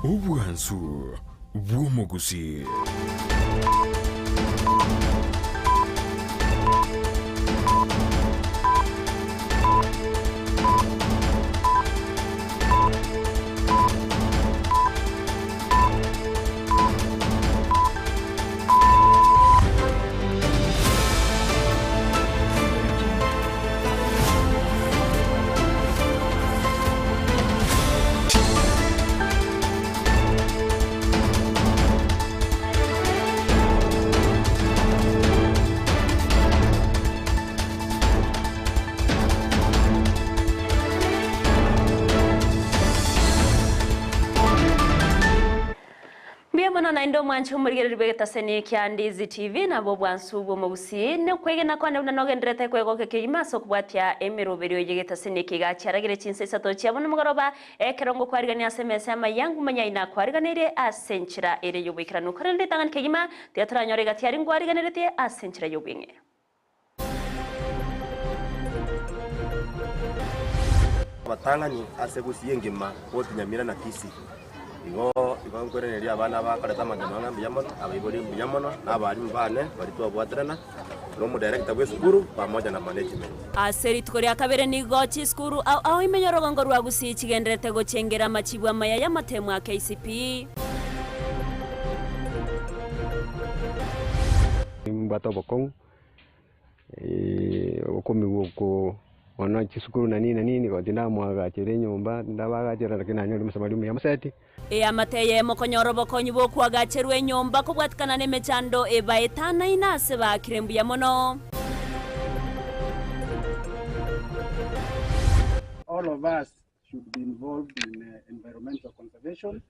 Obwansu bw'omogusii. Mbuya mono naende omwanche omorigereria bw'egetaseni kia Ndizi TV nabo obwansu bw'omogusii. Nokwegena kwane buna nogendererete kwegokia kegima ase okobwatia emeroberio y'egetaseni eke iga chiaragire chinsa isato chia bono mogoroba ekero ngokwarigania ase emesa y'amaiya ngumanya aye nakwariganeirie ase enchera ere y'oboikeranu. Korende ritang'ani kegima tiga toranyore egati aria ngwariganeretie ase enchera y'obweng'e. Abatang'ani ase gusii engima both Nyamira na Kisii. Igo igo nkoiraneria abana bakorete amang'ana ng'a mbuya mono, abaibori mbuya mono, na abalimu bane baria twabwaterana, na omodirector bwa esukuru pamoja na management. Ase rituko ria kabere nigo chisukuru ao ao ime y'orogongo rwa Gusii chigendererete gochengera amachibu amaya y'amatemu a KCPE. Nimbwate obokong'u. Okomigwa oko bono chisukuru na nini na nini gochi ndamoagachere enyomba, ndabagachera lakini nanyore omosamaria omuya moseti. Eamate eyemo konyora obokonyi bw'okoagacherwa enyomba kobwatikana nemechando ebaetanaine ase baakire mbuya mono. All of us should be involved in environmental conservation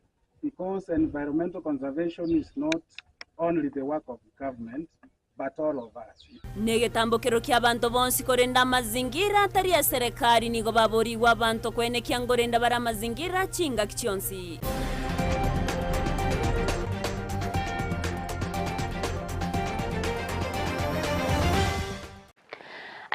because environmental conservation is not only the work of government but all of us. Negetambokero ki'abanto bonsi korende amazingira atari eserekari nigo baborigwe abanto kwenekia ngorenda bare amazingira chingaki chionsi.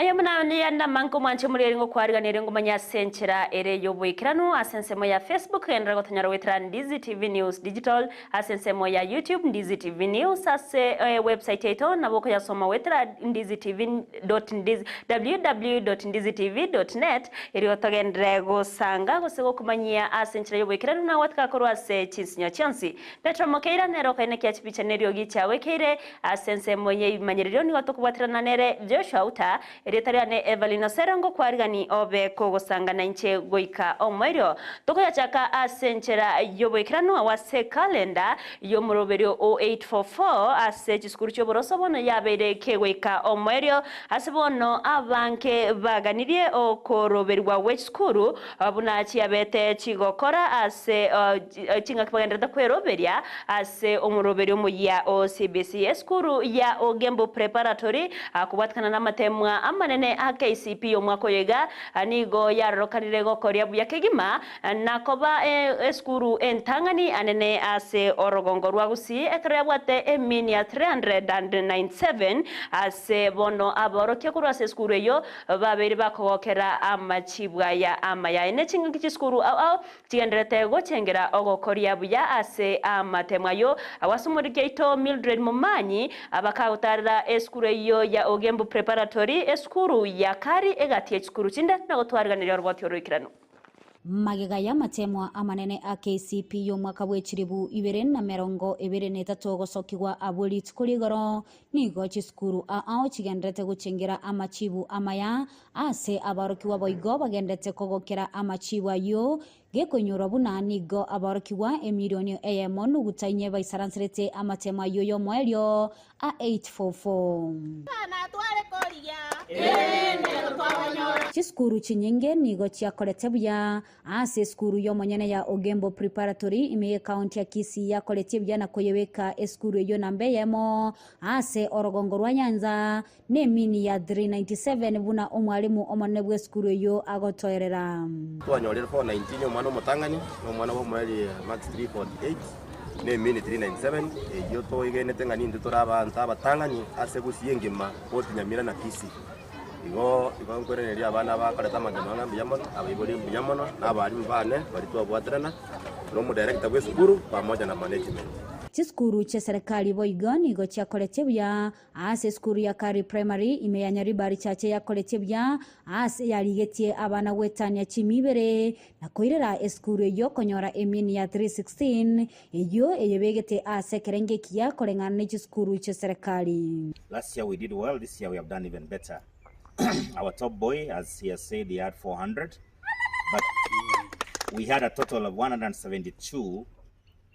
Aye buna namanke omwanche omoreri ngokwariganerie ngomanye ase enchera ere y'oboikeranu ase ensemo ya Facebook genderera gotonyora goetera Ndizi TV News Digital ase ensemo ya YouTube Ndizi TV News ase website yaito nabo okoyasoma goetera Ndizi TV dot ndizi www dot ndizi tv dot net erio togenderere gosanga gose gokomanyia ase enchera y'oboikeranu na gwatika korwa ase chinsinyo chionsi. Petero Mokeira nere okaenekia chipicha neriogi chiagoikeire Ase ensemo y'ebimanyererio nigo tokobwaterana nere Joshua Uta, erieta riane Evelyn Osero ngokwarigani obe kogosanga nainche goika omoerio. Tokoyachaka ase enchera y'oboikeranu agwo ase ekalenda y'omoroberio o 844 ase chisukuru chi'oboroso bono yabeire kegoika omoerio ase bono abange baganirie okoroberigwa gwe chisukuru buna chiabete chigokora ase chingaki bagenderete kweroberia ase omoroberio omoyia o CBC. Esukuru ya Ogembo Preparatory kobwatikana namatemwa amanene a KCPE omwaka oyo iga nigo yarorokanire gokoria buya kegima na koba esukuru entang'ani anene ase orogongo rwa Gusii ekero yabwate emean ya 397 ase bono aborokia korwa ase esukuru eyio babeire bakogokera amachibu aya amaya. Ne chingaki chisukuru ao ao Chigendererete gochengera ogokoria buya ase amatemo ayio. Agwo ase omoriki oito Mildred Momanyi bakagotaarera esukuru eyio ya Ogembo Preparatory, esukuru ya Kari egati ye chisukuru chinde na gotwariganeria oroboti oroikeranu. Magega y'amatemwa amanene a KCPE y'omwaka bw'echilibu ibere na merongo ebere na etato gosokigwa abwo rituko rigoro, nigo chisukuru ao chigendererete gochengera amachibu amaya Ase aborokigwa boigo bagendete kogokera amachiibo ayio, gekoinyorwa buna nigo aborokigwa emilioni eyemo nuguta inye baisaranserete amatemo ayio y'omoerio a 844. Chisukuru chinyinge nigo chiakorete buya. Ase esukuru y'omonyene ya Ogembo Preparatory ime y'ecounty ya Kisii yakoretie buya na koyebeka esukuru eyio namba eyemo ase orogongo rwa Nyanza Nemini ya 397 buna omwalimu omonene bw'esukuru eyio agotoerera. Twanyorire 419 omwana omotang'ani, na omwana bw'omoerio marks 348, na emini 397, eyio toigenete ng'a nintwe tore abanto abatang'ani ase gusii engima both Nyamira na Kisii. Igo igo nkoiraneria abana bakorete amang'ana ng'a mbuya mono, abaibori mbuya mono, na abalimu bane baria twabwaterana. Na omodirector bw'esukuru pamoja na management. Chisukuru chi'eserekari boigo nigo chiakoretie buya ase esukuru ya Kari Primary ime ya Nyaribari Chache yakoretie buya ase yarigetie abana goetania chimi ibere na koirera esukuru eyio konyora emini ya 316 eyio eyebegete ase ekerengo ekiya koreng'ana ne chisukuru chi'eserekari. Last year we did well, this year we have done even better. Our top boy, as he has said, he had 400, but we had a total of 172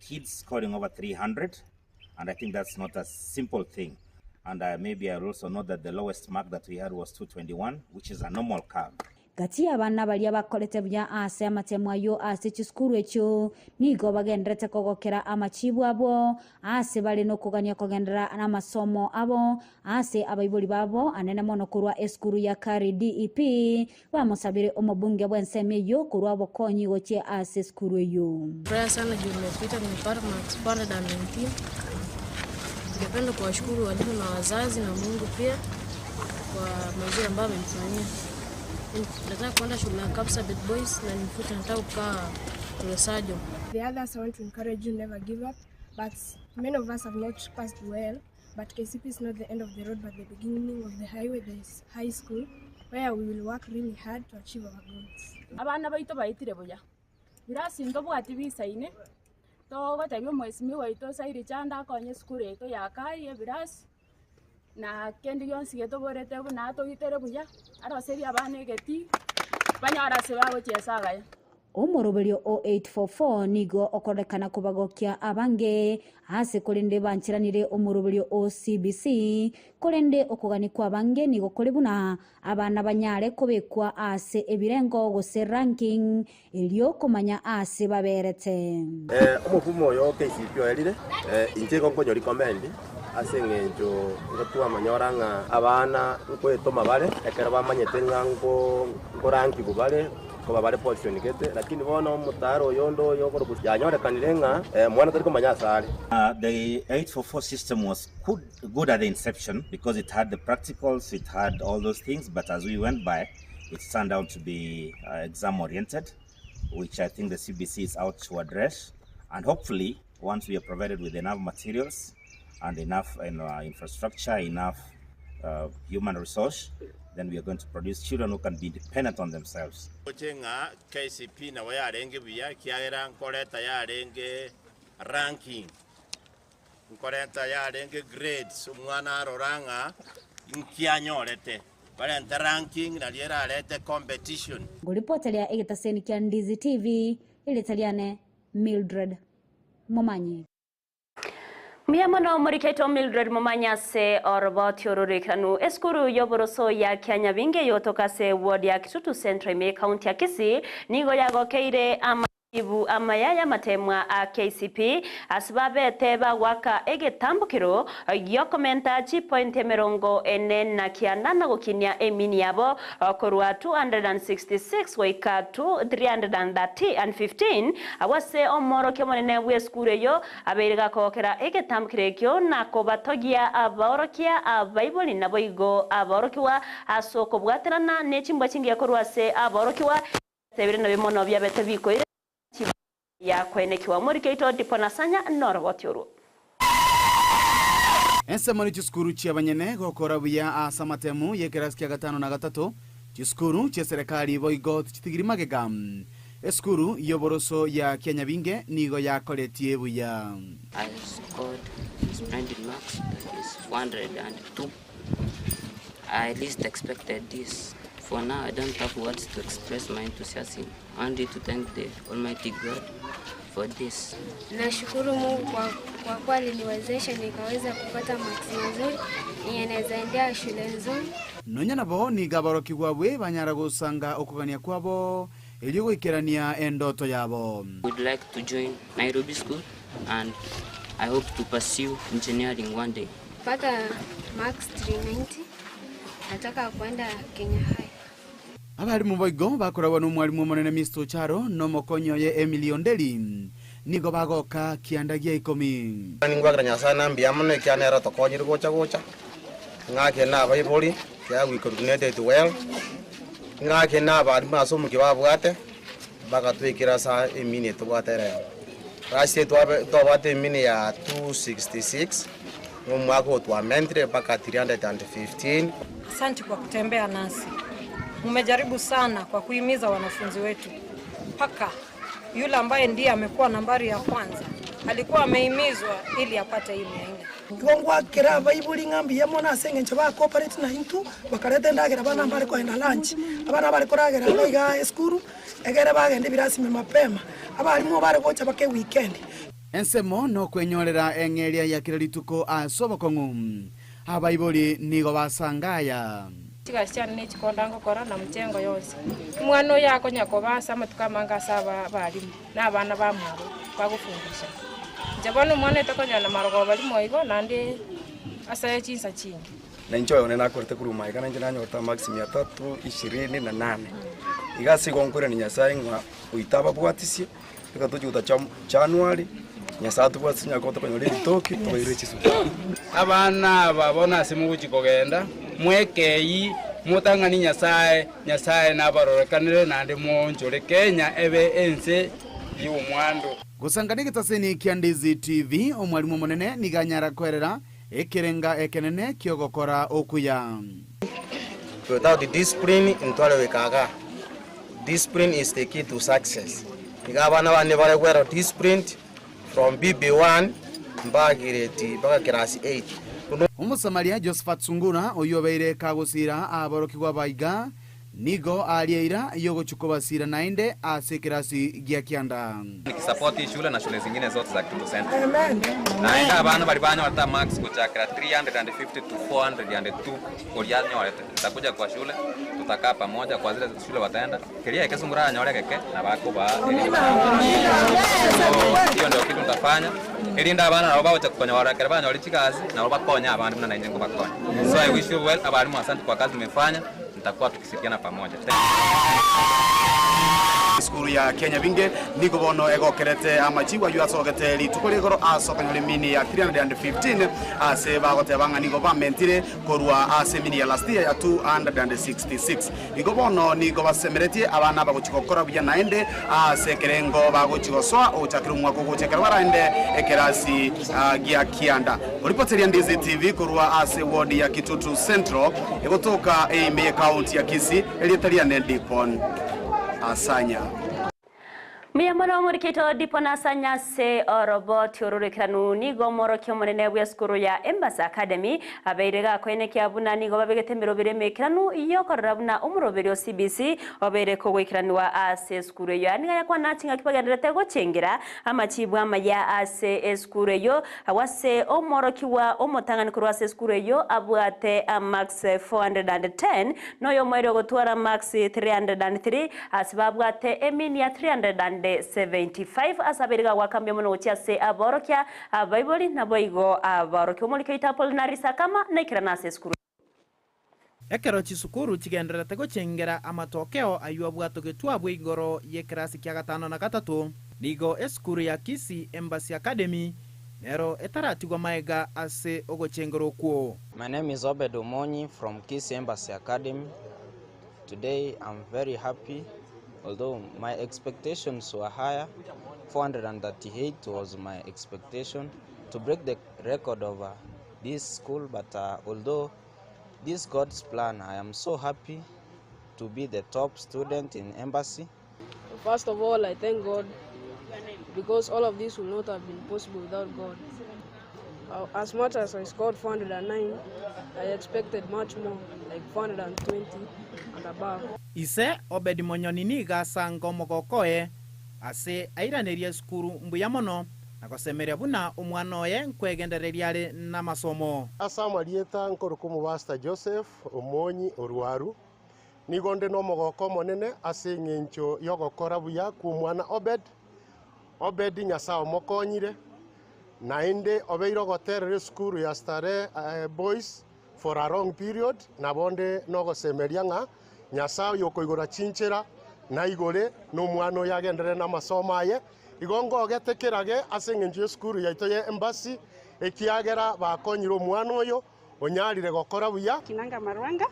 kids scoring over 300, and I think that's not a simple thing. And uh, maybe I'll also note that the lowest mark that we had was 221, which is a normal curve. Gati y'abana baria bakorete buya ase amatemo ayio ase chisukuru echio nigo bagendererete kogokera amachibu abo aase bare nokogania kogenderera namasomo abo ase abaibori babo anene mono korwa esukuru ya Kari DEP bamosabire omobunge bw'ensemo eyio korwa obokonyi gochia ase esukuru eyio. Furaha sana juu nimepita nimepata marks 419. Ningependa kuwashukuru walimu na wazazi na Mungu pia kwa mazuri ambayo amenifanyia. Nataka kwenda shule ya Kapsabet Boys na in future nataka kukaa surgeon. The others I want to encourage you never give up but many of us have not passed well but KCPE is not the end of the road but the beginning of the highway the high school where we will work really hard to achieve our goals. Abana baito baetire buya, birasi ntobwati bisaine, togotebia omwesimigwa oito Sairi Chanda akonye esukuru yaito ya Kai ebirasi, na kende gionsi getoborete buna atogitere buya, aroserie abana egetii, banyore ase bagochiesa agaya. Omoroberio o 844 nigo okorekana kobagokia abange ase korende bancheranire omoroberio o CBC, korende okogania kw'abange nigo kore buna abana banyare kobekwa ase ebirengo gose ranking erio komanya aase baberete. Omofumo oyo o KCPE oerire, inche igo nkonywa recommend ase eng'encho igo twamanyora ng'a abana nkoetoma bare ekero bamanyete ng'a nkorankigwa bare nkoba bare position gete, lakini bono omotaro oyo onde oyo okorokwa yanyorekanire ng'a mwana tari komanya ase are. The 844 system was good, good at the inception because it had the practicals, it had all those things, but as we went by, it turned out to be uh, exam oriented, which I think the CBC is out to address. And hopefully, once we are provided with enough materials and enough you know, infrastructure, enough uh, human resource, then we are going to produce children who can be independent on themselves. Oche ng'a KCPE nabo yarenge buya ekiagera nkoreta yarenge ranking, nkoreta yarenge grades omwana arora ng'a inki anyorete, barente ranking nario erarete competition. Ngoripoteria egetaseni kia Ndizi TV, erieta riane Mildred Momanyi. Mbuya mono moriketo Mildred Momanyi ase oroboti oro roikeranu. Esukuru y'oboroso ya Kianyabingi eyotoka ase ward ya Kitutu Central ime y'ecounty ya Kisii nigo yagokeire amachibu amaya y'amatemwa a KCPE ase babete bagoaka egetambokero giokomenta chipointi emerongo ene na kianda na gokinia emini yabo korwa 266 goika 315 abwo ase omoorokia omonene bw'esukuru eyio Abeire gakogokera egetamkero ekio na kobatogia abaorokia abaibori naboigo abaorokigwa ase okobwaterana ne chimbwa chingiya korwa ase abaorokigwa, ebire nabio mono biabete bikoira chibwa ya koenekiwa. Omoriki oito Dipo Nasanya noroboti orwo. Ensemo ne chisukuru chi'abanyene gokora buya ase amatemu y'ekerasi kia gatano na gatato, chisukuru chi'eserekari boigo tichitigiri magega. Esukuru y'oboroso ya Kianyabinge nigo yakoretie buya. I scored splendid marks that is 402. I least expected this. For now I don't have words to express my enthusiasm only to thank the Almighty God for this. Nashukuru Mungu kwa, kwa kuwa aliniwezesha nikaweza kupata marks mazuri yenye naweza endea shule nzuri. Nonya nabo nigo aborokigwa abwe banyara gosanga okogania kwabo Erio goikerania endoto yabo. Would like to join Nairobi School and I hope to pursue engineering one day. Pata marks 390 nataka kwenda Kenya High. Abalimu boigo bakoragwa nomwalimu omonene Mister Ocharo na omokonyi oye Emily Onderi nigo bagoka kianda gia ikomi. Ningwakera Nyasae na mbuya mono ekiagera nere otokonyire gocha gocha, ng'ake na abaibori ekiagera we coordinated well, ng'ake na abalimu ase omokia babwate, bagatwekera ase emini tobwate rero. Last year twabwate emini ya 266 nomwaka oyo twamentire mpaka 315. Asanti kwa kutembea nasi. Mmejaribu sana kwa kuhimiza wanafunzi wetu, mpaka yule ambaye ndiye amekuwa nambari ya kwanza alikuwa amehimizwa ili apate hii 400. Igo ngwakera abaibori ng'a mbuya mono ase eng'encho ba cooperate na intwe, bakareta endagera abana mbare kogenda lunch, abana bare koragera iga igaa esukuru, egere bagende ebirasi ime mapema, abalimu bare gocha baka eweekend. Ensemo nokwenyorera eng'eria ya kera rituko ase obokong'u. Abaibori nigo basangaya. Chigasi chiane ne chikonda ngokora na mchengo yonsi. Omwana oyo akonya koba ase amatuko amange ase abalimu na abana bamwabo bagofundisha. Inche bono omwana oyo tokonyora na marogoba rimo igo naende ase chinsa chinge. Na inche oyone nakorete korwa magega, na inche nanyorete amarks mia tatu ishirini na nane. Iga ase igo nkoirania Nyasaye ng'a oito ababwatisie, reka tochie gotacha January, Nyasaye atobwatisie onye koba tokonyora ebitoki, tobairere chisukuru. Abana aba bono ase mogochia kogenda, mwekei, motang'ani Nyasae, Nyasae nabarorekanere naende moonchore Kenya ebe ense y'omwando. Gosanga negetaseni kia Ndizi TV, omwalimu omonene nigo anyara koerera ekerenga ekenene ki'ogokora okuya. Without discipline ntware goika igaa. Discipline is the key to success. Iga abana bane bare well disciplined from BB1 mpaka grade mpaka class 8. Omosamaria Josephat Sungura, oyio obeire kagosiira aborokigwa ba iga, Nigo aria eira y'ogochia kobasiira naende ase ekerasi gia kianda. Nikisupport hii shule na shule zingine zote za Kitutu Central. Naende abana baria banyorete amarks gochakera 350 to 402 koria anyorete nitakuja kwa shule tutakaa pamoja kwa zile shule wataenda keria ekesungura aranyore egeke nabo akobaa erinde So hiyo ndio kitu nitafanya erinde abana nabo bagocha konyora ekero banyorire chigasi nabo bakonye abande buna nainche nkobakonya. So I wish you well abalimu asante kwa kazi mmefanya. Ntakuwa tukishirikiana pamoja. Esukuru ya Kianyabinge nigo bono egokerete amachibu ayio asogete rituko rigoro ase okonyora emini ya 315 ase bagoteba ng'a nigo bamentire korwa ase emini ya last year ya 266. Igo bono nigo basemeretie abana abagochia gokora buya naende ase ekerengo bagochia gosoa ogochakera omwaka ogocha ekero baraende ekerasi gia kianda. Oripoteria Ndizi TV korwa ase ward ya Kitutu Central egotoka eime ye county ya Kisii, erieta riane Dipon Asanya. Mbuya mono omorikito Dipon Asanya ase oroboti ororekeranu. Nigo omworokia omonene bw'esukuru ya Embassy Academy abeire gakoenekia buna nigo babegete emeroberi emekeranu y'okorora buna omoroberi o CBC obeire kogoikeranigwa ase esukuru eyio. Aya nigo ayakwana chingaki bagendererete gochengera amachibu amaya ase esukuru eyio. Agwo ase omworokigwa omotang'ani korwa ase esukuru eyio abwate amarks 410, na oyomo ere ogotwara marks 303, ase babwate emean ya 375. Ase abeire gagoaka mbuya mono gochia ase aborokia, abaibori, naboigo abaorokia. Omoriki oito Apolinari Sakama naikerane ase esukuru. Ekero chisukuru chigendererete gochengera amatokeo ayio abwatogetwe abwo igoro y'ekerasi kia gatano na gatato, nigo esukuru ya Kisii Embassy Academy nero etaratigwa maega ase ogochengera okwo. My name is Obed Omonyi from Kisii Embassy Academy. Today I'm very happy although my expectations were higher 438 was my expectation to break the record of this school but although this God's plan I am so happy to be the top student in embassy. First of all, I thank God because all of this would not have been possible without God. As much as I scored 409, I expected much more, like 420 and above. Ise Obedi Monyoni nigo asanga omogoko oye ase airanerie esukuru mbuya mono na gosemeria buna omwana oye nkwegendereria are namasomo. Ase amarieta nkorokwa Omopastor Joseph Omonyi Orwaru, nigo nde nomogoko omonene ase engencho y'ogokora buya kw'omwana Obed. Obed Nyasae omokonyire, naende obeire ogoterera esukuru ya Starehe Boys for a long period, nabo nde nogosemeria ng'a Nyasae oyokoigora chinchera naigore nomwana oyo agenderere namasomo aye. Igo ngogete kerage ase engencho y'esukuru yaito ya Embassy, ekiagera bakonyire omwana oyo onyarire gokora buya. Kinanga Marwanga,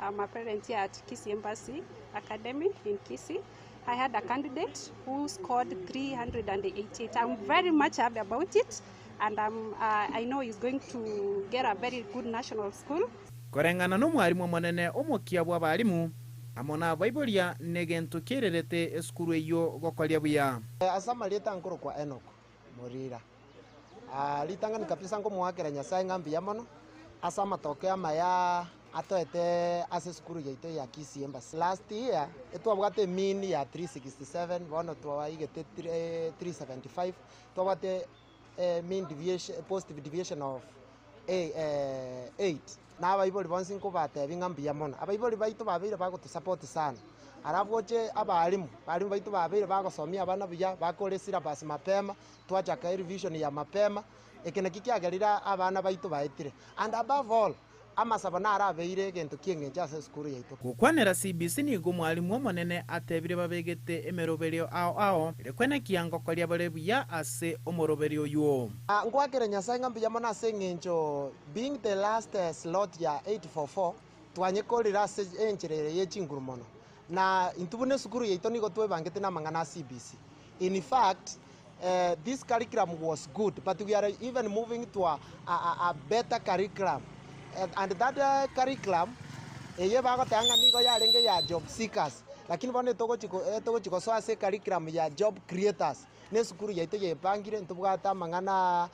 I'm a parent here at Kisii Embassy Academy in Kisii. I had a candidate who scored 388. I'm very much happy about it and I'm, I know he's going to get a very good national school. Koreng'ana nomwarimu omonene omokia bw'abarimu, amo nabaiboria negento kiererete esukuru eyio gokoria buya. Ase amarieta nkorokwa Enock Morira. Ritang'ani kabisa nkomoakera Nyasae ng'a mbuya mono ase amatokeo amaya atoete ase esukuru yaito ya Kisii Embassy. Last year etwabwate emean ya 367 bono twaigete 375 twabwate mean deviation, positive deviation of 8. Na abaibori bonsi nkobatebia ng'a mbuya mono. Abaibori baito babeire bagotosupport sana, alafu oche abalimu, abalimu baito babeire bagosomia abana buya, bakore esyllabus mapema, twachaka erevision ya mapema, eke naki kiagerire abana baito baetire. And above all, amasabo naro abeire egento kia eng'encho ase esukuru yaito. Gokwanera CBC nigo omwalimu omonene atebire babegete emeroberio ao ao ere kwenekia ngokoria bare buya ase omoroberio oywo. Ngoakera Nyasae ng'a mbuya mono ase eng'encho being the last slot ya 844 twanyekorire ase enchera ere ye chinguru mono. Na intwe buna esukuru yaito nigo twebangete namang'ana a CBC. In fact, this curriculum was good but we are even moving to a, a, a better curriculum and that curriculum eye bagoteba ng'a nigo yarenge ya job seekers lakini bono etogochi gosoa ase curriculum ya job creators. Na esukuru yaito yepangire ntobwate amang'ana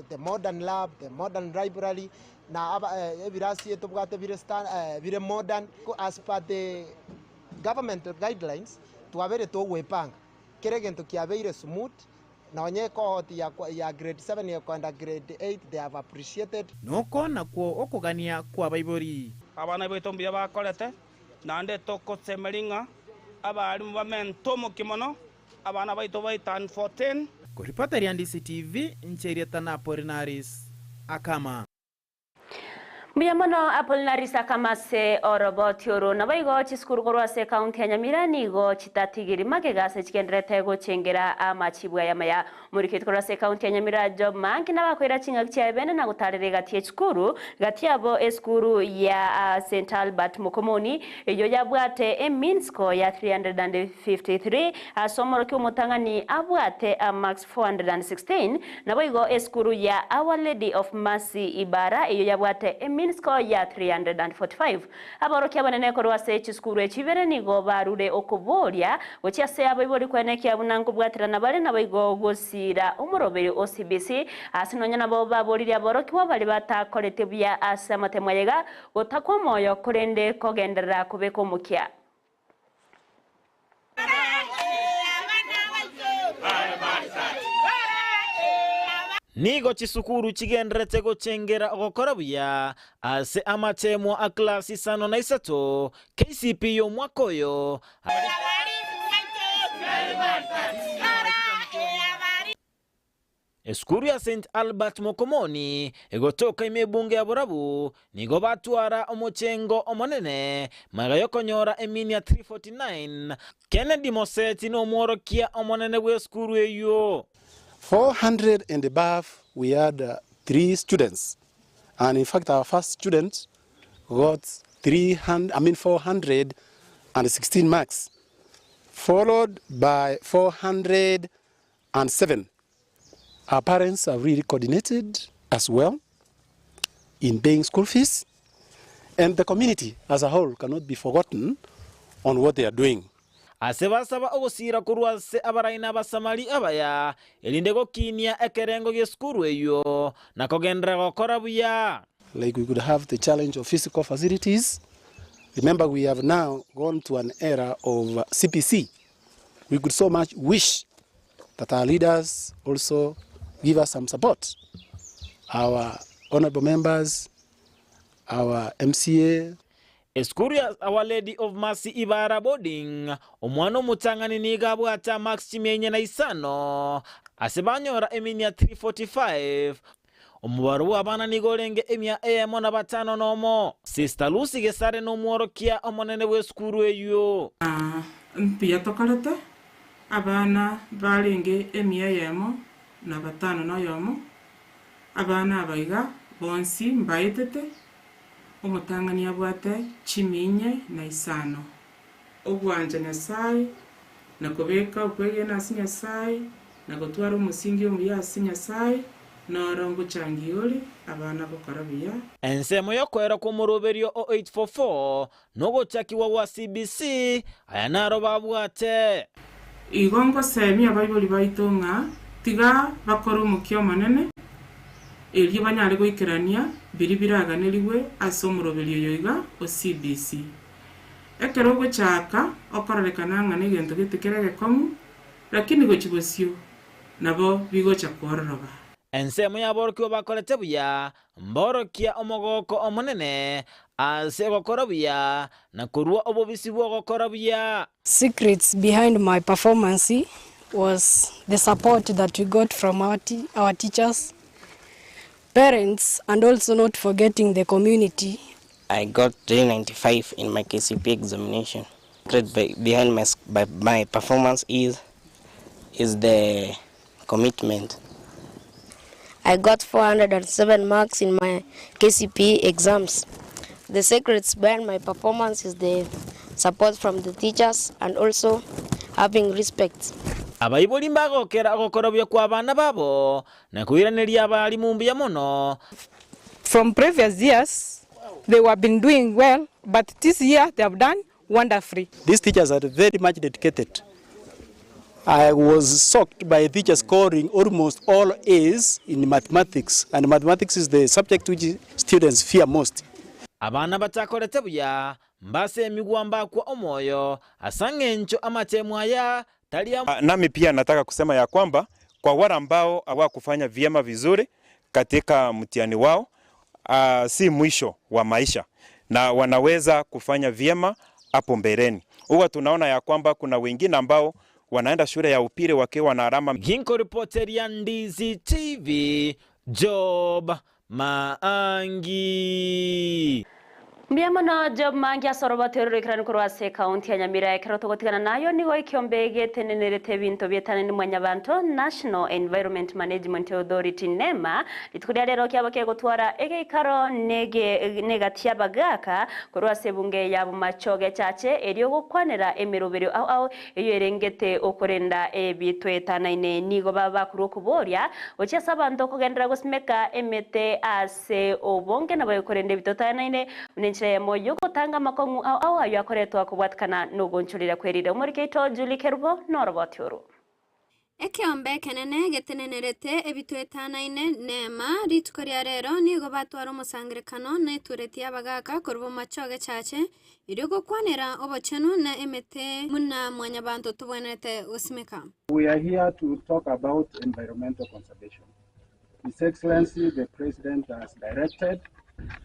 the modern lab, the modern library na ebirasi etobwate bire bire modern as per the government guidelines twabeire togoepanga. Kera egento kiabeire smooth nonye cohort ya grade 7 ekoenda grade 8 they have appreciated. Noko nakwo okogania kw'abaibori. Abana baito mbuya bakorete, naende togosemeria ng'a abarimu bamente omokia mono, abana baito baitani 14. Koripoteria DCTV, inche erieta na Apolinaris Akama. Mbuya mono Apolinaris Akama ase oroboti oro. Naboigo chisukuru korwa ase ekaunti ya Nyamira nigo chitatigiri magega ase chigenderete gochengera amachibu aya maya. Omoriketi korwa ase ekaunti ya Nyamira Job Manki nabakoira ching'aki chiaye bene na gotarera egati y'echisukuru gati yabo esukuru ya St Albert Mokomoni eyio yabwate emean score ya 353 ase omorokia omotang'ani abwate marks 416 naboigo esukuru ya Our Lady of Mercy Ibara eyio yabwate emean score ya 345. Aborokia abanene korwa ase chisukuru echibere nigo barure okoboria gochia ase abaibori kwenekia buna nkobwaterana bare naboigo gosira omoroberi o CBC ase nonya nabo baboririe aborokiwa bari batakorete buya ase amatemo ayega gotakwa omoyo korende kogenderera kobeka omokia. Nigo chisukuru chigenderete gochengera ogokora buya ase amatemo a class isano na isato KCPE y'omwaka oyo. Esukuru ya St Albert Mokomoni egotoka ime ebunge ya Borabu nigo batwara omochengo omonene magega yokonyora emini ya 349. Kennedy Moseti nomworokia omonene bw'esukuru eyio. 400 and above we had 3 students and in fact our first student got three I mean 416 marks followed by 407. Our parents have really coordinated as well in paying school fees, and the community as a whole cannot be forgotten on what they are doing. Ase basaba ogosira korwa ase abarai na abasamari abaya, erinde gokinia ekerengo gi'esukuru eyio na kogenderera gokora buya. Like we could have the challenge of physical facilities. Remember, we have now gone to an era of CPC. We could so much wish that our leaders also give us some support. Our honorable members, our MCA. Esukuru ya Our Lady of Mercy Ibara Boarding, omwana omotang'ani nigo abwate amarks chimia inye na isano ase banyora emini ya 345. Omobaro bw'abana nigo orenge emia eyemo na batano nomo. Sister Lucy Gesare nomworokia omonene bw'esukuru eyio. Mbuya tokorete abana barenge emia eyemo na batano na oyomo, abana aba iga bonsi mbaetete, omotang'ani abwate chimia inye na isano. Ogwancha Nyasae, na kobeka okwegena ase Nyasae, na gotwara omosingi omuya ase Nyasae, noro ngochangia ore abana gokora buya. Ensemo y'okoera kw'omoroberio o 844 nogochakigwa gwa CBC, aya naro babwate. Igo ngosemia abaibori baito ng'a tiga bakore omokia omonene, erio banyare goikerania biria biraganerigwe ase omoroberio oyo iga o CBC. Ekero ogochaka okororekana ng'a negento gete kere egekong'u, lakini gochia bosio nabo bigocha kwororoba. Ensemo y'aborokigwa bakorete buya mborokia omogoko omonene ase ogokora buya, na korua obobisi bw'ogokora buya. Secrets behind my performance was the support that we got from our, our teachers, parents, and also not forgetting the community. I got 395 in my KCPE examination. Secret behind my, my performance is, is the commitment. I got 407 marks in my KCPE exams. The secrets behind my performance is the support from the teachers and also having respect. Abaibori mbagokera ogokora buya kw'abana babo, na koiraneria abalimu mbuya mono. From previous years they were been doing well but this year they have done wonderfully. These teachers are very much dedicated. I was shocked by teachers scoring almost all A's in mathematics, and mathematics is the subject which students fear most. Abana batakorete buya mbasemigwa mbakwa omoyo ase engencho amatemo aya tari. Nami pia nataka kusema ya kwamba kwa wale ambao hawakufanya vyema vizuri katika mtihani wao, si mwisho wa maisha na wanaweza kufanya vyema hapo mbeleni. Huwa tunaona ya kwamba kuna wengine ambao wanaenda shule ya upili wakiwa na alama. Ginkoripoteria Ndizi TV, Job Maangi. Mbuya mono Job Maangi ase orobato oroikeranu korwa ase ekaunti ya Nyamira. Ekero togotigana nayo nigo ekiombe getenenerete ebinto bietanani mwanyabanto National Environment Management Authority NEMA rituko ria rero kiaba kegotwara egeikaro nege negati y'abagaka korwa ase ebunge ya Bomachoge Echache erio gokwanera emeroberio ao ao eyio erengete okorenda ebitoetanaine. Nigo baba bakorwa okoboria gochia ase abanto kogenderera gosimeka emete ase obonge naboigo korenda ebitoetanaine buna enchera eyemo y'ogotanga amakong'u ao ao ayio akoretwa kobwatikana nogonchorera kwerire. Omoriki oito Julie Kerubo noroboti oru. Ekeombe ekenene getenenerete ebitoetanaine neema, rituko ria rero nigo batwara omosangererekano na etureti y'abagaaka korwa bomachoge chache, erio gokwanera obochenu na emete buna mwanyabanto tobwenerete gosimeka. We are here to talk about environmental conservation. His Excellency the President has directed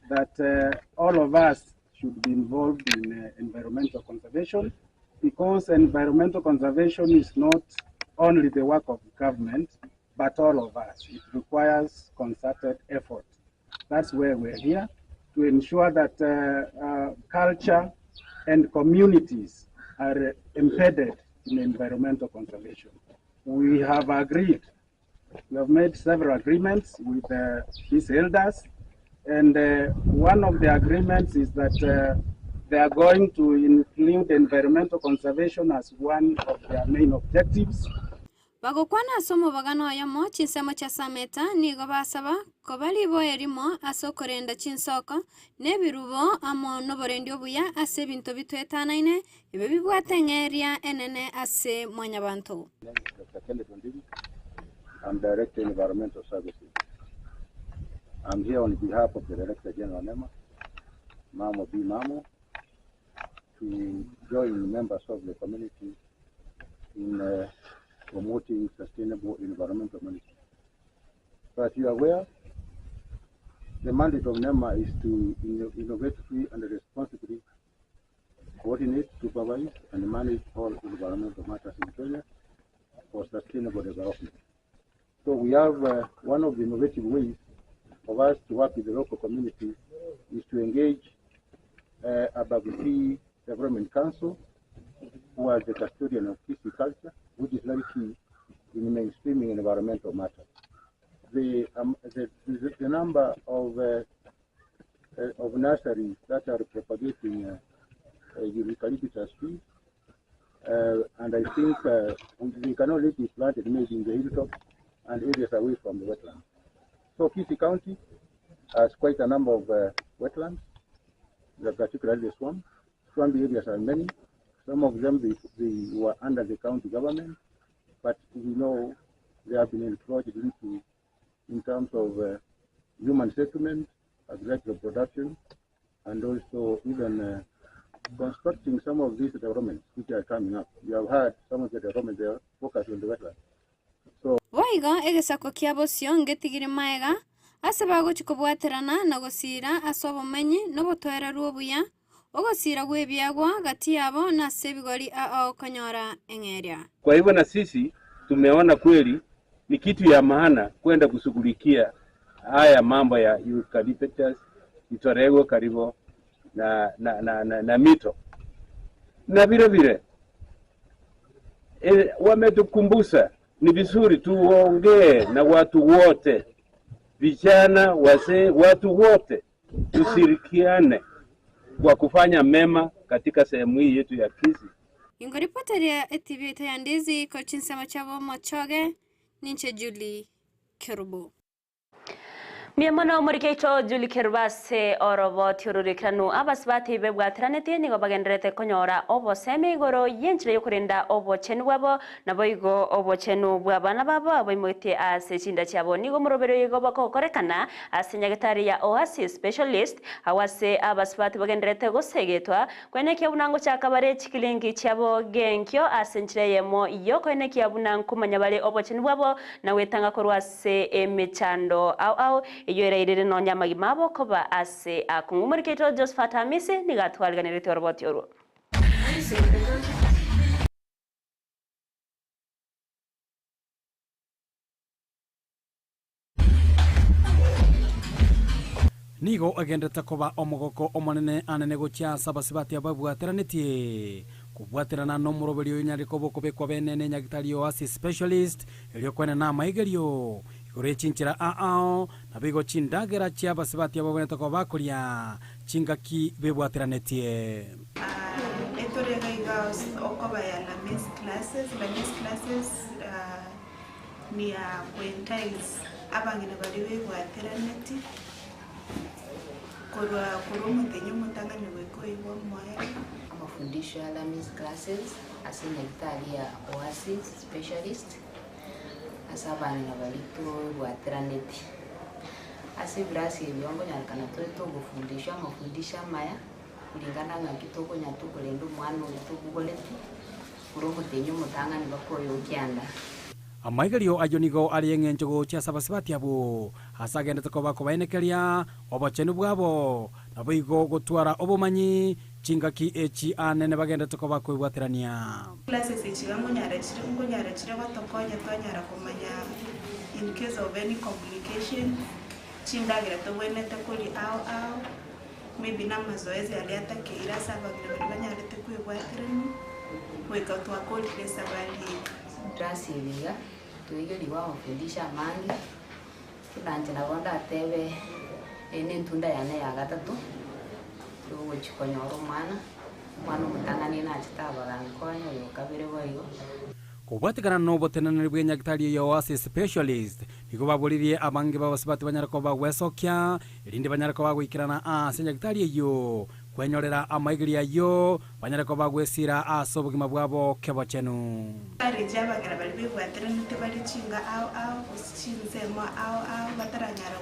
that all of us should be involved in environmental conservation, because environmental conservation is not only the work of government, but all of us. It requires concerted effort. That's where we're here, to ensure that culture and communities are embedded in environmental conservation. We have agreed, we have made several agreements with these elders, and one of the agreements is that they are going to include environmental conservation as one of their main objectives. Bagokwana ase omobagano oyomo chinsemo chia Sameta nigo basaba koba riboyo erimo ase okorenda chinsoko na ebirubo amo noborendi obuya ase ebinto bitoetanaine ebio bibwate eng'eria enene ase mwanyabanto. Dr. Kenneth Ondigi. I'm Director Environmental Services. I'm here on behalf of the Director General NEMA, Mamo B. Mamo, to join members of the community in promoting sustainable environmental management. So as you are aware, the mandate of NEMA is to innovatively and responsibly coordinate, supervise, and manage all environmental matters in Kenya for sustainable development. So we have one of the innovative ways of us to work with the local community is to engage Abagusi Development Council, who are the custodian of Kisii culture, which is very key in mainstreaming environmental matters. The number of nurseries that are propagating eucalyptus trees And I think they can only be planted maybe in the hilltops and areas away from the wetlands. So Kisii County has quite a number of wetlands, particularly the swamp. Swampy areas are many. Some of them, they were under the county government, but we know they have been encroached into in terms of human settlement, agricultural production, and also even constructing some of these developments which are coming up. You have heard some of the developments there focus on the wetlands. So Boigo egesaku kia bosio ngetigire maega, ase bagochia kobwaterana na gosiira ase obomenyi na obotoereru obuya, ogosiira gw'ebiagwa gati yabo na ase ebigori ao konyora eng'eria. Kwa hivyo na sisi tumeona kweli ni kitu ya maana kwenda kushughulikia haya mambo ya eucalyptus itolewe karibu na mito, na vile vile wametukumbusha ni vizuri tuongee na watu wote, vijana, wazee, watu wote tushirikiane kwa kufanya mema katika sehemu hii yetu ya Kisii. Ingoripoteria eTV yaito ya Ndizi korwa chinsemo chiabo Omochoge, ninche Julie Kerubo. Mbuya mono omoriki oito Julie Kerubo ase oroboti ororikiranu abasubati bebwateranetie nigo bagendererete konyora obosemi igoro y'enchera y'okorenda obochenu bwabo naboigo obochenu bw'abana babo abaimogetie ase chinda chiabo. Nigo omoroberi oyo igo bagokorekana ase nyagetari ya Oasis Specialist agwo ase abasubati bagendererete gosegetwa koenekia buna ngochaka bare chikilinki chiabo genkio ase enchera eyemo y'okoenekia buna nkomanya bare obochenu bwabo na gwetanga korwa ase emechando ao ao eyio erairire nonya amagima abo koba ase akong'u. Omoriki oito Josephat Hamisi nigo atwariganeretie oroboti orwo. Nigo agenderete koba omogoko omonene anene gochia ase abasibati ababwateranetie kobwaterana nomoroberio oyo onyare koba okobekwa bene nenyagitari Oasis Specialist erio kwenena amaigerio igoro ye chinchera ao ao naboigo chindagera chia abasibati ababwenerete koba bakoria chingaki bebwateranetie. Etore iga iga okoba ya Lame's classes, Lame's classes ni ya koentice abang'ina baria bebwateraneti korwa korwa omotenyi omotang'ani goika oigwe omoerio. Amafundisho ya Lame's classes ase nyagetari ya Oasis Specialist ase abang'ina baria tobwateraneti. Ase ebirasi ebio nkonyarekana tore togofundishwa amafundisho amaya kulingana ng'aki tokonya tokorenda omwana oria tobogoreti korwa omotenyi omotang'ani mpaka oyo okianda. Amaigerio ayio nigo are eng'encho gochia ase abasibati abwo, ase agendete koba kobaenekeria obochenu bwabo, naboigo gotwara obomanyi chingaki echi anene bagendete koba koebwaterania. Classes echi iga nkonyara chire nkonyara chire gotokonya twanyara komanya in case of any complications, chindagera tobwenerete koria ao ao, maybe na amazoezi aria atakeire ase abageni baria banyarete kwebwaterania, goika twakorire esabari eye. Class eye iga toigerigwe amafundisho amange, buna inche nabo ndatebe eye na entunda yane ya gatato, yogochia konyora omwana, omwana omotang'ani nachete abagankonya oyo okabere boigo. Kobwatekana noboteneneri bw'enyagitari eye Oasis Specialist, nigo baboririe abange b'abasubati banyare koba gwesokia, erinde banyare koba goikerana ase enyagitari eyio, kwenyorera amaigerio ayio, banyare koba gwesira ase obogima bwabo kebochenu. Encourage abagera baria bebwateranete bare chinga ao ao gose chinsemo ao ao bataranyara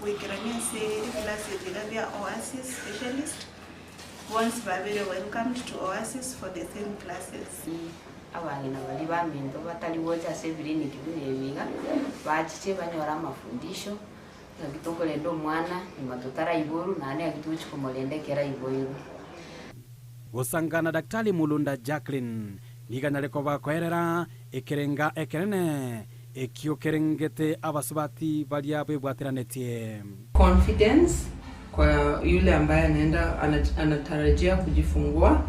goikerania ase ebilasi ebi iga bia Oasis Specialist, bonsi babeire welcomed to Oasis for the same classes. Abang'ina baria baminto batari gocha ase ebiriniki buna ebi iga, bachiche banyore amafundisho, ng'aki tokorenda omwana nyuma totaraiborwa, naende ng'aki togochia komorenda ekero aiboirwe. Gosanga na Daktari Mulunda Jacqueline nigo anyare koba koerera ekerenga ekenene ekio kerengete abasubati baria bebwateranetie. Confidence kwa yule ambaye anaenda anatarajia kujifungua.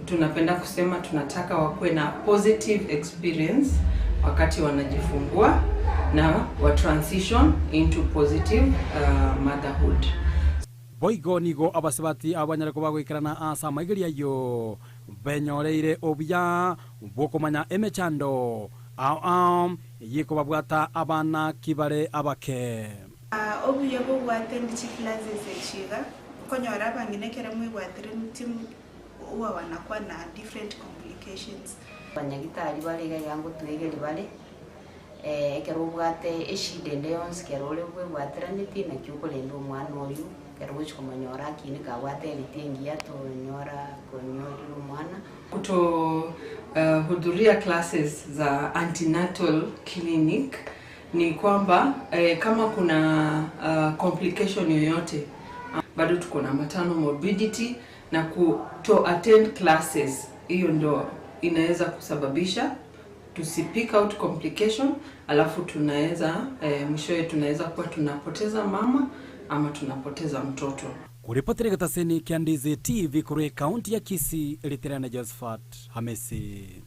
Tunapenda kusema tunataka wakuwe na positive experience wakati wanajifungua na wa transition into positive motherhood. Boigo nigo abasubati aba banyare koba goikerana ase amaigerio ayio. Benyoreire obuya bw'okomanya emechando ao ao eyekobabwata abana kibare abake. Obuya bw'ogoattend chiclasses echi iga, okonyora abang'ina ekero mwebwatire tim huwa wanakuwa na different complications. Abanyagitari bare iga iga ngotwegeria bare, ekero obwate eshida ende yonsi kero ore bwebwateranetie naki okorenda omwana oywo, ekero ogochia komonyora akine kabwate eriti engiya tonyora konyorire omwana. Kutohudhuria classes za antenatal clinic ni kwamba kama kuna complication yoyote bado tuko na maternal morbidity na kuto attend classes hiyo ndo inaweza kusababisha tusi pick out complication, alafu tunaweza mwishowe tunaweza kuwa tunapoteza mama ama tunapoteza mtoto. Koripotera egetaseni kia Ndizi TV korwa ekaunti ya Kisii, Ritirana Josephat Hamisi.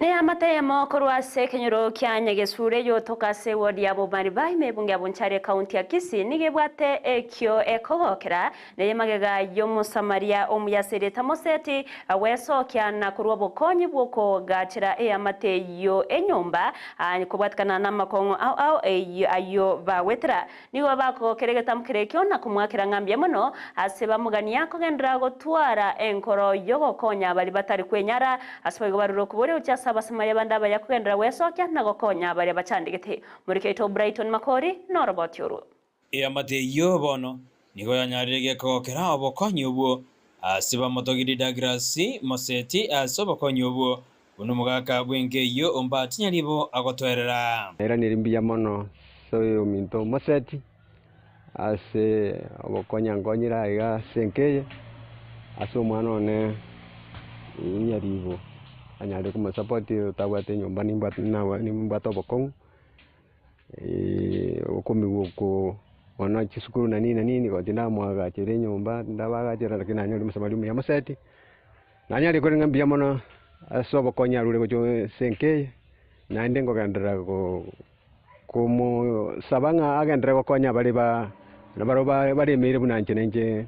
Neamate eyemo korwa ase ekenyoro kia Nyagesure eyotoka ase eward ya Bomariba ime ebunge ya Bonchari ekaunti ya Kisii nigo ebwate ekio ekogokera neye magega y'Omosamaria omuya ase erieta Moseti gwesokia na korwa obokonyi bw'okogachera eamate eyio enyomba kobwatikana namakong'u ao ao ayio bagwetera. Nigo bakogokera egetambo keria ekio na komoakera ng'a mbuya mono ase bamogania kogenderera gotwara enkoro y'ogokonya baria batari kwenyara. Ase boigo barure okoboria gochia ase Abasamaria bande abaya kogenderera gwesokia na gokonya baria bachandegete. Omoriki oito Brighton Makori noroboti orwo. Eamate eyio bono nigo yanyarire gekogokera obokonyi obwo ase bamotogirie Douglas Moseti ase obokonyi obwo buna omogaka bw'enka eyio Ombati Nyaribo agotoerera. Nairanire mbuya mono ase oyominto Moseti ase ogokonya nkonyire aiga ase enka eye, ase omwana one Nyaribo anyare komosapoti otabwate enyomba nimbwate nimbwate obokong'u. Okomigwa oko bono chisukuru na nini na nini gochi ndamoagachere enyomba, ndabagachera lakini nanyore omosamaria omuya moseti, nanyare korenda ng'a mbuya mono ase obokonyi arure gochia ase enka eye, naende nkogenderera go komosaba ng'a agenderere gokonya baria ba nabarabwo ba baremeire buna inche nainche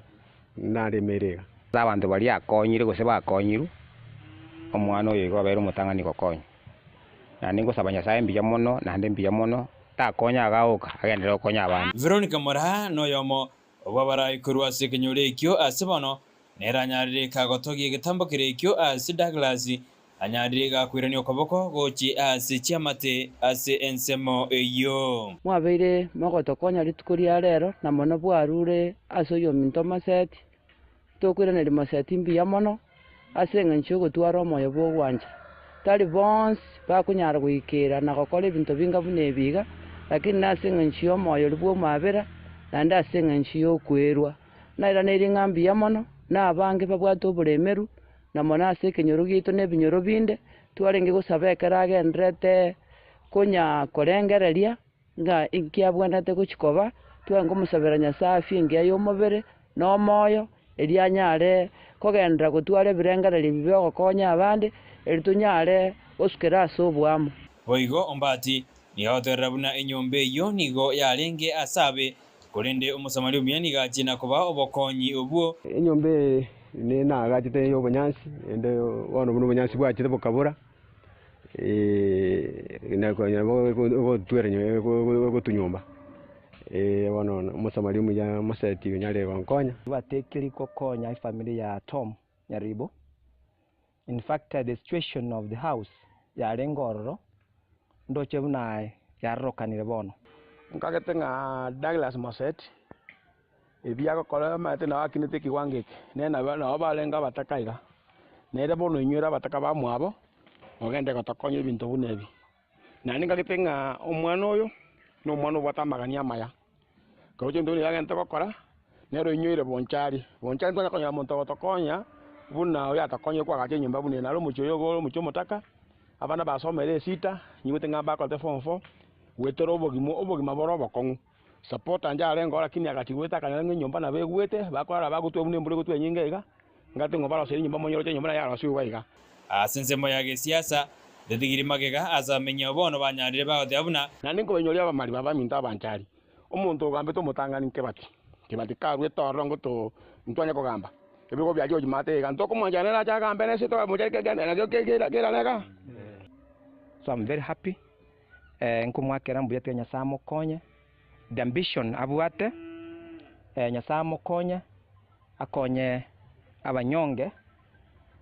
naremeire iga. Ase abanto baria akonyire gose bakonyirwe, omwana oyo igo abeire omotang'ani gokonywa. Naende ngosaba Nyasae mbuya mono, naende mbuya mono, takonya agaoka, agenderere gokonya abande. Veronica Moraa noyomo bw'abarai korwa ase ekenyoro ekio ase bono, nere anyarire kagotogia egetambo keria ekio ase Douglas, anyarire gakoirania okoboko gochia ase chiamate ase ensemo eyio. Mwabeire mogotokonya rituko ria rero, na mono bwarure ase oyominto Moseti, Tokoiraneria Moseti mbuya mono ase engencho y'ogotwara omoyo bw'ogwancha. Tari bonsi bakonyara goikera na gokora ebinto binga buna ebi iga, lakini nase engencho y'omoyo oria bw'omwabera, naende ase engencho y'okwerwa. Nairaneirie ng'a mbuya mono, na abange babwate oboremeru, na mono ase ekenyoro giaito na ebinyoro binde, twarenge gosaba ekero agenderete konya korengereria. Ng'a inki abwenerete gochia koba, twange komosabera Nyasae afia engiya y'omobere na omoyo, erio anyare kogenderera gotwara ebirengererio ebi bi'ogokonya abande, erio tonyare gosukera ase oboamo. Boigo Ombati nigo agotoerera buna enyomba eyio nigo yarenge ase abe, korende Omosamaria omuya nigo achie na kobaa obokonyi obwo. Enyomba eye naagachete y'obonyansi, naende bono buna obonyansi bwachete bokabora. Gotunyomba bono omosamaria omuya omoseti onyare gonkonya. Batekeri gokonya efamiri ya Tom Nyaribo. In fact the situation of the house yarenge ororo ndoche buna yarorekanire bono. Nkagete ng'a Douglas Moseti Ebi agokora omanyete nabo akinete ekewango eke, nere nabo nabo barenge abataka iga, nere bono inywere abataka bamwabo, ogende gotokonya ebinto buna ebi. Naende nkagete ng'a omwana oyo, na omwana obwate amagani amaya, korwa chinto buna ebi agente gokora, nere oinyoire bonchari, bonchari ntonyara konyora monto ogotokonya buna oyo atokonyire koagacha enyomba buna eye, naro omochie oyo iga ore omochie omotaka, abana basomere esita, nyigwete ng'a mbakorete form four, goetera obogima obogima bore obokong'u. Supporter inche arenge oo lakini agachia goeta akanyora ng'a enyomba nabo egwete, bakorara bagotwa buna embura egotwa enyinge iga, ngati ng'o baroseire enyomba monyoroche enyomba naye yarosiwe iga iga. Ase ensemo ya gesiasa, tetigiri magega ase abamenyi abo bono banyarire bagoteba buna. Naende nkobainyoria abamari b'abaminto abanchari, omonto ogambete omotang'ani Kebati, Kebati karwete ororo ngoto ntwanye kogamba. Ebirogo bia George Mate iga ntokomwancha nere ache agambe nese tomoche nakio kerane iga. So I'm very happy eh, nkomwakera mbuya tiga Nyasaye amokonye, the ambition abwate eh, Nyasaye amokonye, akonye abanyonge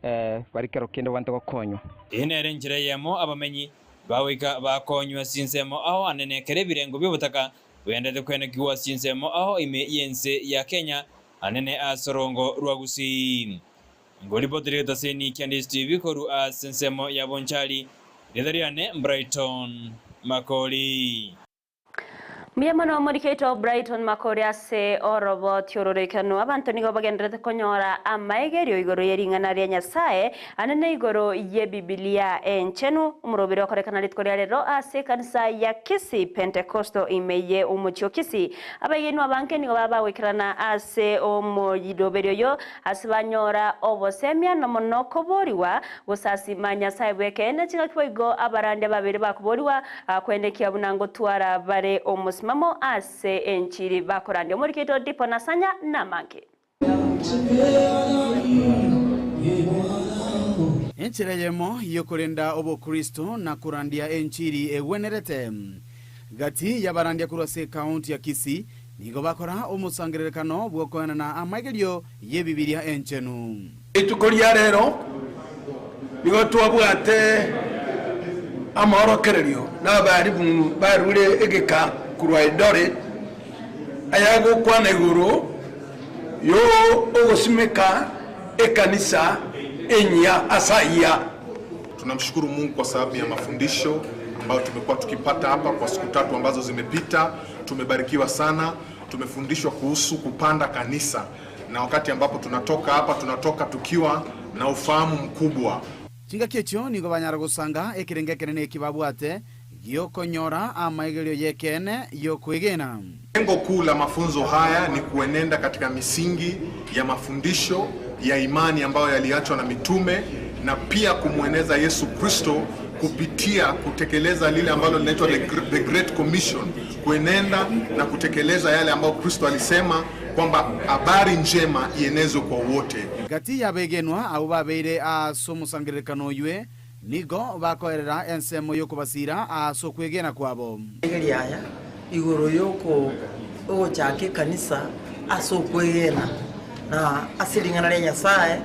eh, bari kero kende babwate gokonywa. Eye nere enchera eyemo abamenyi bagoika bakonywa ase chinsemo ao anene ekero ebirengo bi'obotaka bigendererete kwenekigwa ase chinsemo ao ime y'ense ya Kenya anene ase orongo rwa Gusii. Ngoripoteria egetaseni kia Ndisi TV korwa ase ensemo ya Bonchari, rieta riane Brighton Makori. Mbuya mono omorikeito Brighton Makori ase oroboti ororekanu. Abanto nigo bagendererete konyora amaegerio igoro ye ring'ana ria Nyasae anene igoro y'Ebibilia Enchenu. Omoroberi okorekana rituko ria rero ase ekanisa ya Kisii Pentecostal ime ye omochie o Kisii. Abaegenwa abange nigo baba bagoikerana ase omoroberi oyo ase banyora obosemia na mono koborigwa gosasima Nyasae bw'ekeene. Chingaki boigo abarandia babere bakoborigwa Kwenekia buna ngotwara bare omosimamo ase enchiri bakorandia omoriki oito Dipo Nasanya namange. Enchera eyemo y'okorenda obokristo na korandia enchiri egwenerete. Gati y'abarandia korwa ase ekaunti ya Kisii nigo bakora omosangererekano bw'okoenana amaigerio y'Ebibilia enchenu. Rituko ria rero nigo twabwate amaorokererio na abarimu barure egeka korwa Eldoret ayagokwana igoro y'ogosimeka ekanisa enyia ase ayia. Tunamshukuru Mungu kwa sababu ya mafundisho ambayo tumekuwa tukipata hapa kwa siku tatu ambazo zimepita. Tumebarikiwa sana, tumefundishwa kuhusu kupanda kanisa, na wakati ambapo tunatoka hapa tunatoka tukiwa na ufahamu mkubwa. Chingaki echio nigo banyara gosanga ekerengo ekenene eki babwate gi'okonyora amaigerio y'ekeene y'okwegena. Lengo kuu la mafunzo haya ni kuenenda katika misingi ya mafundisho ya imani ambayo yaliachwa na mitume na pia kumweneza Yesu Kristo kupitia kutekeleza lile ambalo linaitwa the Great Commission, kuenenda na kutekeleza yale ambayo Kristo alisema kwamba habari njema ienezwe kwa wote. Gati y'abegenwa abwo babeire ase omosangererekano oywe nigo bakoerera ensemo y'okobasiira ase okwegena kwabo. Rigereria aya igoro y'ogochaka ekanisa ase okwegena na ase ring'ana ria Nyasae,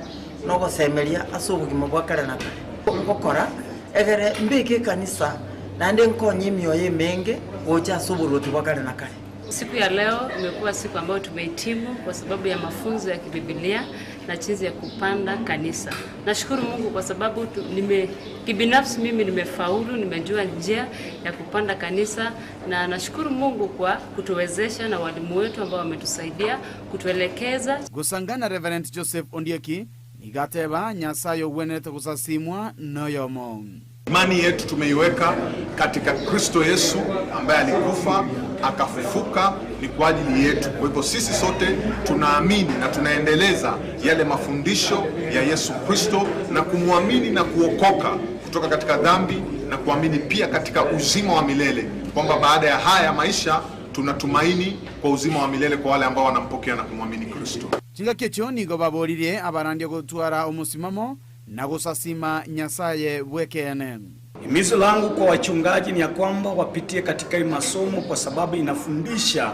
na ogosemeria ase obogima bwa kare na kare. Ngokora egere mbeke ekanisa, naende nkonye emioyo emenge gocha ase oboruoti bwa kare na kare. Siku ya leo imekuwa siku ambayo tumehitimu kwa sababu ya mafunzo ya kibibilia na jinsi ya kupanda kanisa. Nashukuru Mungu kwa sababu tu, nime, kibinafsi mimi nimefaulu, nimejua njia ya kupanda kanisa na nashukuru Mungu kwa kutuwezesha na walimu wetu ambao wametusaidia kutuelekeza. Gosanga na Reverend Joseph Ondieki nigo ateba Nyasaye ogwenerete gosasimwa noyomo. Imani yetu tumeiweka katika Kristo Yesu ambaye alikufa akafufuka ni kwa ajili yetu. Kwa hivyo sisi sote tunaamini na tunaendeleza yale mafundisho ya Yesu Kristo na kumwamini na kuokoka kutoka katika dhambi na kuamini pia katika uzima wa milele, kwamba baada ya haya maisha tunatumaini kwa uzima wa milele kwa wale ambao wanampokea na kumwamini Kristo. Chingaki echio nigo baboririe abarandia gotwara omosimamo na gosasima Nyasaye bw'ekeene. Himizo langu kwa wachungaji ni ya kwamba wapitie katika hii masomo kwa sababu inafundisha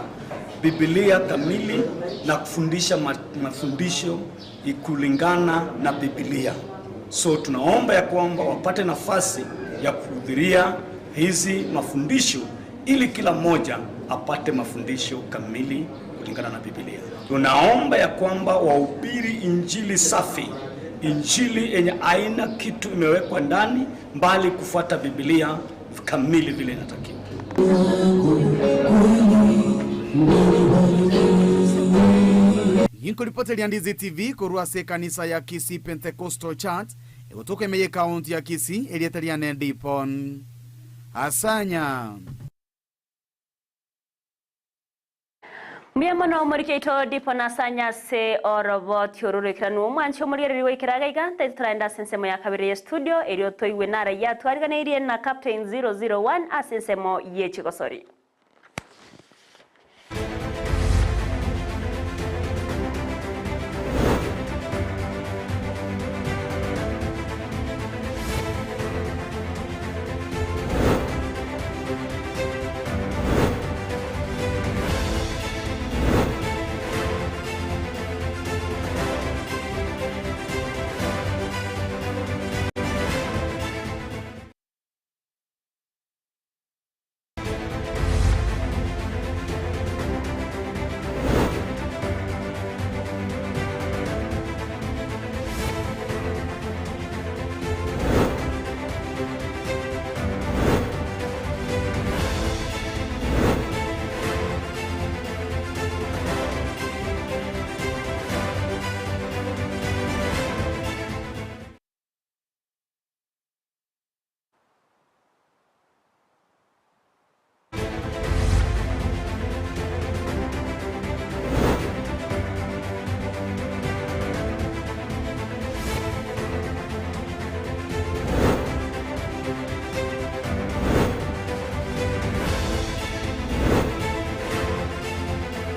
Biblia kamili na kufundisha mafundisho kulingana na Biblia. So tunaomba ya kwamba wapate nafasi ya kuhudhuria hizi mafundisho ili kila mmoja apate mafundisho kamili kulingana na Biblia. Tunaomba ya kwamba wahubiri injili safi, injili yenye aina kitu imewekwa ndani, mbali kufuata Biblia kamili vile inatakiwa. Ninkoripoteria Ndizi TV korwa ase ekanisa ya Kisii Pentecostal Church egotoka ime ye county ya Kisii erieta riane Dipon Asanya. Mbuya mono omorikeito Dipo Nasanya ase oroboti ororekeranu omwanchi omorigereri goikera iga iga ntaito toraenda ase ensemo ya kabere ye studio erio toigwe nara yatwariganeirie na Captain 001 ase ensemo ye chigosori.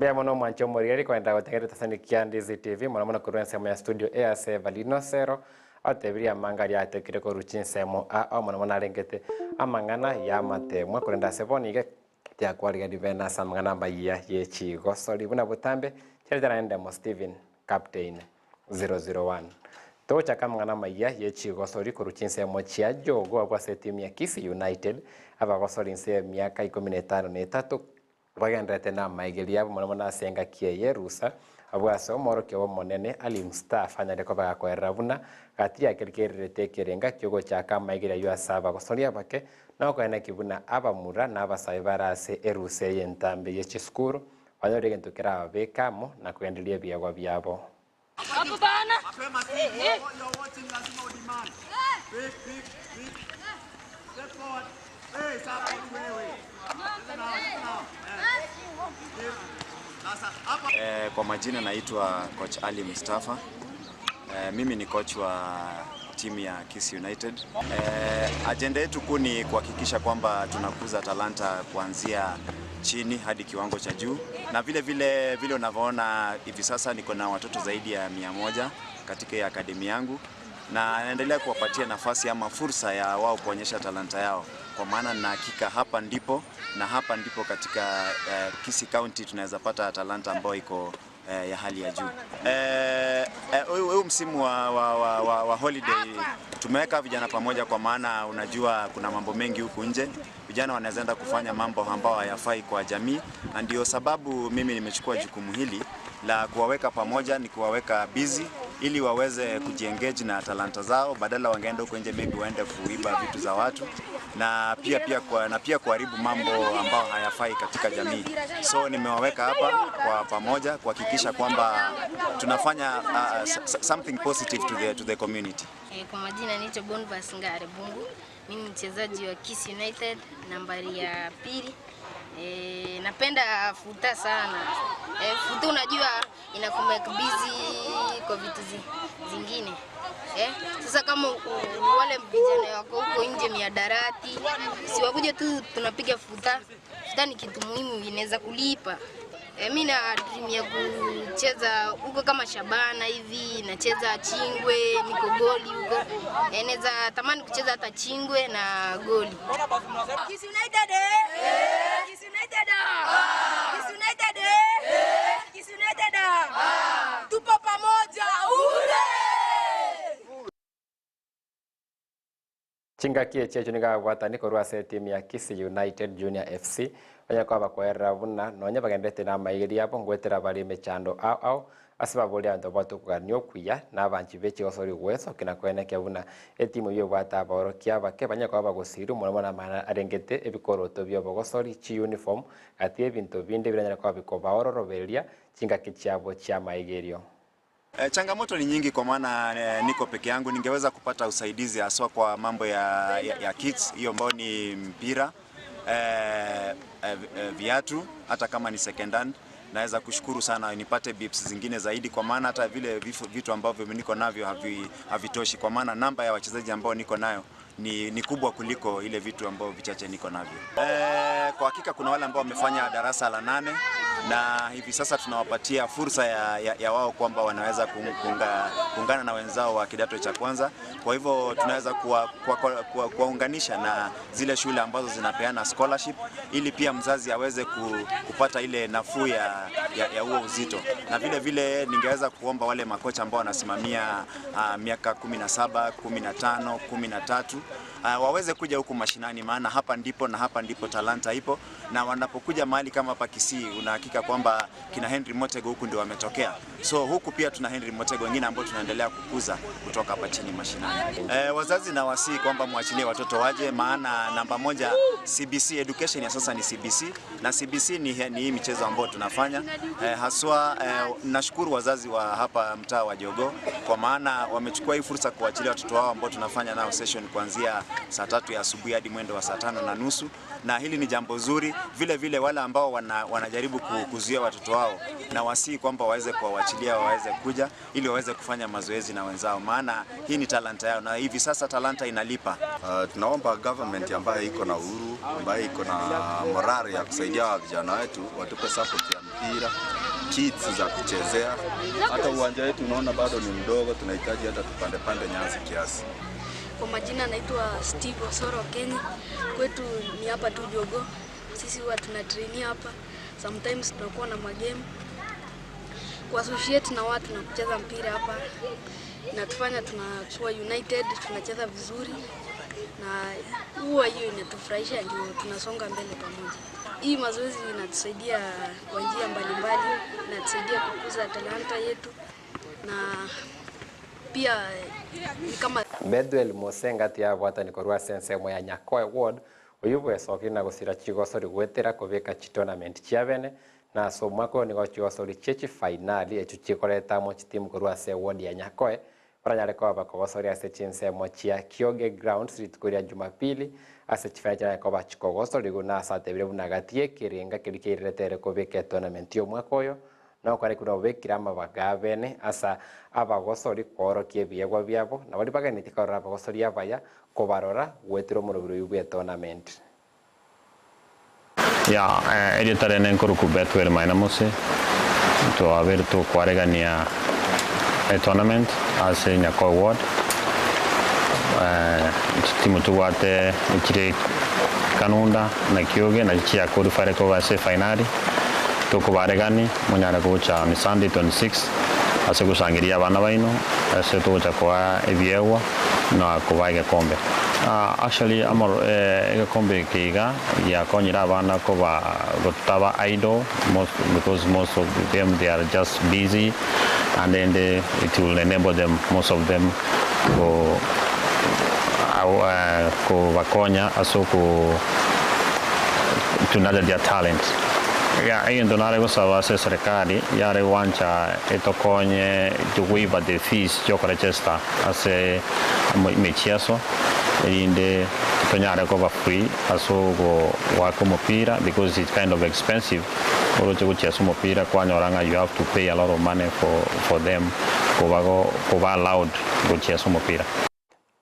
Mbuya mono omwanche omorigeri koenda gotegerera tasani kia Ndizi TV mono mono korwa ensemo ya studio A ase Evalino Sero atebirie amanga aria atekire korwa chinsemo a ao mono mono arengete amang'ana ya amatemwa korende ase bono iga tiakwarigani bene ase amang'ana amayia ye chigosori buna botambe chiarete naende Ndemo Stephen Captain 001. Togochaka amang'ana amayia ye chigosori korwa chinsemo chia Jogoo abwo ase etimu ya Kisii United abagosori inse y'emiaka ikomi na etano na etato Bagendererete namaigerio abo mono mono ase engaki eye y'erusa, abwo ase omoorokia obo omonene Ali Mustafa anyare koba gakoerera buna gati ya keria kererete ekerenga kiogochaka amaigerio ayio ase abagosoria abake na okoeneki buna abamura na abasae bare ase erusa eye entambe ye chisukuru banyore egento kerababeke amo na kogendereria ebiegwa biabo. Kwa majina naitwa Coach Ali Mustafa. Mimi ni coach wa timu ya Kisii United. Ajenda yetu kuu ni kuhakikisha kwamba tunakuza talanta kuanzia chini hadi kiwango cha juu, na vile vile vile unavyoona hivi sasa niko na watoto zaidi ya 100 katika hii akademi yangu, na naendelea kuwapatia nafasi ama fursa ya wao kuonyesha talanta yao, kwa maana na hakika hapa ndipo na hapa ndipo katika Kisii County tunaweza pata talanta ambayo iko ya hali ya juu. Huu msimu wa holiday tumeweka vijana pamoja, kwa maana unajua kuna mambo mengi huku nje, vijana wanaweza enda kufanya mambo ambayo hayafai kwa jamii, na ndio sababu mimi nimechukua jukumu hili la kuwaweka pamoja, ni kuwaweka busy ili waweze kujiengage na talanta zao, badala wangeenda huko nje maybe waende kuiba vitu za watu na pia kuharibu mambo ambayo hayafai katika jamii. So nimewaweka hapa kwa pamoja kuhakikisha kwamba tunafanya something positive to the community. Kwa majina naitwa Bonvas Ngare Bungu. Mimi ni mchezaji wa Kisii United nambari ya pili. Napenda futa sana. Futa unajua inakumake busy kwa vitu zingine. Sasa kama wale vijana wako huko nje miadarati, si wakuje tu tunapiga futa. Futa ni kitu muhimu, inaweza kulipa. Mi na dream ya kucheza huko kama Shabana hivi, nacheza Chingwe, niko goli huko. Naweza tamani kucheza hata Chingwe na goli. Kisii United eh! Kisii United ah! Kisii United eh! Kisii United ah! Tupo pamoja ule! Chingaki echecho nigabwatani korwa ase etimu ya Kisii United Junior FC banya bakoerera buna nonya bagendete na amaigeri abo ngwetera bari emechando ao ao ase baboria abanto batukogania okuya na abanchi be chigosori gwesoki na koenekia buna etimu eywo ebwate abaorokia abake banya koba bagosirwa mono mono amana arengete ebikoroto bia obogosori chiuniform gati ebinto binde biranyare koba bikobaororobereria chingaki chiabo chia amaigerio. Changamoto ni nyingi kwa maana niko peke yangu. Ningeweza kupata usaidizi haswa kwa mambo ya kits hiyo ambayo ni mpira, viatu, hata kama ni second hand. Naweza kushukuru sana nipate bips zingine zaidi, kwa maana hata vile vitu ambavyo niko navyo havitoshi, kwa maana namba ya wachezaji ambao niko nayo ni kubwa kuliko ile vitu ambavyo vichache niko navyo. Kwa hakika kuna wale ambao wamefanya darasa la 8 na hivi sasa tunawapatia fursa ya wao kwamba wanaweza kuungana na wenzao wa kidato cha kwanza. Kwa hivyo tunaweza kuwaunganisha na zile shule ambazo zinapeana scholarship ili pia mzazi aweze kupata ile nafuu ya huo uzito. Na vile vile ningeweza kuomba wale makocha ambao wanasimamia miaka 17, 15, 13 waweze kuja huku mashinani, maana hapa ndipo na hapa ndipo talanta ipo, na wanapokuja mahali kama hapa Kisii unahakika kwamba kina Henry Motego huku ndio wametokea. So huku pia tuna Henry Motego wengine ambao tunaendelea kukuza kutoka hapa chini mashinani. Wazazi na wasii kwamba mwachilie watoto waje, maana namba moja CBC education ya sasa ni CBC, na CBC ni hii michezo ambayo tunafanya. Haswa nashukuru wazazi wa hapa mtaa wa Jogoo kwa maana wamechukua hii fursa kuachilia watoto wao ambao tunafanya nao session kuanzia saa 3 ya asubuhi hadi mwendo wa saa 5:30, na hili ni jambo zuri. Vile vile wale ambao wana, wanajaribu kuzuia watoto wao na wasii kwamba waweze kuwawachilia waweze kuja ili waweze kufanya mazoezi na wenzao, maana hii ni talanta yao na hivi sasa talanta inalipa. Tunaomba government ambayo iko na uhuru, ambayo iko na morale ya kusaidia vijana wetu, watupe support ya mpira, kits za kuchezea. Hata uwanja wetu unaona bado ni mdogo, tunahitaji hata tupande pande nyasi kiasi. Kwa majina naitwa Steve Osoro Kenya. Kwetu ni hapa tu Jogo. Sisi huwa tuna trainia hapa. Sometimes tunakuwa na magame. Kuassociate na watu na kucheza mpira hapa inatufanya tunakuwa united, tunacheza vizuri na huwa hiyo inatufurahisha, ndio tunasonga mbele pamoja. Hii mazoezi inatusaidia kwa njia mbalimbali, inatusaidia kukuza talanta yetu na pia ni kama Bethuel Musenga tiabwatani korwa ase ensemo ya Nyakoe ward oyu bwesokire na gosira chigosori gwetera kobeka chitournament chiabene na ase omwaka oyo nigo chigosori chie chifinali echio chikoretamo chitimu korwa ase ward ya Nyakoe baranyare koba bakogosoria ase chinsemo chia Kioge Grounds rituko ria Jumapili ase chifina chianyare koba chikogosoriwa na ase atebire buna gati ekerenga keria keiretere kobeka etournament ya omwaka oyo nokore kuna obekire amabaga abene asa abagosori kworokia ebiegwa biabo na baria bageneti korora abagosori abaya kobarora gwetera omorobiri oyo bwa etournament. Ya, erieta rene nkoruku Bethuel Maina Mose, twabere tokwaregania etournament ase Nyakoe ward. Chitimu tobwate echire Kanunda na Kioge nachi chiaqualifyire koba ase efinali, tokobaregani monyare gocha on Sunday 26 ase gosangeria abana baino ase togocha koa ebiegwa na kobaa egekombe. Actually amoro egekombe eke iga giakonyire abana koba gotaba idle most, because most of them they are just busy and then it will enable them, most of them ko kobakonya ase oko to nurture their talent. Ya, egento nare gosaba ase serikali yare gwancha etokonye to waive the fees chiokorechesta ase mechiaso erinde tonyare koba free ase ogo gwaka omopira because it's kind of expensive oroche gochiesa omopira kwanyora ng'a you have to pay a lot of money for them kobago koba allowed gochiesa omopira.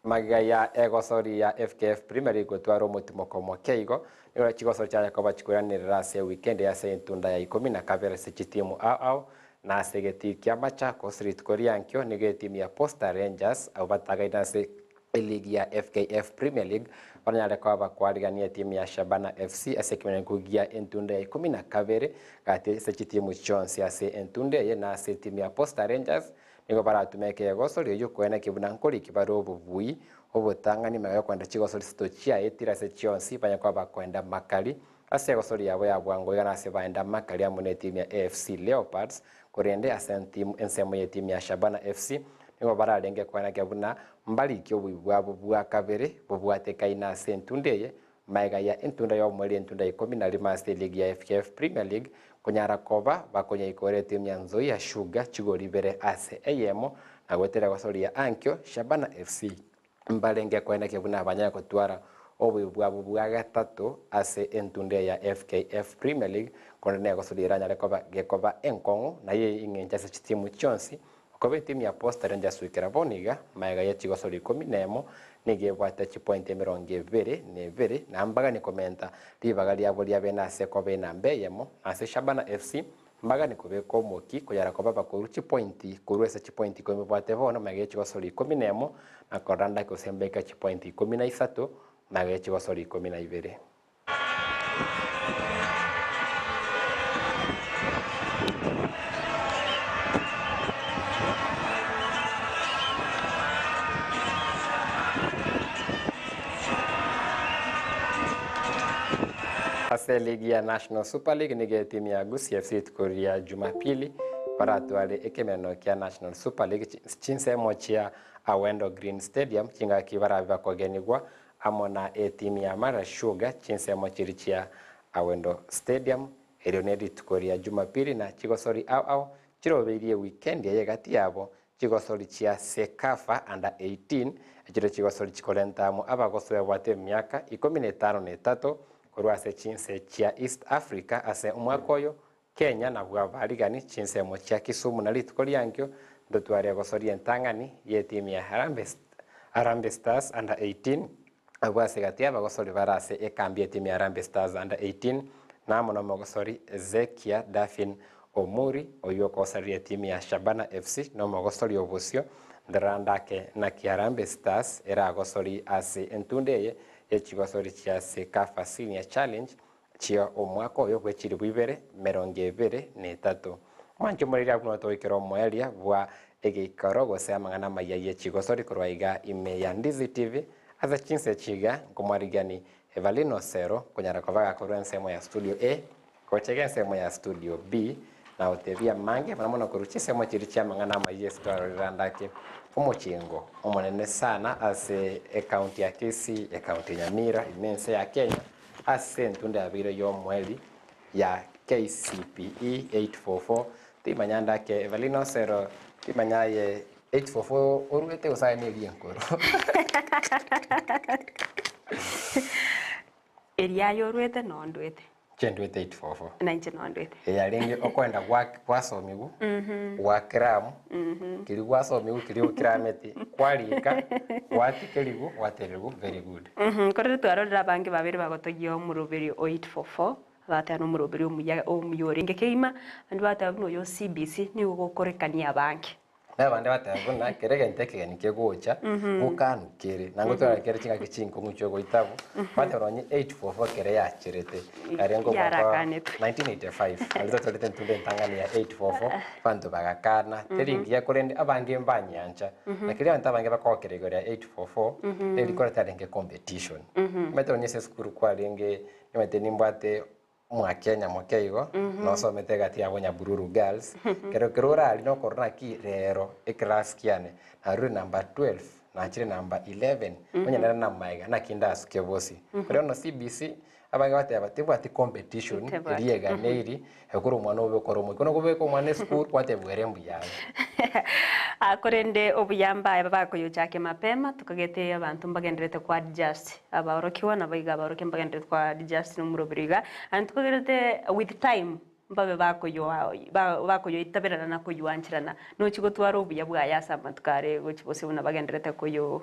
Magega ya egosori ya FKF Premier League gotwara omotimoko omoke igo, nigo chigosori chiaye koba chikoiranerera ase ewikendi ase entunda ya ikomi na kabere ase chitimu ao ao na ase egetii kia Machakos rituko riankio nigo etimu ya Posta Rangers abwo batagaine ase eligi ya FKF Premier League baranyare koba bakwarigania etimu ya Shabana FC ase ekemanyererio gia entunda ya ikomi na kabere gati ase chitimu chionsi ase entunda eye na ase etimu ya Posta Rangers nigo baratume ekegosori oyio koeneki buna nkoriki bare obobui obotang'ani magega yokoenda chigosori isatu chiaetire ase chionsi banye koba bakoenda makari ase egosori yabo ya bwango iga nase baenda makari amo na etimu ya AFC Leopards korende ase ensemo y'etimu ya Shabana FC nigo bararenge koenekia buna mbarikie oboi bwabo bwa kabere bobwatekaine ase entunda eye Magega ya entunda y'omoerio entunda ya ikomi na rimo ase eligi ya FKF Premier League konyara koba bakonyaikora etimu ya Nzoia Sugar chigori ibere ase eyemo na goetera gosoria ankio Shabana FC mbarenge koenekia buna banyare gotwara obobe bwabo bwa gatato ase entunda eye ya FKF Premier League korende negosoria eranyare koba gekoba enkong'u naye eng'encho ase chitimu chionsi Okoba etimu ya Posta Rangers goikera bono iga, magega ye chigosori ikomi nemo, nigo ebwate chipointi emerongo ebere na ebere, na mbaganie komenta ribaga riabo riabe nase koba enamba eyemo, na ase Shabana FC mbaganie kobeka omoki konyara koba bakorwa chipointi korwa ase chipointi ikomi babwate bono magega ye chigosori ikomi nemo, na korora ndake gose mbeke chipointi ikomi na isato magega ye chigosori ikomi na ibere. Ase eligi ya National Super League nigo etimu ya Gusii FC rituko ria Jumapili baratware ekemerano kia National Super League chinsemo chia Awendo Green Stadium chingaki barabe bakogenigwa amo na etimu ya Mara Sugar chinsemo chiria chia Awendo Stadium. Erio nerituko ria Jumapili na chigosori ao ao chirobeirie wikendi eye gati yabo chigosori chia CECAFA Under 18 echire chigosori chikorenta amo abagoswa babwate emiaka ikomi na etano na etato Korwa ase chinse chia East Africa ase omwaka oyo, Kenya nabwo abarigani chinsemo chia Kisumu na rituko riankio ntotware egosoria entang'ani y'etimu ya Harambee Stars Under 18 abwo ase gati y'abagosori bare ase ekambi y'etimu ya Harambee Stars Under 18 na amo nomogosori Ezekia Daffin Omuri oyio okogosareria etimu ya Shabana FC na omogosori obosio Ndirandake naki Harambee Stars eragosori ase entunda eye ye chigosori chia Cecafa Senior Challenge chia omwaka oyo bwe chilifu ibere merongo ebere na etato. Mwanche omoreri abwo notoikera omoeria bwa egeikaro gose amang'ana amaya ye chigosori korwa iga ime ya Ndizi TV ase chinse echi iga nkomwarigani Evalyn Osero konyara koba gakorwa ensemo ya studio A gocha iga ensemo ya studio B na gotebia amange mono mono korwa chinsemo chiria chia amang'ana amaya Yeso twarorire ande ake omochengo omonene sana ase ecounty ya Kisii, ecounty ya Nyamira ime ense ya Kenya ase entunda yabeire y'omoerio ya KCPE 844 timanya ande ake Evelyn Osero timanya aye 844 orwete gose aye neria enkoro. Eria aye orwete noo ndwete. Inche ndwete 844. Na inche noo ndwete. Eyarenge okoenda gwasomigwa, gwakeramu, keria gwasomigwa keria okerameti, kwarika, gwatikerigwa, gwatererigwa very good. Korende twarorire abange babere bagotogia omoroberi o 844, bagateba nomoroberi omuya omuya orenge kegima, naende bagateba buna oyo o CBC nigo ogokorekania abange. Na abande bateba buna kera egento ekegeni kegocha, gokanu kere, naende gotwara kere chingaki chinkong'u chiogoita abwo, bateba nonye 844 ekere yacherete, yarenge omwaka wa Yarakanetwe. 1985, nario twatorete entunda entang'ani ya 844, abanto bagakana, teri engiya korende abange mbanyeancha, Lakini abanto abange bakogokera igoro ya 844, nerikora tarenge competition. Omanyete nonye ase esukuru kwarenge, omanyete nimbwate Omwakenya moke igo, nosomete egati ya Bonyabururu Girls, kero kero orarie nokorora naki rero eclass kiane, narure number 12, nachire number 11, onye nere namaiga naki ndasuke bosi. Kore bono CBC, abange bateba tebwati competition Tebwati. eria eganeiri, ekore omwana obe okore omokia. Bono okobeka omwana esukuru, kwatebwa ere mbuya are. Ah, korende obuya mbaye bakoyochakia mapema, tokagete abanto mbagendererete ko adjust abaorokigwa nabo iga abaorokia mbagendererete ko adjust nomoroberi iga, and tokagerete with time mbabe bakoyoa ba bakoyoitaberana na koyoancherana, nochi gotwara obuya bwaye ase amatuko are gochi bosio buna bagendererete koyo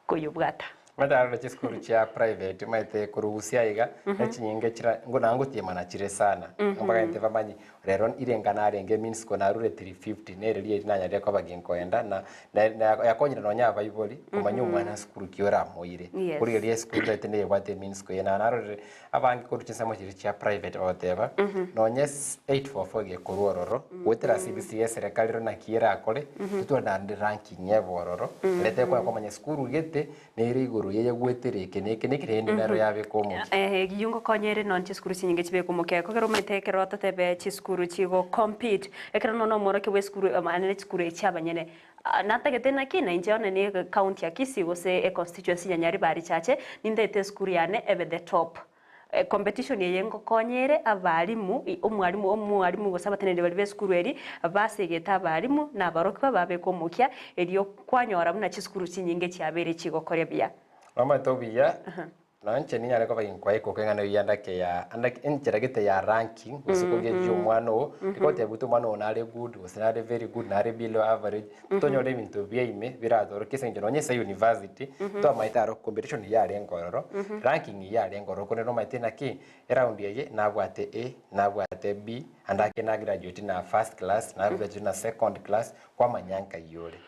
koyobwata. Omanyete aroro chisukuru chia private omanyete korusia iga ne chinyinge chira ngo nabo ngotiemana chire sana mpaka intwe bamanye rero irenga narenge means ko narure 350 nere rieri nanyarire koba ginkoenda na na yakonyire nonya abaibori komanya omwana sukuru ki oramoire Yes. korigereria esukuru taete neyebwate emeans ko eye na narorire abange korwa chinsemo chiria chia private ogoteba nonye 844 gekorwa ororo goetera CBC ya eserekari ero naki erakore totware naende ranking ebe ororo erete ekonya komanya sukuru gete nere igoro yeye goetera eke na eke na eke naende nero yabeka omokia. Eyio ngokonya ere nonye chisukuru chinyinge chibeke omokia ekogera omanyete ekero totebe chisukuru chigo compete ekero nonya omworokia bwa esukuru ane chisukuru echi abanyene natagete naki na inche one ne county ya Kisii gose e constituency ya Nyaribari Chache nintagete esukuru yane ebe the top Competition eye ngokonya ere abalimu, omwalimu omwalimu gose abateneneri baria b'esukuru eri basegete abalimu na abarokigwa babeke omokia erio kwanyora buna chisukuru chinyinge chiabeire chigokoria buya. Nomanyete obuya, nonya inche ninyare koba ginkoa ekoka eng'ana eyio andake ya andake enchera gete ya ranking gose kogechi omwana oo, rigoteba gose omwana oo nare good gose nare very good nare below average, tonyore ebinto bia ime biratorokie ase eng'encho nonye ase university twamaete aro competition yarenge ororo, ranking yarenge ororo korende nomanyete naki eround eye nabwate A, nabwate B, ande ake na graduate na first class, na graduate na second class, kwamanya nkai ore.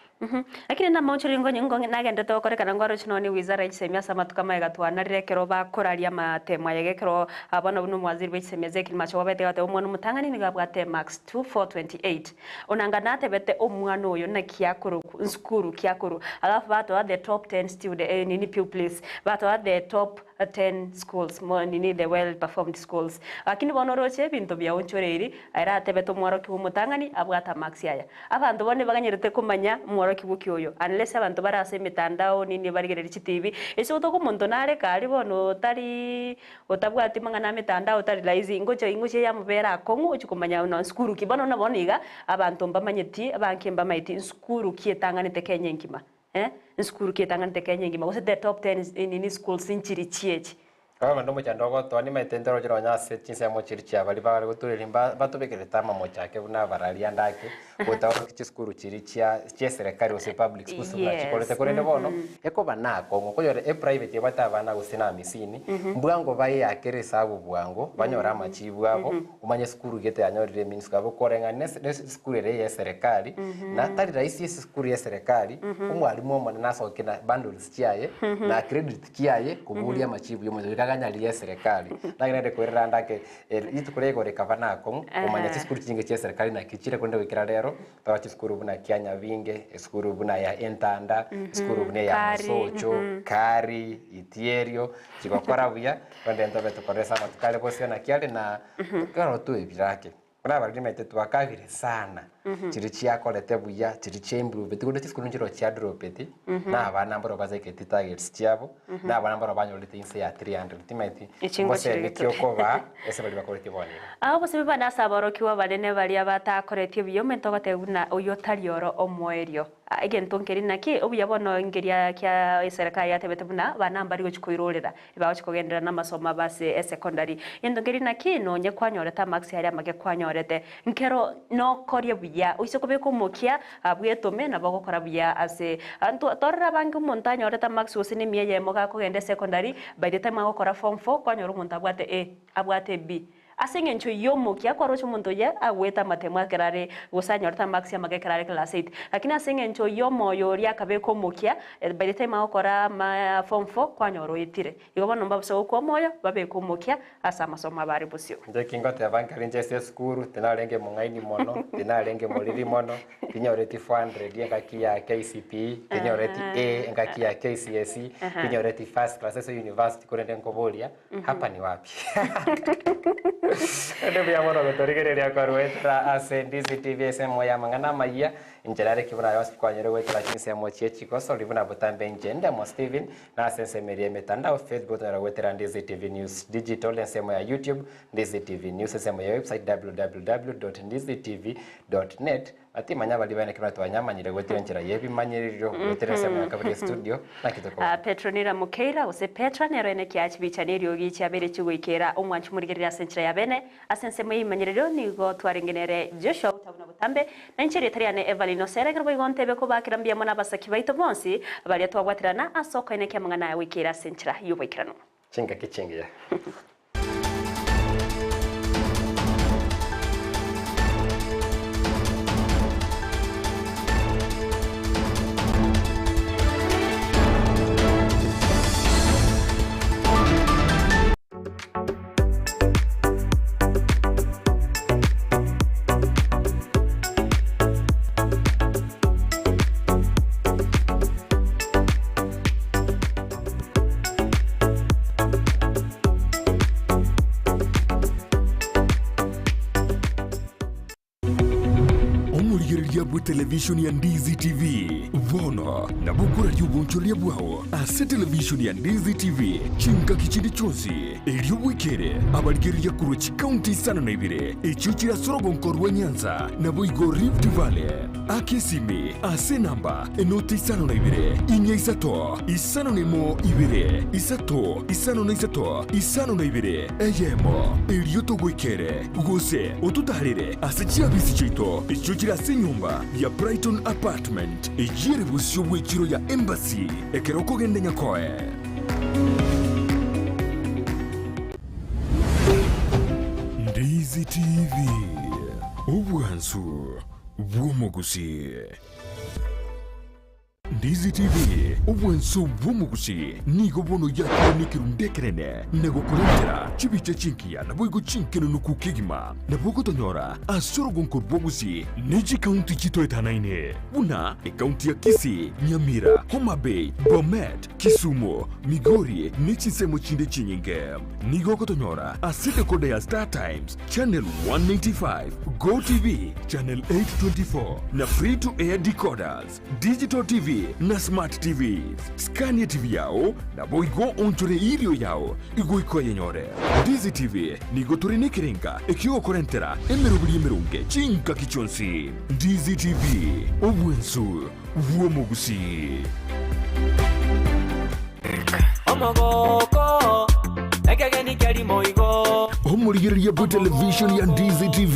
Lakini namaonchoreria ngonye ngo nagenderete gokorekana ngwaroche nonya ne wizara ya chisemi ase amatuko amaye gatwanarire ekero bakoraria amatemo aye iga ekero bono buna omowaziri bwe chisemi Ezekiel Machogu abete agateba omwana omotang'ani nigo abwate marks 2428 onanga natebete omwana oyo naki akorokwa nsukuru ki akorwa alafu batoa the top 10 student nini pupils batoa the top 10 schools mo nini the well performed schools lakini bono oroche ebinto biaonchoreiri ere atebete omworokigwa omotang'ani abwate amarks aya Abanto bono nibaganyerete komanya omworokigwa ki oyo, unless abanto bare ase emetandao nini barigererie chitibi, ase otoka omonto nare kare bono otari otabwati mang'ana a metandao otari rahisi ngocha ingochia yamobera akong'u ochia komanya buna nsukuru ki. Bono na bono iga, abanto mbamanyeti abange mbamaeti nsukuru ki etang'anete Kenya engima eh, nsukuru ki etang'anete Kenya engima gose the top ten nini schools nchiri chiechi. Bono omochando ogotoa nimaete ntoroche nonya ase chinsemo chiria chia baria bare gotureria mba batobekerete amamocho ake buna abarari ande ake, gotaorokia chisukuru chiria chia chieserekari gose public schools buna chikorete. Korende bono, ekoba nakong'u okonyora eprivate ebwate abana gose na amisini, mbwango bayeakere esabu bwango, banyore amachibu abo, omanye esukuru gete yanyorire emeans abo koreng'ana na ese esukuru ere ya eserekari, na tari rahisi esukuru ya eserekari, omwalimu omonene asoke na bundles chiaye, na credit kiaye koboria amachibu y'omonto goika aganyarie eserekari. Nagerende koirera ande ake rituko ria igoro rikaba nakong'u komanya chisukuru chinyinge chia eserekari naki chire korende goikera rero twarora chisukuru buna Kianyabinge, esukuru buna ya Entanda, esukuru buna eya Kari, Mosocho, Kari, Itierio, chigokora buya, korende ntobe tokorora ase amatuko are bosio naki are na ekero toebire ake. Buna abariri maete twakabire sana, chiria chiakorete buya, chiria chiaimproveti, korende chisukuru nchiroo chiadropeti, na abana mbaro basaiketi targets chiabo, na abana mbaro banyorete inse ya 300, timaeti Echingo chiri ngosemi ki gitore. okobaa ase baria bakoretie bono iga. Abo bosemi bane ase aborokigwa abanene baria batakoretie buya, omonto ogoteba buna oyio tari oro omoerio. Egento nkeri naki, obuya bono nkeria kia eserekari yatebete buna abana mbari gochia koirorera, ebagochia kogenderera namasomo abo ase esecondary. Egento nkeri naki, nonye kwanyorete amarks aria amake kwanyorete, nkero nokoria buya, oise kobeka omokia bwetome nabo ogokora buya ase torore abange omonto anyorete amarks gose na emia eyemo gakogenda esecondary, by the time agokora form four, kwanyora omonto abwate A, abwate B. Ase engencho y'omokia kwaroche omonto oyio agwete amatemo ekero are gose anyorete amarks amake ekero are class eight. Lakini ase engencho y'omoyo oria akabeka omokia, by the time agokora ama form four kwanyora oetire. Igo bono mbabase gokwa omoyo, babeke omokia ase amasomo abo are bosio. Inche ki ngoteba nkare inche ase esukuru, tinarenge mong'aini mono, tinarenge moriri mono, tinyoreti 400 engaki ya KCPE, tinyoreti A engaki ya KCSE, tinyoreti first class ase university korende nkoboria, Hapa ni wapi? Ende mbuya mono gotorigereria korwetera ase Ndizi TV ensemo ya amang'ana amayia. Inche nare kibuna yonsi kwanyore goetera chinsemo chie chigosori buna botambe inche Ndemo Steven na ase ensemo eria emetandao Facebook tonyara goetera Ndizi TV News Digital ensemo ya YouTube Ndizi TV News ensemo ya website www.ndizitv.net Na timanya baria bene ekero twanyamanyire goetera enchera y'ebimanyererio, goetera ensemo ya kabere y'estudio, naki tokobua. Petronila Mukeira, gose Petra, nero ene kiachibicha neriogi chiabeire chigoikera omwanchi omorigereria ase enchera ya bene. Ase ensemo y'ebimanyererio nigo twarenge nere Joshua Otabu na botambe, na inche erieta riane Evelyn Osere, ekero boigo ntebe kobakera mbuya mono abasaki baito bonsi baria twabwaterana ase okoenekia amang'ana aya goikera ase enchera y'oboikeranu. Chingaki chingiya. Omorigereria bw'etelevishoni ya Ndizi TV bono nabo okoraria obonchoreria bwao ase televishoni ya Ndizi TV chingaki chinde chionsi, erio bwekere abarigereria korwa chikaunti isano na ibere echio chire ase orogonko rwa Nyanza naboigo Rift Valley. Aka esimi ase enamba enoti 52 4 5 1 2 3 5 3 52 eyemo, erio togoikere, gose ototaarere ase chiabisi chiaito echio chire ase enyomba ya Brighton Apartment, eyio ere bosio bw'echiro ya Embassy ekero okogenda Nyakoe. Ndizi TV, obwansu bw'omogusii. Ndizi TV, obwanso bw'omogusii, nigo bono yakire nekerundu ekenene na gokorentera chibicha chingiya naboigo chinkenenuku kegima. Nabo ogotonyora ase orogonko rw'ogusii ne chikaunti chitoetanaine buna ekaunti ya Kisii, Nyamira, Homa Bay, Bomet, Kisumu, Migori ne chinsemo chinde chinyinge. Nigo ogotonyora ase decoder ya Star Times, Channel 195, Go TV, Channel 824 na Free to Air decoders, Digital TV na Smart TVs. Scan TV yao naboigo onchore irio yao igoika oyenyore. Ndizi TV nigo tore nekerenga ekiogokorentera emeroberi emeronge chingaki chionsi. Ndizi TV, obwensu bw'omogusii. Omogoko. Omorigereria bwe television ya Ndizi TV,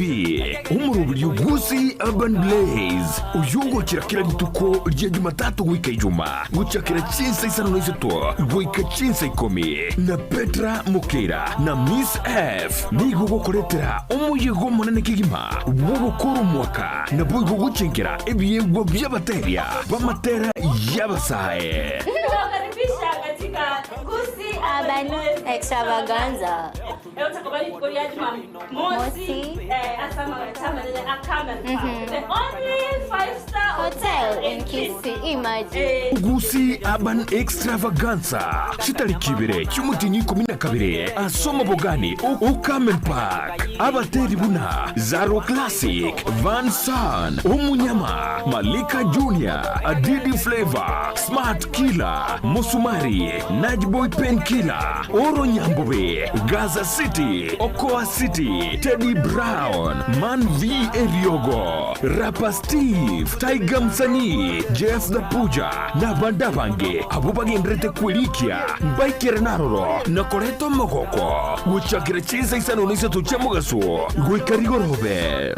omoroberio Gusii Urban Blaze, oyio ogochera kera rituko ria Jumatatu goika Ijuma, gochakera chinsa isano na isato goika chinsa ikomi, na Petra Mokeira na Miss F nigo ogokoretera omoyega omonene kegima bw'ogokora omwaka naboigo gochenkera ebiegwa bi'abateria b'amatera y'abasae. Tunawakaribisha katika Gusii Urban Extravaganza. Mosi Hotel in Kisii, imagine. Gusii Urban Extravaganza chitariki ibere chi'omotienyi ikomi na kabere ase omobogani o Carmen Park. Abateri buna Zaro Classic, Van San, Omunyama, Malika Junior, Adidi Flavor, Smart Killer, Musumari, Najboy Pen Killer, Oro Nyambobe, Gaza City, Okoa City, Teddy Brown, Man V Eriogo, Rapper Steve, Tiger Msanii, Jeff the Puja na abande abange abwo bagenderete kwerikia mbaikere naroro na koreta omogoko gochakera chinsa isano na isato chia mogaso goika rigorobe.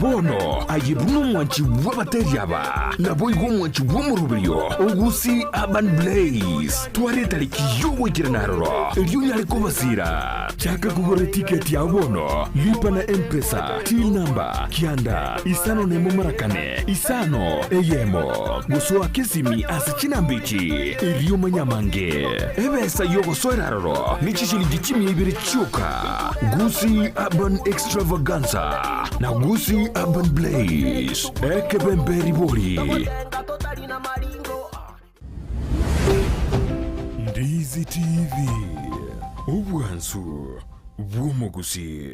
Bono aye buna omwanchi bw'abateri aba, naboigo omwanchi bw'omoroberio o Gusii Urban Blaze, twara etariki y'ogoikerana aroro, erio onyare kobasira. Chaka kogora etiketi yao bono, lipa na M-Pesa, till number, kianda, isano nemo mara kane, isano, eyemo. Gosoa kesimi ase chinamba echi, erio omanye amange. Ebesa y'ogosoera aroro ne chishilingi chimia ibere chioka. Gusii Urban Extravaganza na Gusii Urban Blaze, ekebembe ribori. Ndizi TV, obwansu bw'omogusii.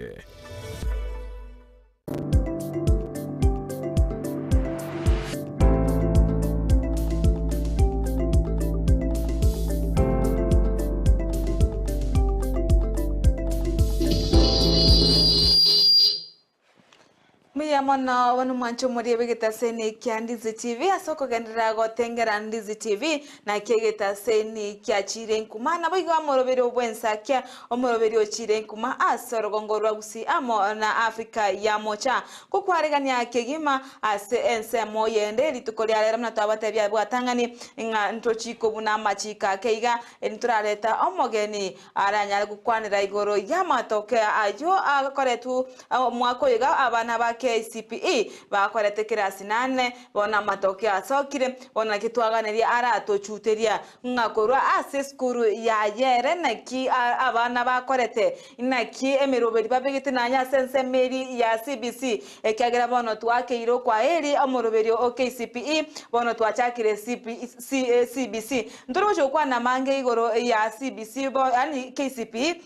Mbuya mono bono mwanche omorie bw'egetaseni kia Ndizi TV ase okogenderera gotengera Ndizi TV naki egetaseni kiachire nkuma naboigo amoroberio bw'ensakia omoroberio ochire nkuma ase orogongo rwa Gusii amo na Africa ya mocha gokwaregania kegima ase ensemo yende rituko ria rero buna twabatebia bwatang'ani ng'a ntochi kobuna amachiko ake iga ntorareta omogeni Aranyare gokwanera igoro y'amatoke ayio akoretwe omwaka oyo iga abana ba KCPE bakorete kerasi nane, bono amatoke asokire, bono naki twaganeria aratochuteria ng'a korwa ase esukuru yaye ere naki abana bakorete, naki emeroberi babegete nonye ase ensemo eria ya CBC, ekiagera bono twakeire okwaeri omoroberio o KCPE, bono twachakire CBC. Ntore gochia gokwana amange igoro ya CBC bo yaani KCPE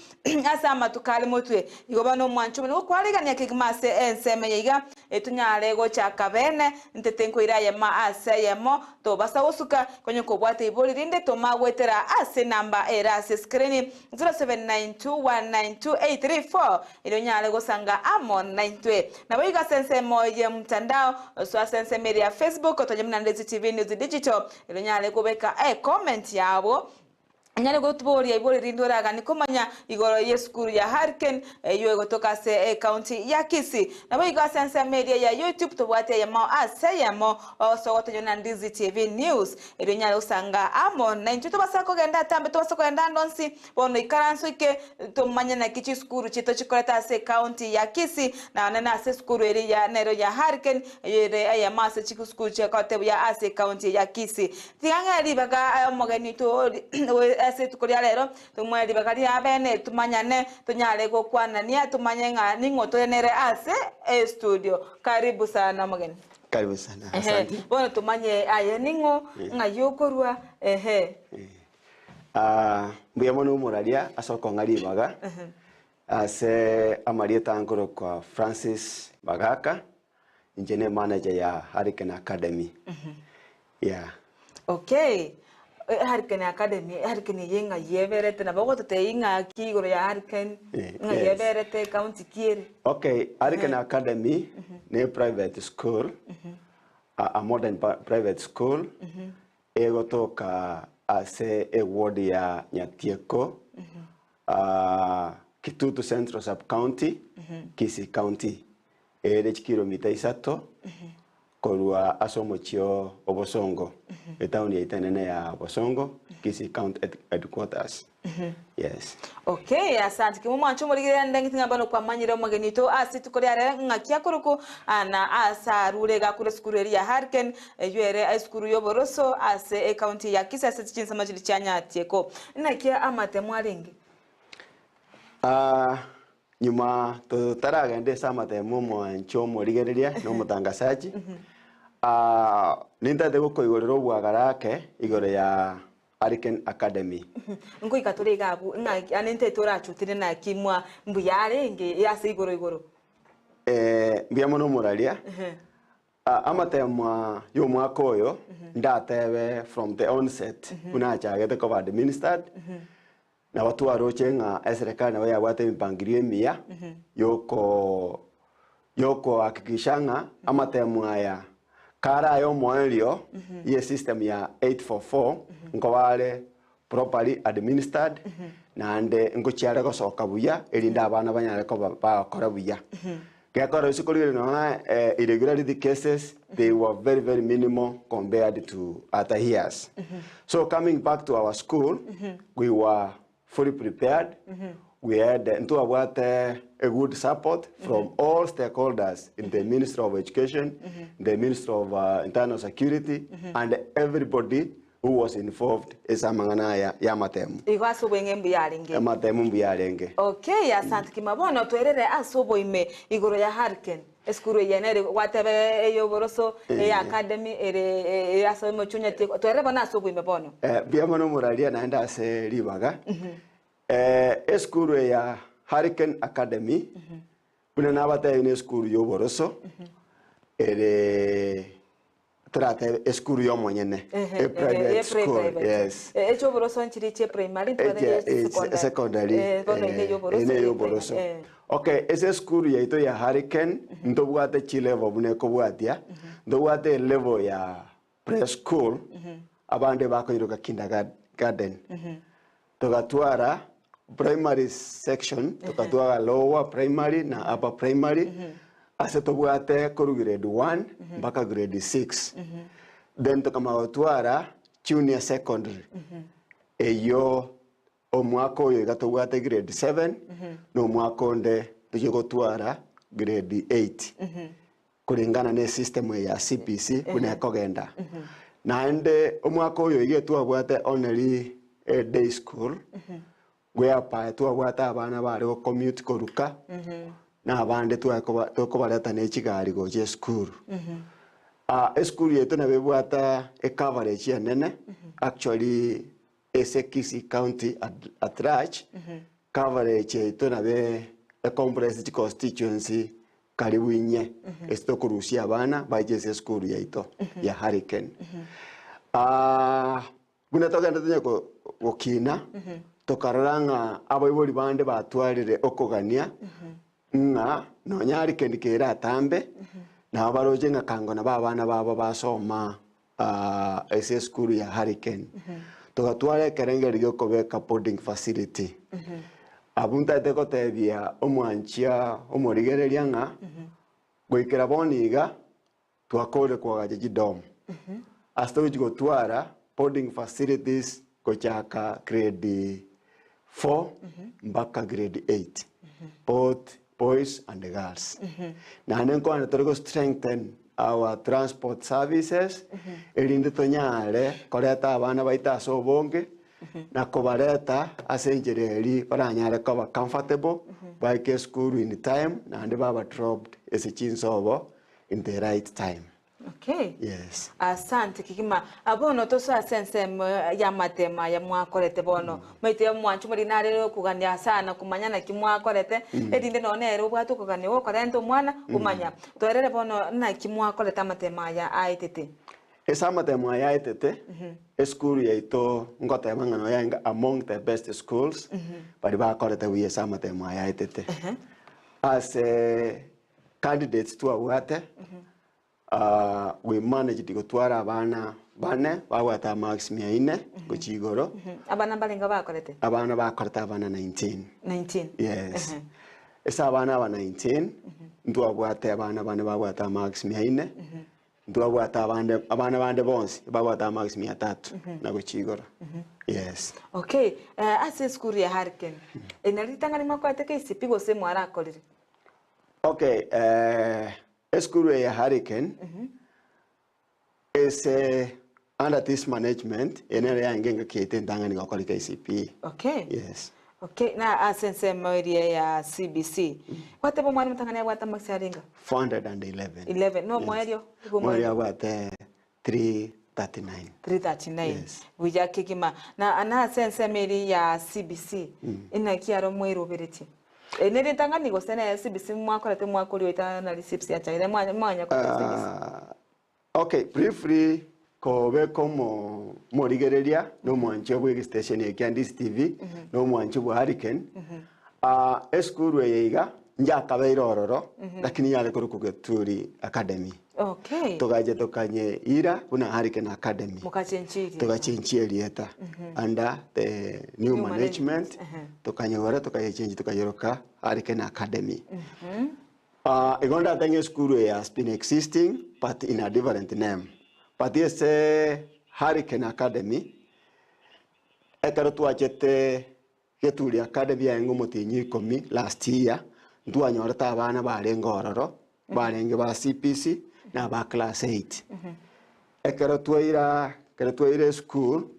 ase amatuko are motwe. Igo bono omwancho omonene gokwarigania kegima ase ensemo eye iga etonyare gochaka bene ntete nkoira ayemo ase ayemo tobasa gosuka konye kobwata ibori rinde toma goetera ase enamba ere ase escreen 0792192834 erio onyare gosanga amo naintwe. Naboigo ase ensemo ye mtandao soa ase ensemo ere ya Facebook otonye buna Ndezi TV News Digital Erio onyare kobeka ecomment yabo, onyare gotuboria ibori rinde oraganie komanya igoro y'esukuru ya Hurricane eyio egotoka ase ecounty ya Kisii. Naboigo ase ensemo eria ya YouTube tobwate eyemo ase eyemo ase ogotonyora na Ndizi TV News. Erio onyare gosanga amo naintwe tobasa kogenda atambe tobasa kogenda ande onsi bono ikaranso ike tomanye naki chisukuru chiaito chikorete ase ecounty ya Kisii na nonye ase esukuru eria nero ya Hurricane Eyio ere eyemo ase chisukuru chiakote buya ase ecounty ya Kisii. Tiga ng'e ribaga omogeni oito ase rituko ria rero, tomoe ribaga ria bene tumanyane, tonyare gokwanania, tumanye ng'a ning'o tore nere ase estudio. Karibu sana omogeni. Karibu sana, Ehe, asante. bono tumanye aye ning'o, ng'ai okorwa, ehe. Ah, mbuya mono omoraria ase okong'a ribaga ase amarieta ankorokwa Francis Bagaka Inche ne manager ya Hurricane Academy. Yeah. Okay. Eh, Hurricane Academy, Hurricane eye ng'ai eberete nabo ogototebia ing'aki igoro ya Hurricane, ng'ai Yes. eberete county ki ere? Okay, Hurricane Academy ne private school, a, a modern pa- private school egotoka ase eward ya Nyatieko, ah, Kitutu Central Sub-County, Kisii County, ere chikilomita isato korwa ase omochie o Bosongo, etaoni yaito enene ya Bosongo, Kisii County Headquarters. Yes. Okay, asante. Kimwe mwanche omorigereria ndeng'iti ng'a bono kwamanyire omogeni oito ase rituko ria rero ng'aki akorokwa na ase arure iga akure esukuru eria ya Hurricane eywo ere esukuru y'oboroso ase ecounty ya Kisii ase chinsemo chiria chia Nyatieko. Naki amatemo arenge? Ah, nyuma totaragenda ase amatemo omwanche omorigereria na omotangasaji, ah, nintagete gokoigorera obwagare ake igoro ya Hurricane Academy. Nkoika tore iga abwo, ng'a ane ntaete orachutire naki mwa mbuya arenge ase igoro igoro. Eh, mbuya mono omoraria. Amateemwa y'omwaka oyo ndatebe from the onset buna achagete koba administered, nabo twaroche ng'a eserekari nabo yabwate emipangilio emiya yoko yokohakikisha ng'a amateemwa aya kare aye omoerio ye system ya 844 nkoba are properly administered naende ngochia are gosoka buya erinde abana banyare koba bagokora buya. Gekora ase korigereria nonya irregularity cases they were very very minimal compared to other years. So coming back to our school we were fully prepared we had ntwabwate a good support from all stakeholders in the Ministry of Education, the Ministry of Internal Security and everybody who was involved ase amang'ana aya y'amatemo. Igo ase obweng'e mbuya arenge. Amatemo mbuya arenge. Okay, asante kima. Bono twerere ase oboime igoro ya Hurricane. Esukuru eye nere gwateba ey'oboroso, eye academy ere eye ase omochie onyatiekwa. Twerere bono ase oboime bono. Mbuya mono omoraria naende ase ribaga. Esukuru eye ya Hurricane Academy buna nabatebie nesukuru y'oboroso ere Toratebe esukuru y'omonyene, a private school, yes. Echi'oboroso nchiria chie primary, ntobwate Eche- chie eche- secondary, Bono eye eh, ney'oboroso, eye eye ney'oboroso. primary, eh. Okay, ase esukuru yaito ya Hurricane, ntobwate chilevel buna ekobwatia, ntobwate elevel ya preschool, abande bakoiroka kindergarten. Togatwara primary section, togatwara lower primary na upper primary, ase tobwate korwa grade one mpaka grade six. Then tokamanya gotwara junior secondary, eyio omwaka oyo iga tobwate grade seven, na omwaka onde tochia gotwara grade eight, korengana ne system eye ya CBC buna ekogenda. Naende omwaka oyo iga twabwate only a day school, whereby twabwate abana bare go commute koruka, na abande twakoba tokobareta ne chigari gocha esukuru. Esukuru yaito nabo ebwate ecoverage enene, actually ase Kisii County at at large, coverage yaito nabo ecomprise chiconstituency Karibu inye, ase tokorusia abana baiche ase esukuru yaito ya Hurricane. Ah, buna togenda tonya gokina, tokarora ng'a abaibori bande batwarire okogania ng'a nonya Hurricane kere atambe, nabo baroche ng'a kango nabo abana babo basoma ase esukuru ya Hurricane. Togatwara ekerengerio giokobeka boarding facility. Abwo ntagete gotebia omwanchia omorigereria ng'a goikera bono iga twakorire koagacha chidom. Ase togochi gotwara boarding facilities gochaka grade 4 mpaka grade 8 both boys and girls. Naende nkwane tore go strengthen our transport services erinde tonyare koreta abana baito ase obonge na kobareta ase enchera eria baranyare koba comfortable baike esukuru in time naende baba dropped ase chinsobo in the right time. Okay. Yes. Asante kegima. Ah, Bono tosoe ase ensemo y'amatemo aya mwakorete bono. Maite omwancho mori nare okogania sana komanya naki mwakorete, erinde nonye nere obwate okogania gokorenta omwana, omanya. Toerere bono naki mwakorete amatemo aya aetete. Ase amatemo aya aetete, esukuru yaito ngoteba ng'a noyo yarenge among the best schools, baria bakorete buya ase amatemo aya aetete. Ase candidates twabwate, we managed gotwara abana Bane babwate amarks mia ine gochia igoro. Abana mbarenge bakorete? Abana bakorete abana 19. 19. Yes. Ase abana aba 19, ntwabwate abana bane babwate amarks mia ine, ntwabwate abande abana bande bonsi babwate amarks mia tatu na gochia igoro. Yes. Okay, eh, ase esukuru ya Hurricane, eh, nari ritang'ani mwakorete KCPE gose mwarakorire? Okay, eh, esukuru eye ya Hurricane, Ase under this management, eye nere yaenge engaki yaito entang'ani gokora KCPE. Okay. Yes. Okay, na ase ensemo eria ya CBC, gwateba omwana omotang'ani abwate amagisi arenga? 411. 11. Na omoerio? Yes. Omoerio abwate 339. 339. Yes. Buya kegima. Na na ase ensemo eria ya CBC, inaki aro mweroberetie? Eri nere entang'ani gose ne CBC mwakorete mwakoria oita nari CBC yachagete mwanya kora CBC? Ah, Okay, briefly kobe komo morigereria na omwanchi bwa egestation eke kia Ndizi TV na omwanchi bwa Hurricane. Ah, esukuru eye iga njakabeire ororo lakini yare korokwa Geturi Academy. Okay. Togacha tokanye ira buna Hurricane Academy. Mokachenchia Togachenchia erieta under the new New management management, tokanyegora tokayechenji tokayeroka Hurricane Academy. Ah, igo ndatenge esukuru eye has been existing but in a different name. But ase Hurricane Academy, ekero twachete Geturi Academy yaenge omotienyi ikomi last year, ntwanyorete abana barenge ororo, barenge ba CBC na aba class eight. Ekero twaira ekero twaira esukuru,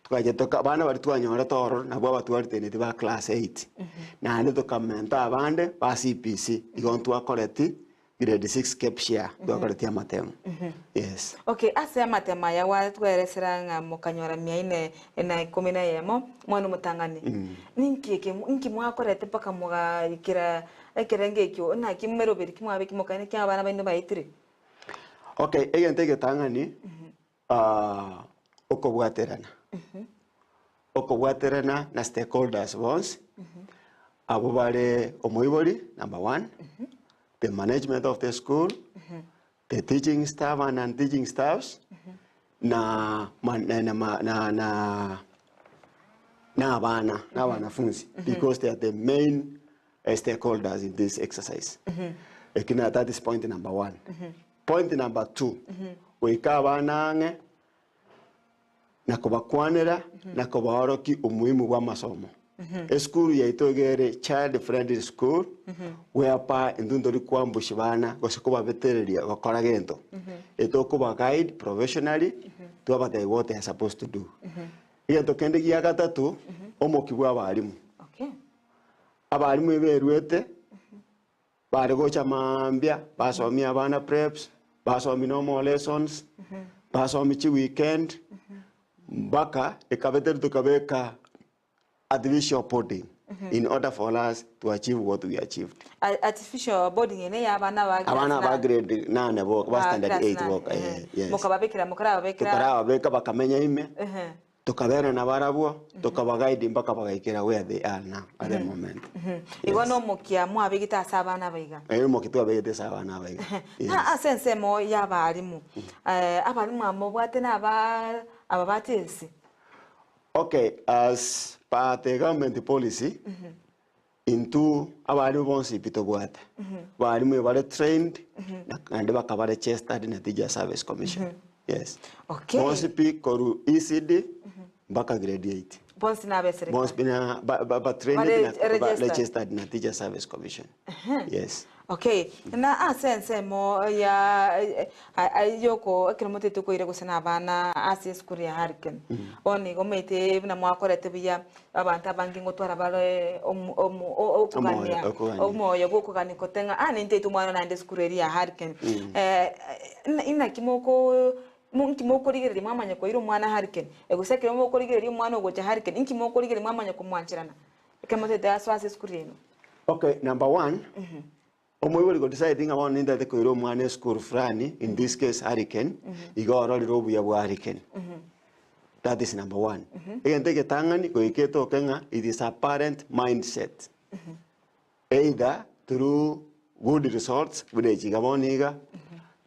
tokacha toka abana baria twanyorete ororo nabwo abatwariteneti ba class eight. Naende tokamenta abande ba CBC, igo ntwakoreti grade six KPSEA, ntwakoreti amatemo, yes. Okay, ase amatemo aya gwatweresera ng'a mokanyora mia ine na ikomi na eyemo, mwana omotang'ani, ninki eke inki mwakorete mpaka mogaikera ekerengo ekio, naki meroberi ki mwabeki mokaina ki abana baino baetire? Okay, egento egetang'ani, ah, okobwaterana. Okobwaterana na stakeholders bonsi, abwo bare omoibori number one, the management of the school, the teaching staff and non teaching staffs, na ma- na na ma- na na na abana, na abanafunzi, because they are the main eh, stakeholders in this exercise. Ekina that is point number one. Point number two, goika abana ang'e na kobakwanera na kobaorokia omuhimu bw'amasomo. Esukuru yaito iga ere child friendly school whereby intwe ntori koambush bana gose kobabetereria gokora gento. Etokoba guide professionally twabatebia what they are supposed to do. Egento kende gia gatato, omoki bwa abalimu. Abalimu eberwete Bare gocha mambia, basomie abana preps, basomie no more lessons, basomie chiweekend, mpaka ekabete tokabeka artificial boarding in order for us to achieve what we achieved. Artificial boarding ene ya abana ba class Abana ba nane. grade nane boka, ba Ba standard class eight nane, boka, ehe. eh, yes. Mokababekera mokarababekera Tokarababeka bakamenya ime, Ehe. Tokabera nabarabwo, tokabaguide mpaka bagaikera where they are now at the moment. Igo nomokia mwabegete ase abana aba iga. Eeh omokia twabegete ase abana aba iga. Yes. Na ase ensemo y'abarimu, abarimu aba mobwate naba aba ba TSC? Okay, as per the government policy, intwe abarimu bonsi pi tobwate, abarimu ebare trained, naende bakaba registered na Teacher Service Commission. Yes. Okay. Bonsi pi korwa ECD mpaka grade 8. Bonsi na abeserikari. Bonsi pi na ba, ba, ba trained Bare na ba registered. registered na Teacher Service Commission. Yes. Okay, na ase ensemo ya yoko ekero motaete koira gose na abana ase esukuru ya Hurricane, bono igo omanyete buna mwakorete buya, abanto abange ngotwara bare omo omo okogania Omoyo, okogania. omoyo bwa okogania kote ng'a ah nintaete omwana naende esukuru eria ya Hurricane. Inaki moko inki mokorigereria mwamanya koira omwana Hurricane? Gose ekero mokorigereria omwana ogocha Hurricane, inki mokorigereria mwamanya komwancherana ekero motaete asoe ase esukuru yaino? Okay, number one, omoibori go decide ng'a bono nintagete koira omwana esukuru fulani, in this case Hurricane, iga ororire obuya bwa Hurricane. That is number one. Egento egetang'ani goika etoke ng'a it is a parent mindset. Either through good results, buna echi iga bono iga,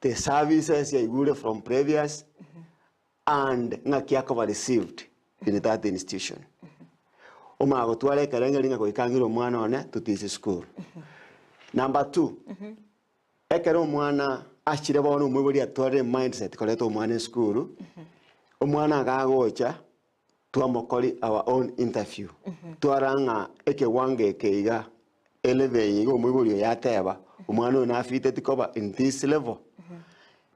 the services yaigure from previous, And ng'aki akoba received in that institution. Omanye gotwara ekerengeri ng'a goika ang'ire omwana one to this school. Number two, ekero omwana achire bono omoibori atwarire mindset koreta omwana esukuru, omwana iga agocha twamokori our own interview, twarora ng'a ekewango eke iga, elevel eye iga omoibori oyo ateba, omwana oyo nafiteti koba in this level.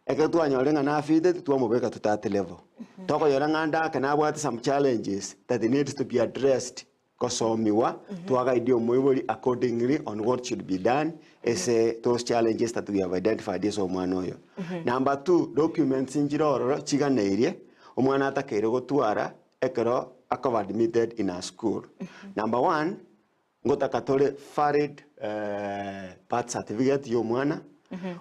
Ekero twanyorire ng'a nafiteti twamobeka to that level. Tokonyora ng'a ande ake nabwate some challenges that needs to be addressed gosomiwa, twagaidia omoibori accordingly on what should be done ase those challenges that we have identified ase omwana oyo. Number two, documents nchire ororo chiganeirie, omwana atakeire gotwara ekero akoba admitted in a school. Number one, ngotaka tore valid birth certificate ya omwana,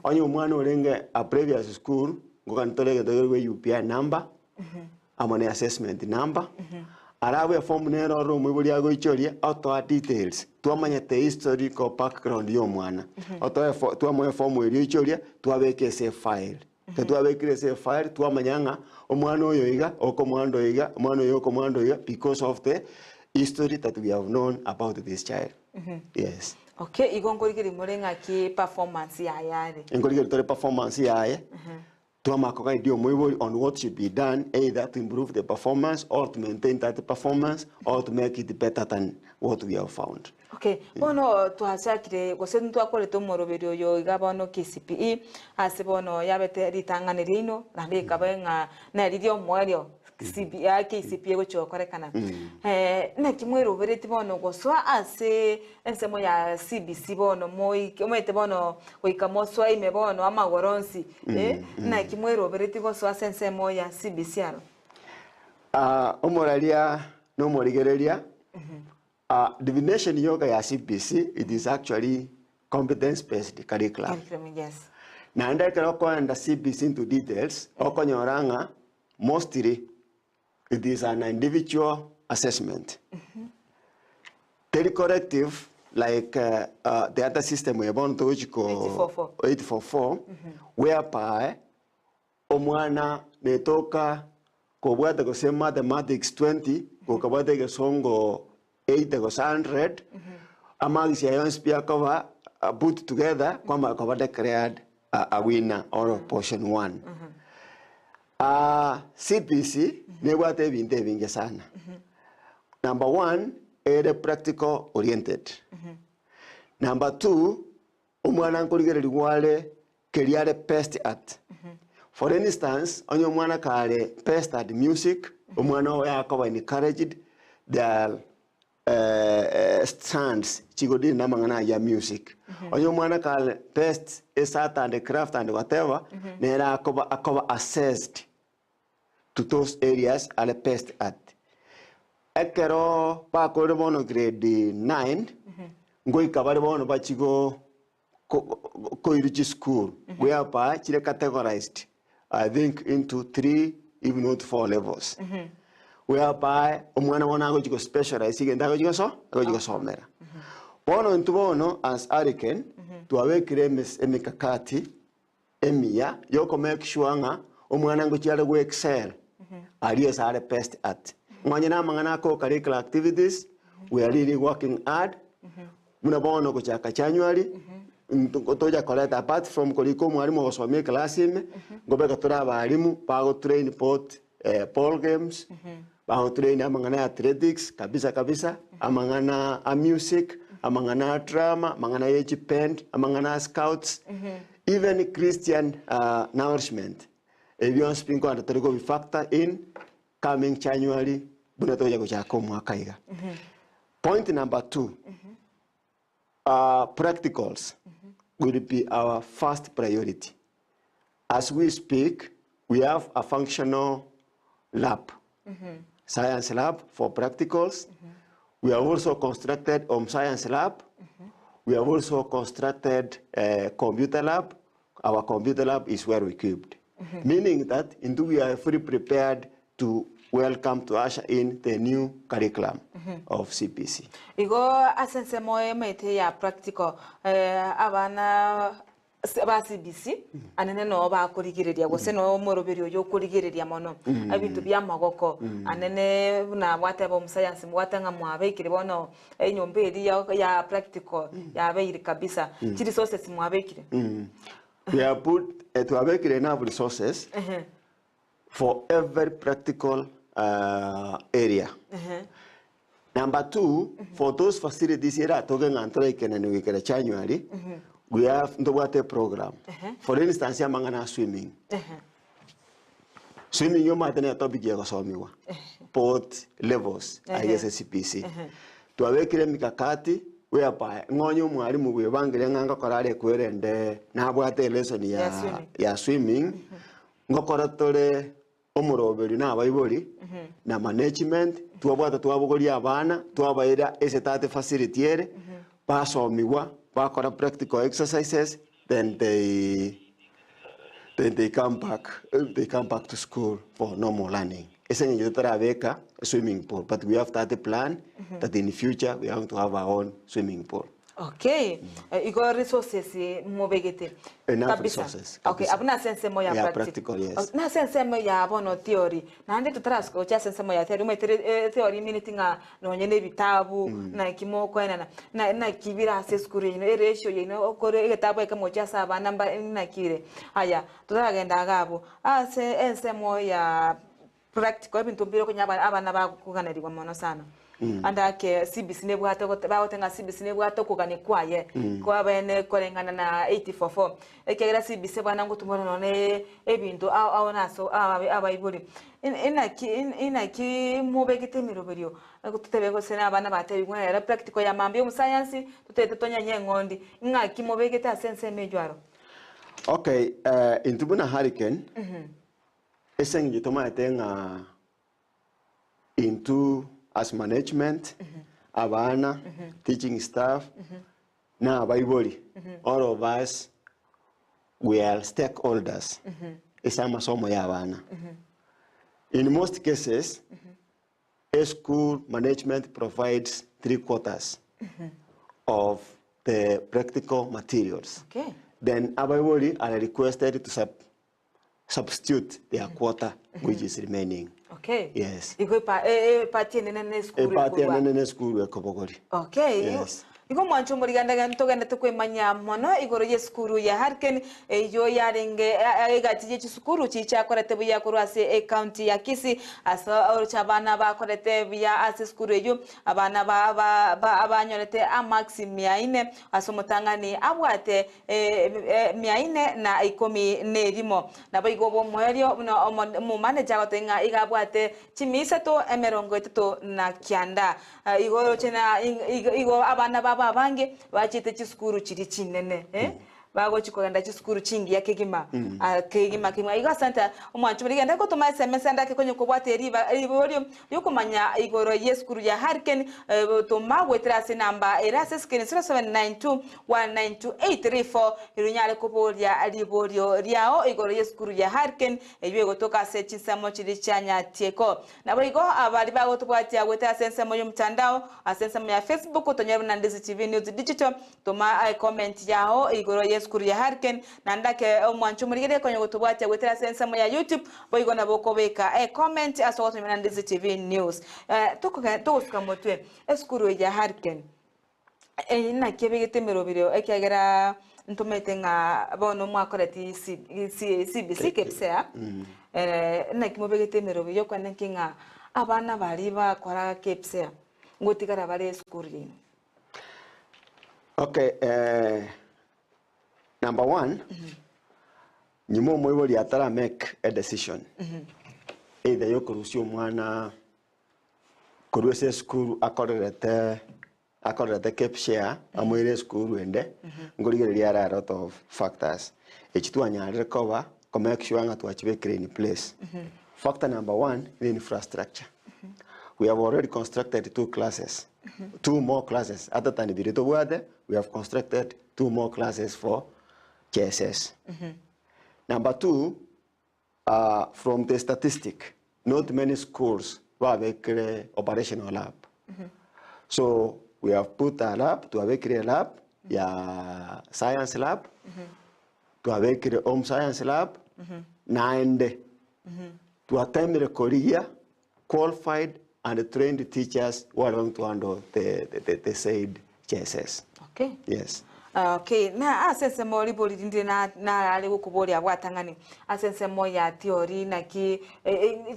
onye omwana orenge a previous school, nkogani tore egento kekorokwa UPI number, amo ne assessment number, arabu eform nere ororo omoibori agoichoria otoa details, twamanyete historical background ya omwana, otoa efo twamoa eform eria oichoria, twabeka ase efile. Ekero twabekire ase efile, twamanya ng'a omwana oyo iga, okomwanda oyo iga, omwana oyo okomwanda oyo iga, because of the history that we have known about this child. Yes. Okay, igo nkorigereria more ng'aki performance yaye are. Nkorigereria tore performance yaye, Twamanya kogaindia omoibori on what should be done either to improve the performance or to maintain that performance or to make it better than what we have found. Okay, bono twachakire gose ntwakorete omoroberi oyo iga bono KCPE ase bono yabete ritang'ani riaino naende ekaba ng'a neriria omoerio CBA KCPE egochia gokorekana. Naki mweroberetie bono gosoa ase ensemo ya CBC bono moike omanyete bono goika mosoe ime bono amagoro onsi naki mweroberetie gosoa ase ensemo ya CBC aro? Omoraria na omorigereria, divination yoka ya CBC it is actually competence based curriculum. Curriculum, yes. Naende ekero okoenda CBC into details, okonyora ng'a mostly it is an individual assessment. Teri corrective like the other system eye bono togochi ko 844. 844 whereby omwana netoka kobwate gose mathematics 20 gokabwate egesongo 80 gose 100 amarks aye yonsi pi akoba put together kwamanya koba declared a winner or portion one. CBC nebwate ebinto ebinge sana. Number one, ere practical oriented. Number two, omwana nkorigererigwa are keria are best at. For instance, onye omwana kare best at music, omwana oye akoba encouraged, there are strands chigodili na amang'ana ayio a music. Onye omwana kare best ase art and craft and whatever, nere akoba akoba assessed to those areas are best at. Ekero bakorire bono grade nine, ngoika bare bono bachie go koirwa chisukuru, whereby chire categorized I think into three if not four levels, whereby omwana bono agochi go specialize egento agochi goso agochi gosomera. Bono intwe bono as Hurricane twabekire emes emikakati emiya yoko make sure ng'a omwana ngochia are go excel aria ase are best at. Nonye na amang'ana a co-curricular activities, we are really working hard buna bono gochaka January, tocha koreta apart from korika omwalimu ogosomia eclass ime, nkobeka tore abalimu bago train both ball games, bago train amang'ana ya athletics kabisa kabisa, amang'ana a music, amang'ana a drama, amang'ana ye chiband, amang'ana a scouts, even Christian nourishment. Ebi bionsi pi nkorenta tore kobi factor in coming January buna togocha gochaka omwaka iga. Point number two, practicals will be our first priority. As we speak, we have a functional lab, science lab for practicals. We have also constructed home science lab. We have also constructed a computer lab. Our computer lab is well equipped, meaning that indeed we are fully prepared to welcome to usher in the new curriculum of CBC. Igo ase ensemo emaete ya practical, abana. Ase aba CBC, anene noo bakorigereria gose noo omoroberi oyo okorigereria mono ebinto bia amagoko anene buna gwateba omosayansi mwate ng'a mwabekire bono enyomba eria ya ya practical yabeire kabisa chiresources mwabekire. We have put eh, twabekire enough resources for every practical area. Number 2, for those facilities eratoke ng'a ntoraikenani goikera January, we have ntobwate eprogram. For instance amang'ana a swimming. Swimming omanyete ne etopic egosomiwa both levels aiga ase CBC. Twabekire emikakati whereby ng'a onye omwalimu bwebangire ng'a ngokora are kwerende nabwate elesson ya Ya swimming. ya swimming, Ngokora tore omoroberio na abaibori na management, twabwata twabogoria abana twabaira ase that facility ere, basomigwa, bakora practical exercises then they then they come back they come back to school for normal learning. Ase eng'encho totarabeka swimming pool but we have that plan that in future we are going to have our own swimming pool. Okay, igo resources mobegete Enough kabisa. resources, Okay, kabisa. abwo nase ensemo ya Ya practical. practical, yes. Nase ensemo ya bono theory, naende totarasuka gochia ase ensemo ya theory, omanyete theory emineti ng'a nonye na ebitabu, naki mokoenana, na naki bire ase esukuru yaino, eratio yaino okore egetabu ekemo gochia ase abana mba naki ere. Aya, totaragenda iga abwo, ase ensemo ya practical ebinto mbire okonya abana bakoganerigwa mono sana. Ande ake CBC nebwate ogote bagoteba ng'a CBC nebwate okogania kwaye kwabene koreng'ana na 844 ekiagera CBC abana ngotumora nonye ebinto ao ao na ase abaibori. Inaki inaki mobegete emeroberio totebe gose na abana batebigwe ng'a ere practical ya mambia omosayansi totagete tonyenye eng'ondi, ng'aki mobegete ase ensemo eywo aro? Okay, intwe buna Hurricane, Ase eng'encho tomaete ng'a intwe as management, abana, teaching staff, na abaibori, all of us we are stakeholders ase amasomo ya abana. In most cases, a school management provides 3/4 of the practical materials. Okay. Then abaibori are requested to sub substitute their quota which is remaining. Okay. Yes. Igo epa e- epati enene na esukuru Epati ekorwa. enene na esukuru ekobogori. Okay. Yes. Igo mwanche omoriganda togendete kwemanya mono igoro y'esukuru ya Harken eyio yarenge egati ye chisukuru chichakorete buya korwa ase ecounty ya Kisii ase oroche abana bakorete buya ase esukuru eyio abana ba ba ba abanyorete amarks mia ine ase omotang'ani abwate mia ine na ikomi nerimo. Naboigo bw'omoerio buna omomaneja agotebia ng'a iga abwate chimia isato emerongo etato na kianda. Igo oroche na igo abana babo abange bachiete chisukuru chiria chinene, bagochia kogenda chisukuru chingiya kegima, kegima kegima. Igo asante omwancho buna rigende gotoma SMS ande ake konya kobwate riba riborio Ri'okomanya igoro y'esukuru ya Hurricane, toma goetera ase enamba ere ase escreen 0792192834 erio onyare koboria riborio riao igoro y'esukuru ya Hurricane eyio egotoka ase chinsemo chiria chia Nyatieko. Naboigo abaria bagotobwatia goetera ase ensemo y'omotandao ase ensemo ya Facebook tonyore buna Ndizi TV News Digital Toma ecomment yao igoro yesukuru ya Hurricane, naende ake omwancho omorigererie konya gotobwatia goetera ase ensemo ya YouTube, boigo nabo okobeka ecomment ase ogotomera Ndizi TV News. Tokoge togosuka motwe, esukuru eye ya Hurricane eye naki ebegete emeroberio ekiagera ntomanyete ng'a bono mwakoreti C C CBC KPSEA, naki mobegete emeroberio yokwanera nki ng'a abana baria bakora KPSEA ngotigara bare esukuru yaino? Okay, eh, number one, nyuma omoibori atara make a decision either yokorusia omwana korwa ase esukuru akorerete akorerete KPSEA amoire esukuru ende, nkorigereria are a lot of factors. Echi twanyarire koba ko make sure ng'a twachibekire in place. Factor number one ne infrastructure. We have already constructed two classes two more classes other than biria tobwate we have constructed two more classes for JSS. Number two, from the statistic, not many schools babekire operational lab. So we have put a lab, twabekire elab ya science lab. Twabekire home science lab, naende twatemire korigia qualified and trained teachers who are going to handle the, the, the, the said JSS. Okay. Yes. Ah, okay na ase ensemo ribori rinde na- narare gokoboria bwatang'ani ase ensemo ya theory naki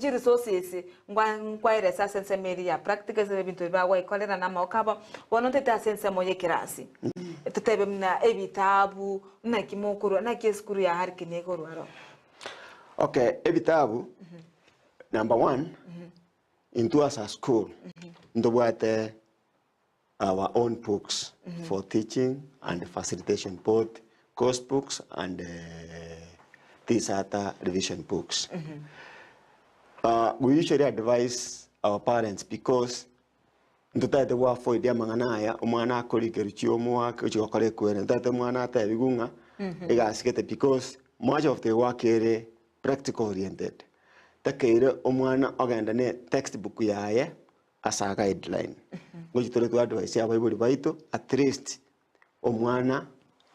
chiresources ngwa nkwaeresa ase ensemo eri ya practical ase ebinto ebi bagwaikorera na amagoko abo bono ntete ase ensemo ya ekerasi totebe muna ebitabu naki mokorwa naki esukuru ya Hurricane ekorwa aro. Okay, ebitabu, number one, intwe as a school, ntobwate our own books for teaching and facilitation, both course books and these other revision books. We usually advise our parents because ntotagete gwa-avoid amang'ana aya omwana akorikerwa chiomoaka ochi gokora ekwere ntotagete omwana atebiwe ng'a egasigete because much of the work ere practical oriented takeire omwana ogenda ne textbook yaye ase a guideline ngochi tore twa advise abaibori baito at least omwana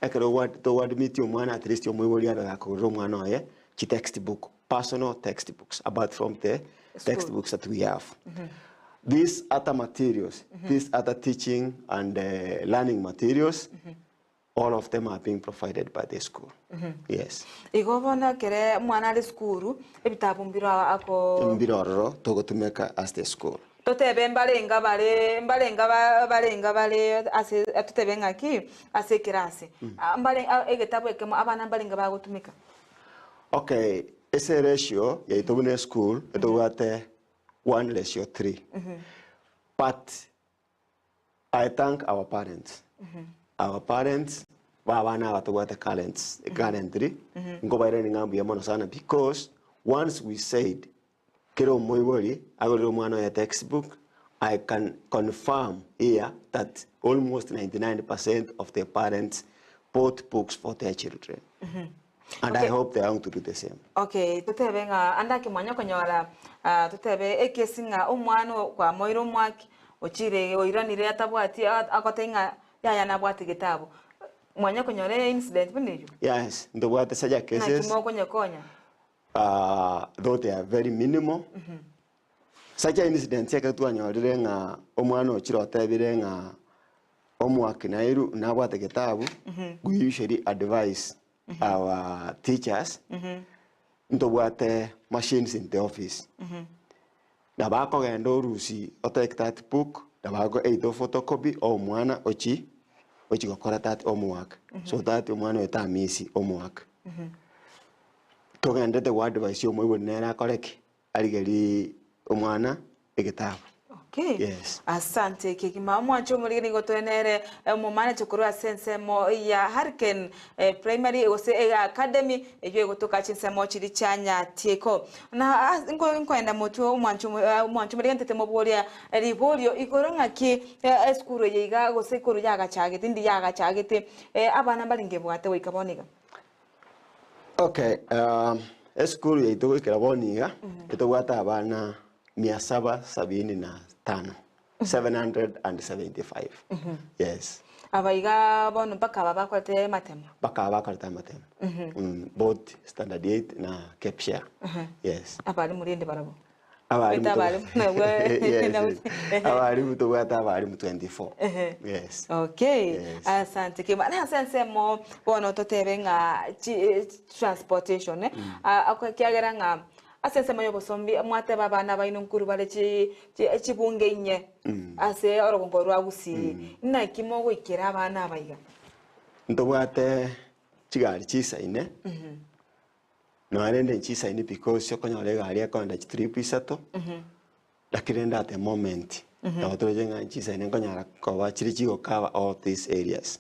ekero gwa togoadmit omwana at least omoibori abe gakogorera omwana oye chitextbook personal textbooks apart from the textbooks that we have. These other materials, these other teaching and learning materials, all of them are being provided by the school. Yes. Igo bono ekere omwana are esukuru ebitabu mbiro ako Mbiro ororo togotumeka as the school. Totebe mbarenga bare mbarenga ba- barenga bare ase totebe ng'aki ase ekerasi. Ah, mbare ah, egetabu ekemo abana mbarenga bagotumeka. Okay, ase ratio yaito buna eschool etobwate 1 ratio 3. But I thank our parents. Our parents babana aba tobwate currents currently nkobairani ng'a mbuya mono sana because once we said kera omoibori agorere omwana oye textbook I can confirm here that almost 99% of the parents bought books for their children. And I hope they are going to do the same. Okay, totebe ng'a ande akimanya okonyora ah, totebe ekesi ng'a omwana o- kwamoire omwaki ochire oiranire atabwati a- agote ng'a yaya nabwate getabu mwanya okonyora eincident buna eywo. Yes, ntobwate such a Naki cases, mokonyekonya. though they are very minimal. Such a incident ekero twanyorire ng'a omwana ochire otebire ng'a omwaki nairu nabwate getabu, we usually advise our teachers ntobwate machines in the office. Na bakogenda orusi otake that book na bako either photocopy o omwana ochi ochi gokora that homework so that omwana oyo tamisi homework. Togendete gwa advise omoibori nere akore ki arigeri omwana egetabu. Okay. Yes. Asante kegima omwancho omorige nigo twenere omomanager korwa ase ensemo ya Hurricane Primary gose Academy eyo egotoka chinsemo chiri chia Nyatieko na as- nko- nkoenda motwe omwancho omo- omwancho omorige ntete moboria riborio igoro ng'aki esukuru eye iga gose igoro yagachagete ndi yagachagete abana mbarenge bwate goika bono iga. Okay, esukuru yaito goikera bono iga etobwate abana 775, 775. Yes. Aba iga bono mpaka aba bakorete amatemo. Bakaba bakorete amatemo. Both standard 8 na KPSEA. Yes. Abarimu rende barabwo. Abarimu Baita abarimu nabwo Yes. Abarimu tobwate abarimu 24. Yes. Okay. Yes. Asante kima. Na ase ensemo bono totebe ng'a chi- transportation eh. Ah, ako- kiagera ng'a ase ensemo ya obosombi mwateba abana baino nkuru bare chi chi- chibunge inye ase orogongo rwa Gusii. Naki mogoikera abana aba iga? Ntobwate chigari chisaine nonya rende nchisaine because okonyora egari ekoenda chitrip isato lakini rende at the moment nabo toroche ng'a nchisaine nkonyara koba chire chigocover all these areas.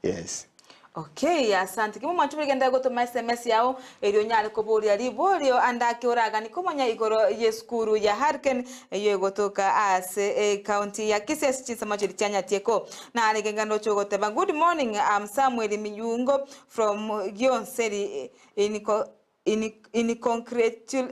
Yes. Okay, asante. Kimo mwancho bigenda gotoma SMS yao erio nyare koboria riborio andake oragani komanya igoro yesukuru ya Hurricane eyo egotoka ase county ya Kisii ase chinsemo chiri chia Nyatieko. Narenge ngano chogoteba good morning, I'm Samuel Miyungo from Gionseri in In in congratula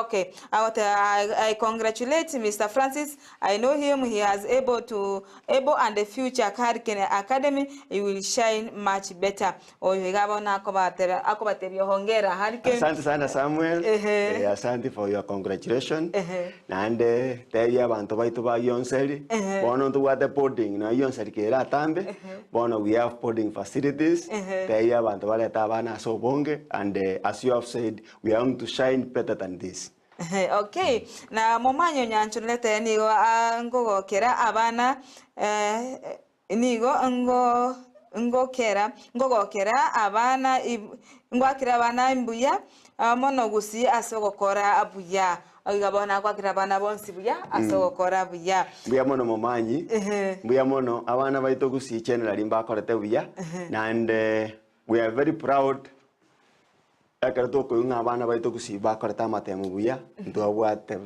okay agoteba I I congratulate Mister Francis I know him he has able to able and the future Hurricane Academy he will shine much better oyo iga bono akobateba akobatebia hongera Hurricane Asante sana Samuel. Ehe. Eh, asante for your congratulation. Ehe. Naende tebia abanto baito ba Gionseri. Ehe. Bono ntobwate boarding na Gionseri kere atambe. Bono we have boarding facilities. Ehe. Tebia abanto barete abana ase obonge and eh, as you have said we are going to shine better than this. Ehe, okay na momanye onyanchorerete nigo ah, nkogokera abana eh, nigo ngo ngokera nkogokera abana ib- ngwakera abana mbuya ah, mono gusii ase ogokora buya iga bono agoakera abana bonsi buya ase ogokora buya. Mbuya mono momanyi. Ehe. Mbuya mono abana baito gusii generally mbakorete buya naende we are very proud ekero tokoigwa ng'a abana baito gusii bakorete amatemo buya ntwabwate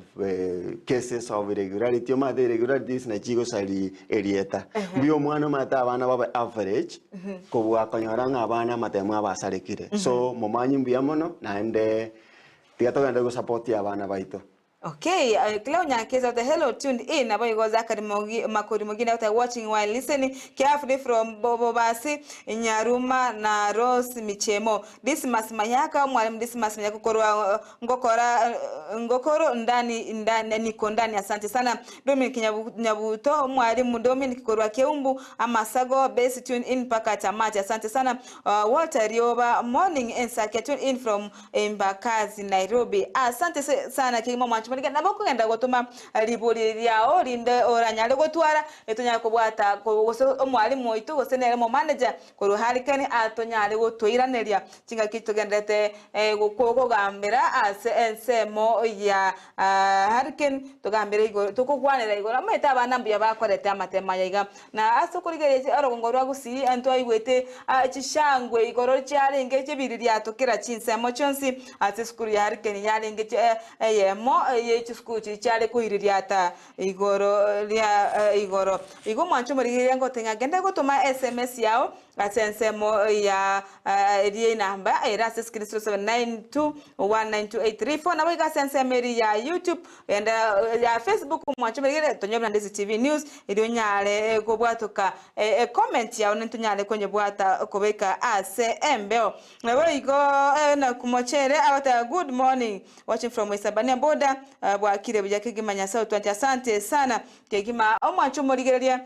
cases of irregularity omanyete irregularities nachi chigosari erieta. Mbuya omwana omanyete abana babe average kobua konyora ng'a abana amatemo abasarekire. So momanyi mbuya mono naende tiga togende gosupport abana baito. Okay, Cleo Nyakeza ota hello tuned in nabo igo Zachary Mogi, Makori Mogina ota watching while listening carefully from Bobasi Nyaruma na Rose Michemo Dismas Mayaka omwalimu Dismas Mayaka korwa ngokora ngokoro ndani ndani niko ndani asante sana Dominic Nyabu, Nyabuto omwalimu Dominic korwa Keumbu Amasago base tune in mpaka tamati asante sana Walter Rioba morning Ensakia tune in from Embakasi Nairobi. Asante sana kegima omwanchi morike nabo okogenda gotoma ribori riao rinde oranyare gotwara etonyare kobwata gose omwalimu oito gose nere omomanager korwa Hurricane atonyare gotoiraneria chingaki togenderete kogambera ase ensemo ya Hurricane togambere igoro tokokwanera igoro omanyete abana mbuya bakorete amatemo aya iga Na ase okorigereria orogongo rwa Gusii ntwaigwete chishangwe igoro chiarenge chibiririato kera chinsemo chionsi ase esukuru ya Hurricane yarenge eyemo ye chisukuru chiria chiare koiririata igoro ria igoro. Igo omwancho omorigereria ngote ng'a genda gotoma sms yao ase ensemo ya eria enamba ere ase screen 0792192834 naboigo ase ensemo eria ya YouTube Genda ya Facebook mwanche omorigereria tonye buna Ndisi TV News erio onyare kobwatoka ecomment yao nintonyare konyebwata kobeka ase embeo. Naboigo Enock Mochere agoteba good morning watching from Isabania border bwakire buya kegima Nyasaye otwanche asante sana kegima omwanche omorigereria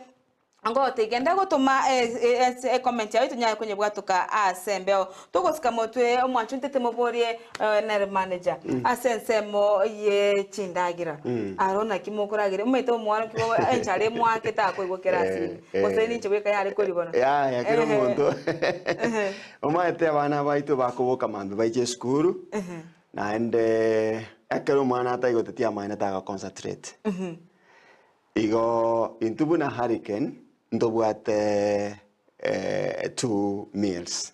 Ngote genda gotoma ase ecomment yao tonyare konyebwatoka ase embeo. Togosika motwe omwancho ntete moborie nere manager ase ensemo ye chindagera. Aro naki mokoragera omanyete omworokigwa enchara emwake takoigwa kera asini gose ninche bweka yare koribona. Yaya kera omonto omanyete abana baito bakoboka mambia baiche esukuru naende ekero omwana ataigotetie amaene tago concentrate. Igo intwe buna Hurricane ntobwate two meals,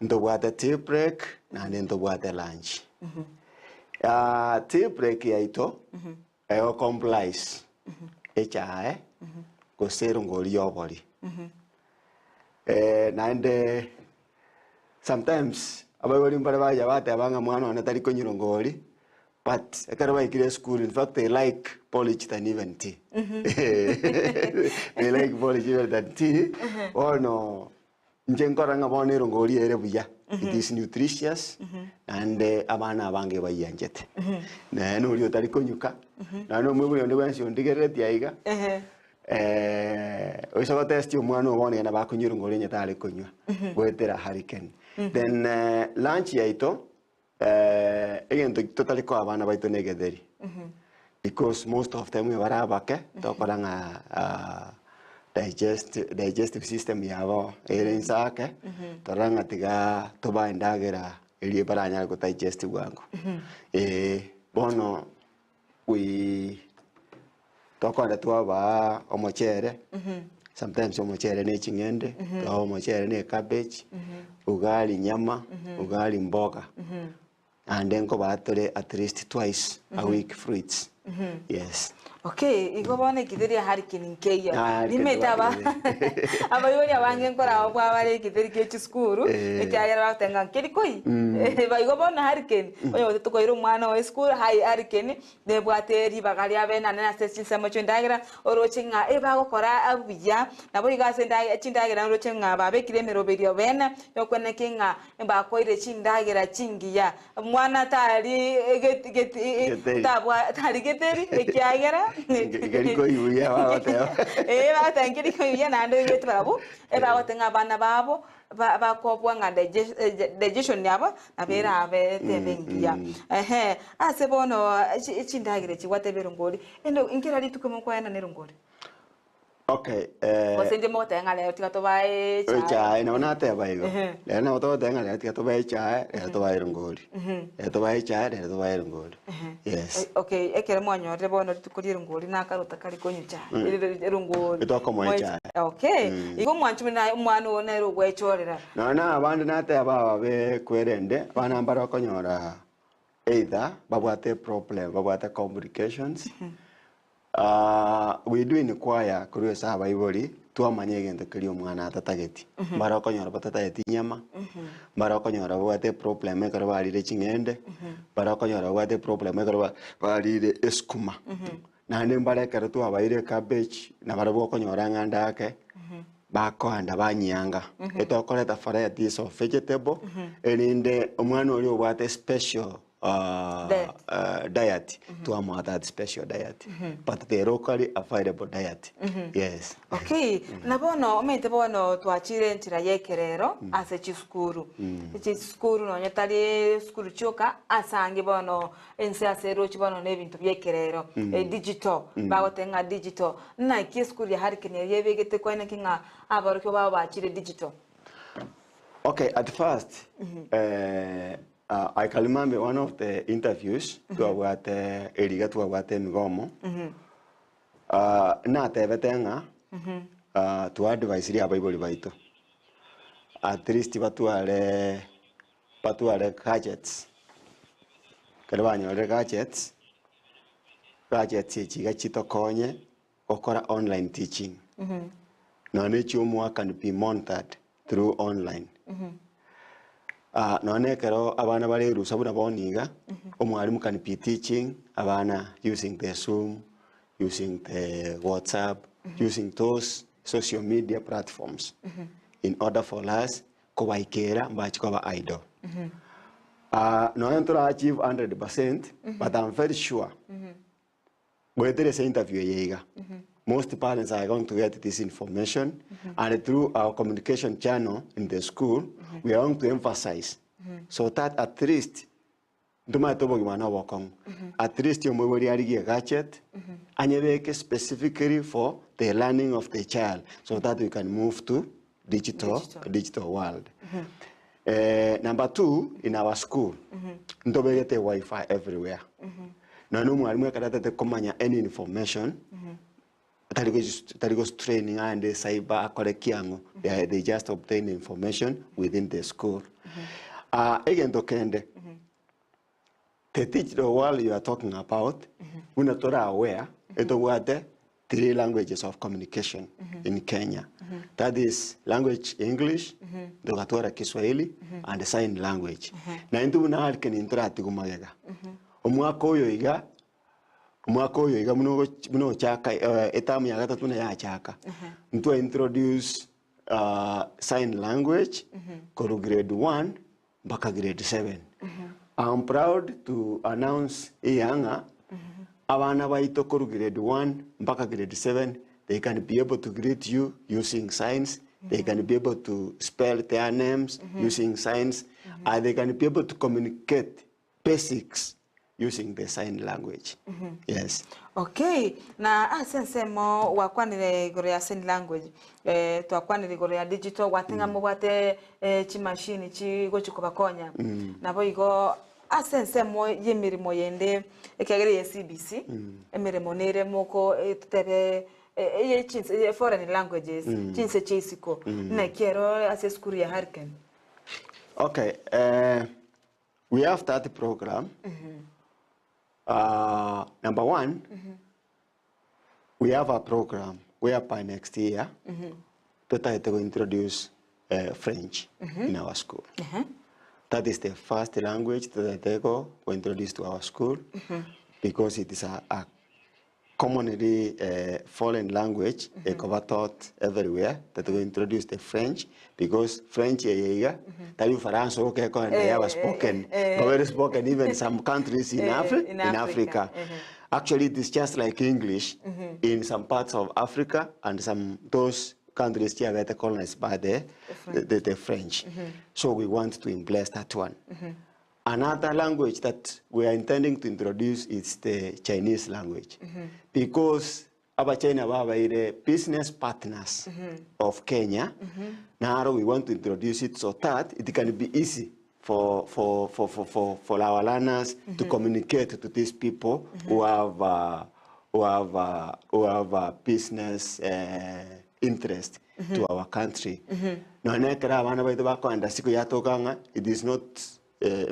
ntobwate tea break naende ntobwate lunch. Tea break yaito ego comprise echae gose erongori ya obori. Naende sometimes abaibori mbare bacha bateba ng'a mwana one tari konywa erongori But ekero baikire esukuru in fact they like porridge than even tea. They like porridge even than tea. Bono inche nkorora ng'a bono erongori ere buya. It is nutritious naende abana abange bayianchete. Naye noria otari konyuka, naende omoibori onde bwensi ondigereretie aiga, oise gotest omwana oo bono nabo akonywa erongori onye tare konywa goetera hurricane. Then lunch yaito Egento totari koa abana baito na egetheri because most of them bare abake tokora ng'a digest digestive system yabo ere inse ake torora ng'a tiga tobae endagera eria baranyare go digest bwango. Eh bono we tokogenda twabaa omochere sometimes omochere ne ching'ende twabaa omochere ne ecabbage ugali nyama ugali mboga naende nkobaa tore at least twice a week fruits yes. Okay, igo bono ekitheri ya Hurricane nkeiyo. Ah, Hurricane Nimete aba tobwate. abaibori abange nkoraba bwabare ekitheri kia chisukuru Eh. ekiagera bagoteba ng'a nkeri koi. Mm. Ba igo bono Hurricane onye gose tokoira omwana oye esukuru hai Hurricane nebwate ribaga riabe naende ase chinsemo chia endagera oroche ng'a ebagokora buya nabo igo ase endagera chindagera oroche ng'a babekire emeroberio bene yokweneki ng'a mbakoire chindagera chingiya. Mwana tari egeti geti Geteri. tabwa tari geteri ekiagera Nkeri koibuya bagoteba. Eh bagoteba nkeri koibuya naende oigwete barabwo ebagoteba ng'a abana babo ba bakobua ng'a diges digestion yabo nabo erabe tebe engiya. Ehe, ase bono chi chindagera echi gwateba erongori, endo nkera rituko mokoenda na erongori? Okay, eh, Gose intwe mogoteba ng'a rero tiga tobae echae. Echae nabo nateba igo. Ehe. Rero nabo togoteba ng'a rero tiga tobae echae, rero tobae erongori. Rero tobae echae, rero tobae erongori. Yes. Okay, ekero mwanyorire bono rituko ria erongori nakarota kare konywa echae. Mm. Erongori. Etokomoa echae. Okay. Mm. Igo omwanchi buna naye omwana oo nere ogwechorera. Nonya na abande nateba aba bekwerende, abana mbare okonyora either babwate eproblem, babwate complications, We do inquire korwa ase abaibori twamanya egento keria omwana atatageti. Mbare okonyora batatageti nyama, mbare okonyora babwate eproblem ekero barire ching'ende, mbare okonyora babwate eproblem ekero ba- barire esukuma. Naende mbare ekero twabaire ecabbage, nabarabwo okonyora ng'a ande ake, bakoenda banyianga. Etokoreta varieties of vegetable, erinde omwana oria obwate special Diet. diet twamoa that special diet but the locally available diet yes. Okay, na bono omanyete bono twachire enchera ya ekerero ase chisukuru. Chisukuru nonye tari sukuru chioka, ase ange bono ense ase eroche bono na ebinto bia ekerero, digital, bagoteba ng'a digital. Naki esukuru ya Hurricane eria ebegete kwaye naki ng'a aborokigwa babo bachire digital? Okay, at first I can remember one of the interviews twabwate eriga twabwate emigomo natebete ng'a twa advise abaibori baito at least batware batware gadgets ekero banyorire gadgets, gadgets echi iga chitokonye gokora online teaching nonya na echiomwa can be monitored through online. Nonya na ekero abana bare erusa buna bono iga, omwalimu can be teaching abana using the zoom, using the whatsapp, using those social media platforms in order for us kobaikera mbache koba idle. Nonya ntora achieve 100% but I'm very sure goetera ase interview eye iga, most parents are going to get this information and through our communication channel in the school we are going to emphasize so that at least ntomanyete obogima na obokong'u at least omoibori arigie gadget anyebeke specifically for the learning of the child so that we can move to digital, digital world. Number two, in our school ntobegete wifi everywhere nonya na omwalimu ekero atete komanya any information tari tari go training aende cyber akore kiang'o they just obtain information within the school. Egento kende the digital world you are talking about buna tore aware etobwate three languages of communication in Kenya that is language English togatwara Kiswahili and sign language na intwe buna Hurricane ntoratigwa magega omwaka oyo iga omwaka oyo iga buna ogoch buna ochaka etamu ya gatato buna yachaka ntwa introduce sign language korwa grade one mpaka grade seven. I'm proud to announce iya ng'a abana baito korwa grade one mpaka grade seven they can be able to greet you using signs, they can be able to spell their names using signs, and they can be able to communicate basics using the sign language. Yes. Okay, na ase ensemo gwakwanire igoro ya sign language eh, twakwanire igoro ya digital gwating'a mobwate eh, chimashini chigochi kobakonya nabo igo ase ensemo ya emeremo yende ekiagera ya CBC emeremo nere moko eh, totebe eh, eye chinse foreign languages chinse chia isiko naki ero ase esukuru ya Hurricane. Okay, we have that program. Number one, We have a program whereby next year totagete go introduce French in our school. That is the first language totagete go introduce to our school because it is a commonly foreign language ekoba taught everywhere that we introduce the French because French eye iga tari Ufaransa oka ekoenda yaba spoken nabo ere spoken even some countries in Afri in in Africa. Africa. Actually it is just like English in some parts of Africa and some those countries chiabete colonized by the the French. So we want to embrace that one. Another language that we are intending to introduce is the Chinese language because Abachina babaire business partners of Kenya. Now we want to introduce it so that it can be easy for, for, for, for, for, for our learners to communicate to these people who have, who have, who have business interest to our country. Nonya ekero abana baito bakoenda siku yatoka ng'a it is not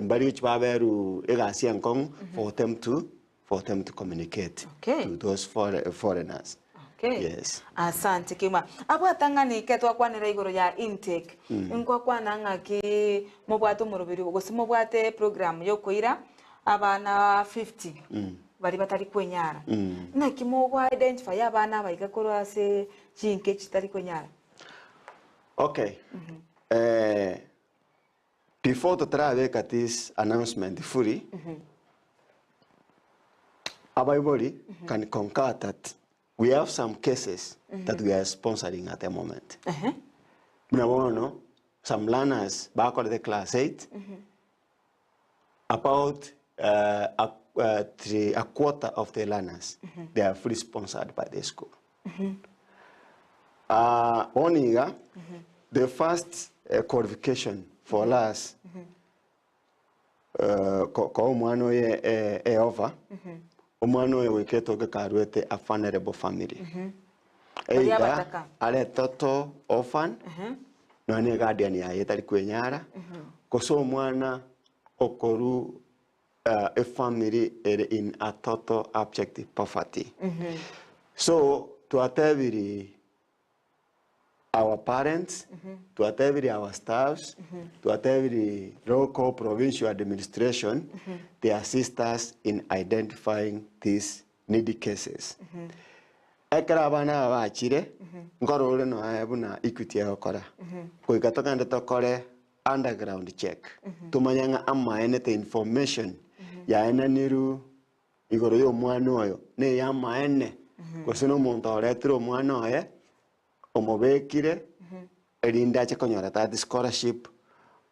mbari gochi baberu egasi enkong'u for them to for them to communicate to those foreigners. Okay. Yes. Asante kima. Abwatang'ani ike twakwanera igoro ya intake. Nkwakwana ng'aki mobwate omoroberi gose mobwate program yokoira abana 50 bari batari kwenyara. Naki mogwa identify abana abaiga korwa ase chinke chitari kwenyara. Okay. Before totarabeka this announcement fully, Abaibori can concur that we have some cases that we are sponsoring at the moment. Muna bono, some learners back the class 8, about a quarter of the learners, they are fully sponsored by the school. Oniga, the first qualification for us, ko omwana oye eova, omwana oyo wiketwo gekarwete a vulnerable family. Baria Either abataka. are toto orphan, nonya guardian yaye etari kwenyara, gose omwana okoru a family ere in a total abject poverty. So twatebiri our parents, twatebiri our staffs, twatebiri local provincial administration, they assist us in identifying these needy cases. Ekero abana aba bachire, nkorore noe buna Equity egokora. Goika togende tokore underground check. Tumanye ng'a amaene the information yaenaniru igoro ya omwana oyo na eya amaene gose na omonto oretire omwana oye omobekire erinde ache konyora that scholarship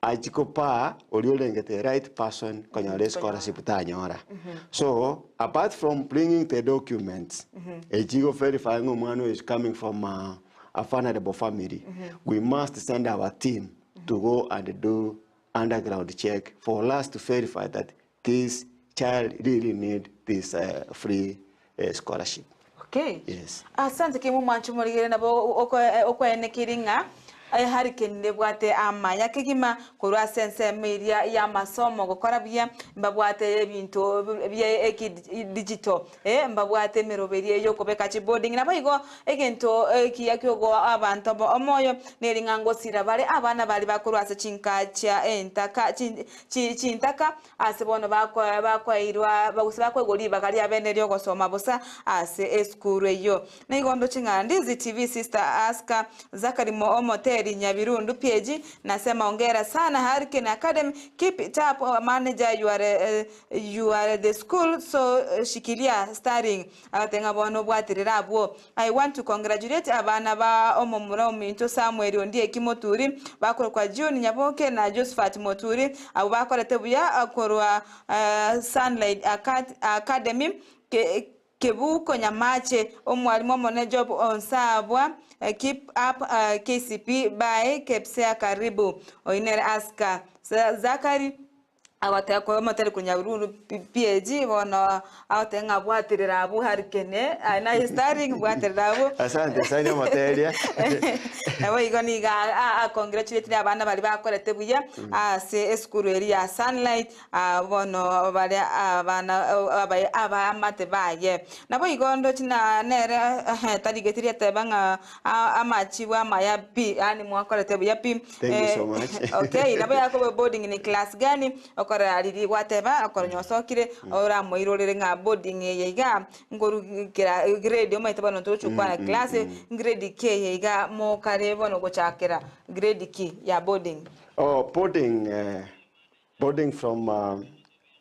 achi kopaa oria orengete right person konyora scholarship tanyora. So apart from bringing the documents, echigo verifying omwana is coming from a vulnerable family, we must send our team to go and do underground check for us to verify that this child really need this free scholarship. Okay. Yes. Asante kimo mwancho morigere nabo okwenekiri ng'a Hurricane nebwate amaya kegima korwa ase ensemo eria ya masomo gokora buya mbabwate ebinto bia digital mbabwate emeroberi eyokobeka chiboarding nabo igo egento ekiya kiogo abanto bo omoyo neri ng'a ngosira bare abana bari bakorwa ase chinka chia entaka chintaka ase bono bakwairwa gose bakoigwa ribaga ria bene riogosoma bosa ase esukuru eyo. Nigo ndoche ng'a Ndizi TV Sister Aska Zakari Omoteri Nyabirundu PG nasema hongera sana Hurricane Academy, keep it up manager, you are the school so shikilia starring abatenga bono bwatirira abwo. I want to congratulate abana ba omomura ominto Samuel Ondieki Moturi bakorwa June Nyaboke na Josephat Moturi abo bakorete buya korwa Sunlight Academy Kebuko Nyamache omwalimu omone Job Onsabwa keep up KCP by Kepsea karibu Oiner Aska Zakari Agoteba korwa omotari korwa Nyahururu PAG bono agoteba ng'a bwaterera abwo Hurricane aye naye Sterling bwaterera abwo. Asante sana omoteria. Nabo igo nigo a congratulate abana baria bakorete buya ase esukuru eria ya Sunlight bono baria abana abaamate baye. Nabo igo ndoche nere tarigeti riateba ng'a amachibu amaya pi yaani mwakorete buya pi. Thank you so much. Okay, nabo yakoba boarding ni class gani okorora riria gwateba okoro nyosokire oramoirorere ng'a boarding eye iga nkorukera grade omanyete bono ntogochi gokwana class grade ki eye iga mokare bono gochakera grade ki ya boarding. Oh, boarding eh, boarding from uh,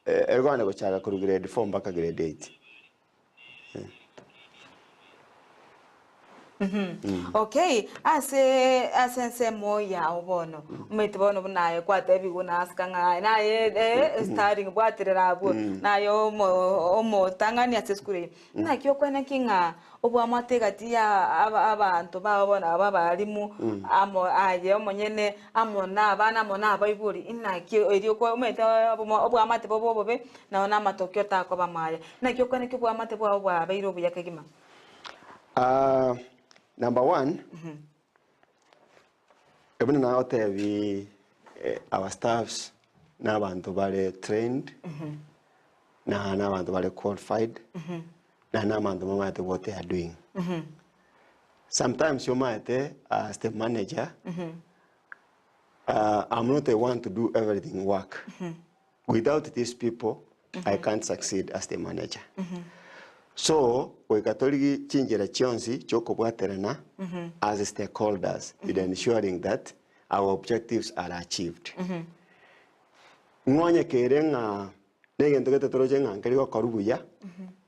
eh, egwane gochaka korwa grade 4 mpaka grade 8. Okay, ase ase ensemo yao bono, omanyete bono buna aye kwatebigwe nasika ng'a aye naye eh, starring bwaterera abwo, naye omo omotang'ani ase esukuru eye. Naki okwana ki ng'a obwamate egati ya aba abanto bao bono aba abalimu, amo aye omonyene, amo na abana amo na abaibori, inaki erio okwa omanyete obomo obwamate bobe obobe, nao na amatokeo takoba amaya. Naki okwana ki obwamate bwao bwabeire obuya kegima? Ah, number one, buna nagotebi eh, our staffs na abanto bare trained, na na abanto bare qualified, na na abanto bamaete what they are doing. Sometimes omanyete as the manager, I'm not the one to do everything work. Without these people, I can't succeed as the manager. So, goika torigi chinchera chionsi chiokobwaterana as stakeholders in ensuring that our objectives are achieved. Ng'onye kere ng'a negento gete toroche ng'a nkeri gokorwa buya,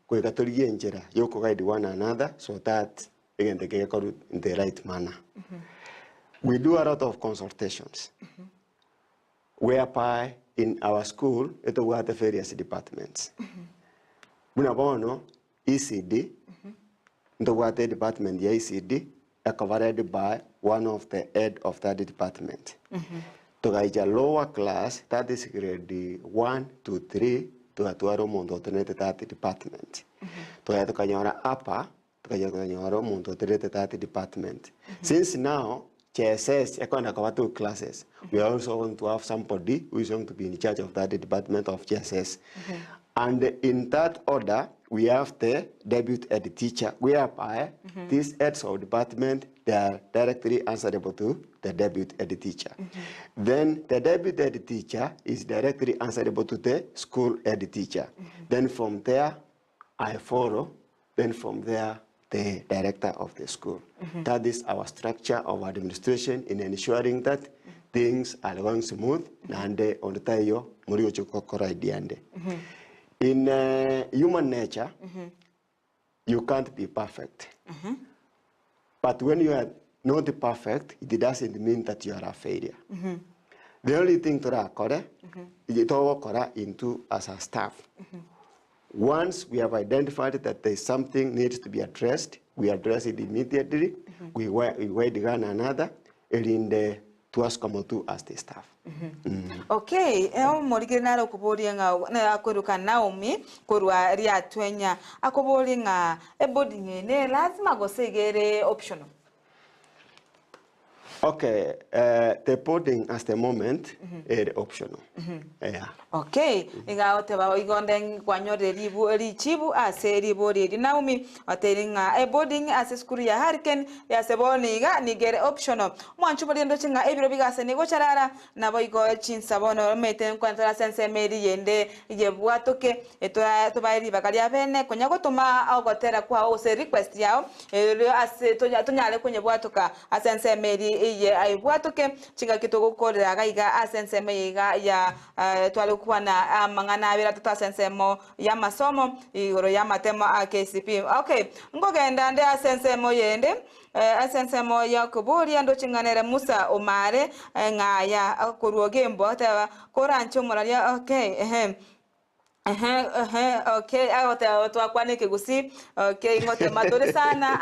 goika torigie enchera yokoguide one another so that egento eke gekorwe in the right manner. We do a lot of consultations whereby in our school etobwate various departments. Buna bono ECD, ntobwate department ya ECD ecovered by one of the head of that department. Togaicha lower class, that is grade 1 to 3, tugatwara omonto otenenete that department. Togaya tokanyora upper, tukanya tukanyora omonto otenenete that department. Since now, JSS ekoenda koba two classes, we are also going to have somebody who is going to be in charge of that department of JSS. And in that order, we have the deputy head teacher, whereby these heads of department, they are directly answerable to the deputy head teacher. Then the deputy head teacher is directly answerable to the school head teacher. Then from there, I follow. Then from there, the director of the school. That is our structure of administration in ensuring that things are going smooth nande onditayo muri gochokokora idiande. In human nature, you can't be perfect. But when you are not perfect, it doesn't mean that you are a failure. The only thing torakore, togokora into as a staff. Once we have identified that there is something needs to be addressed, we address it immediately. We wait one another, erinde twasukamo as the staff. Okay, omorigere nare okoboria ng'a na akweruka Naomi korwa riatwenya akoboria ng'a eboarding ene lazima gose igere optional. Okay, the boarding at the moment is optional. Yeah. Okay, iga oteba igonde kwanyore ribu richibu ase ribori eri Naomi oteri ng'a eboarding ase skuru ya Hurricane yase bono iga nigere optional. Mwanchu bari ndoche ng'a ebiro bigase nigo charara nabo igo chinsa bono mete nkwantora sense meri yende yebwatoke etora tobairi bakaria bene konya gotuma ogotera kwa ose request yao ero ase tonyale kwenye bwatoka ase ense meri eye aibwatoke chingaki togokorera gaiga ase ensemo iga ya tware kwana amang'ana abere tatu ase ensemo ya masomo igoro ya matemo a KCP. Okay, ngogenda nde ase ensemo yende ase ensemo ya kuburia ndoching'anere Musa Omare ng'aya korwa Ogembo ateba koranche omoraria. Okay, ehe. Ehe, ehe, okay, agoteba twakwana ekegusii, okay, ngotema tore sana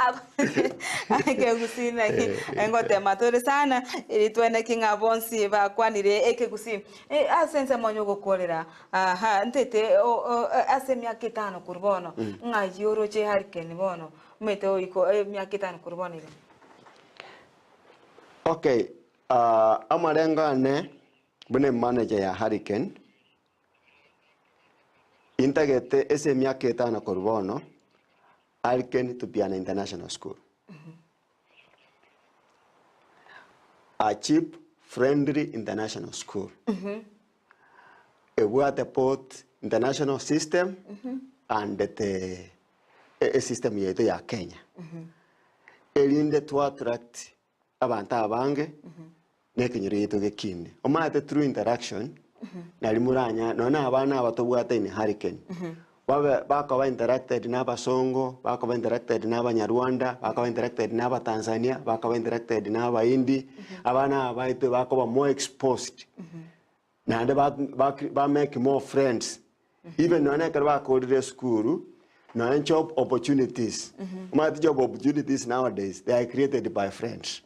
ekegusii naki, ngotema tore sana eri tweneki ng'a bonsi bakwanire ekegusii. Ase ensemo onye ogokorera, aha, ntete o- o- ase emiaka etano korwa bono, ng'ai oroche Hurricane bono, omanyete oiko emiaka etano korwa bono iga? Okay, amarengo ane buna emanager ya Hurricane, Intagete ase emiaka etano korwa bono, Hurricane to be an international school. A cheap friendly international school. Ebwate both international system and the esystem yaito ya Kenya. Erinde to attract abanto abange na ekenyoro giaito gekinde. Omanyete through interaction nari moranya nonya na abana aba tobwate in hurricane babe bakoba interacted na abasongo, bakoba interacted na abanyarwanda, bakoba interacted na abatanzania, bakoba interacted na abahindi, abana aba baito bakoba more exposed naende ba ba ba make more friends even nonya ekero bakorire esukuru nonya job opportunities omanyete job opportunities nowadays they are created by friends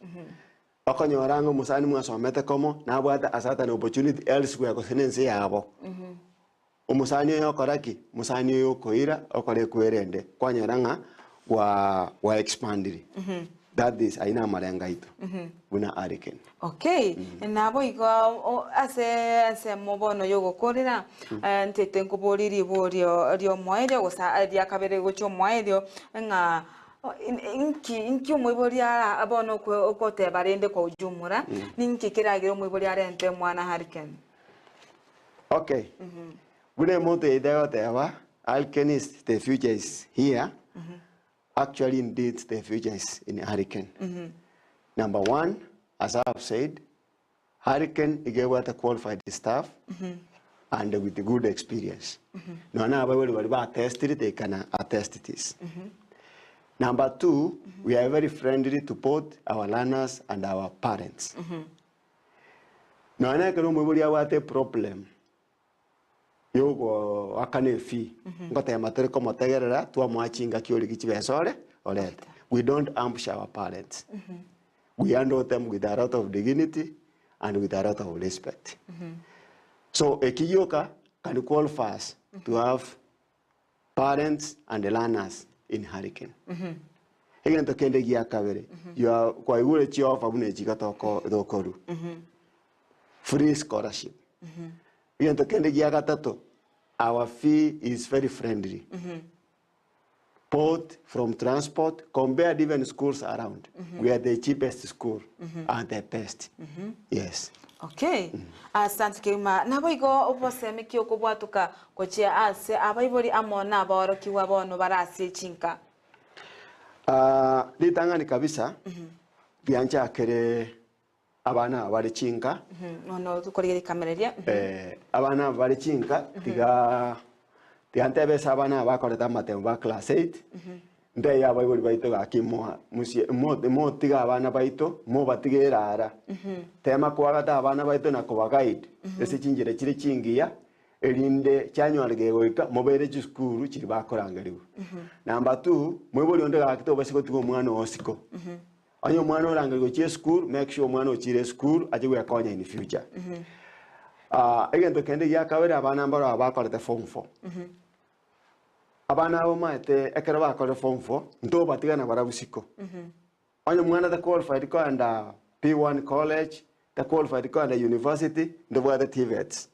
okonyora ng'a omosani mwasomete komo nabwate a certain opportunity elsewhere gose na ense yabo omosani oyo okora ki? Omosani oyo okoira okore ekwerende kwanyora ng'a gwa gwa expandire that is ayio na amarengo aito buna Hurricane. Okay, naboigo ase ensemo bono y'ogokorera, ntete nkoborie riborio ri'omoerio gose ria kabere gochia omoerio, ng'a inki inki omoibori ara bono okoteba rende kwa ujumla, ninki keragere omoibori arente omwana Hurricane? Okay, buna emoto yaito egoteba, Hurricane is the future is here, Actually indeed the future is in hurricane. Number one, as I have said, hurricane iga ebwate qualified staff and with good experience. Nonya na abaibori baria batestire they can attest this. Number two, we are very friendly to both our learners and our parents. Nonya ekero omoibori abwate eproblem yogoakana efee, ngotema tore komotegerera twamoa chingaki origie chibesa ore orete. We don't ambush our parents. We handle them with a lot of dignity and with a lot of respect. So eki gioka can qualify us to have parents and learners in Hurricane. Egento kende gia kabere, you are kwaigure chiofa buna echi iga toko tokorwa. Free scholarship. Egento kende gia gatato, our fee is very friendly. Both from transport compared even schools around, we are the cheapest school and the best. Yes. Okay, asante kegima. Naboigo obosemi ki okobwatoka gochia ase abaibori amo nabaorokigwa bono bare ase chinka? Ah, ritang'ani kabisa, rianchakere Abana aba bare chinka. Bono tokorigereria ekamera eria. Eh, abana aba bare chinka tiga tiga ntebe ase abana aba bakorete amatemo ba class 8 ntebie abaibori baito gaki moa mosie mo motige abana baito mobatige erara tema koagata abana baito na koba guide ase chinchera chire chingiya erinde chianyora gegoika mobaire chisukuru chiria bakorangerigwa. Number two, moibori onde gaki tobasa gotiga omwana oo isiko. Onye omwana orangerigwe gochia esukuru, make sure omwana ochire esukuru ache gwekonya in future. Ah, egento kende gia kabere abana mbaro aba bakorete form four. Abana aba omanyete ekero bakorire form four, ntobatiga nabarabwo isiko. Onye omwana ta qualified koenda P1 college, ta qualified koenda university, ntobwate TVETs.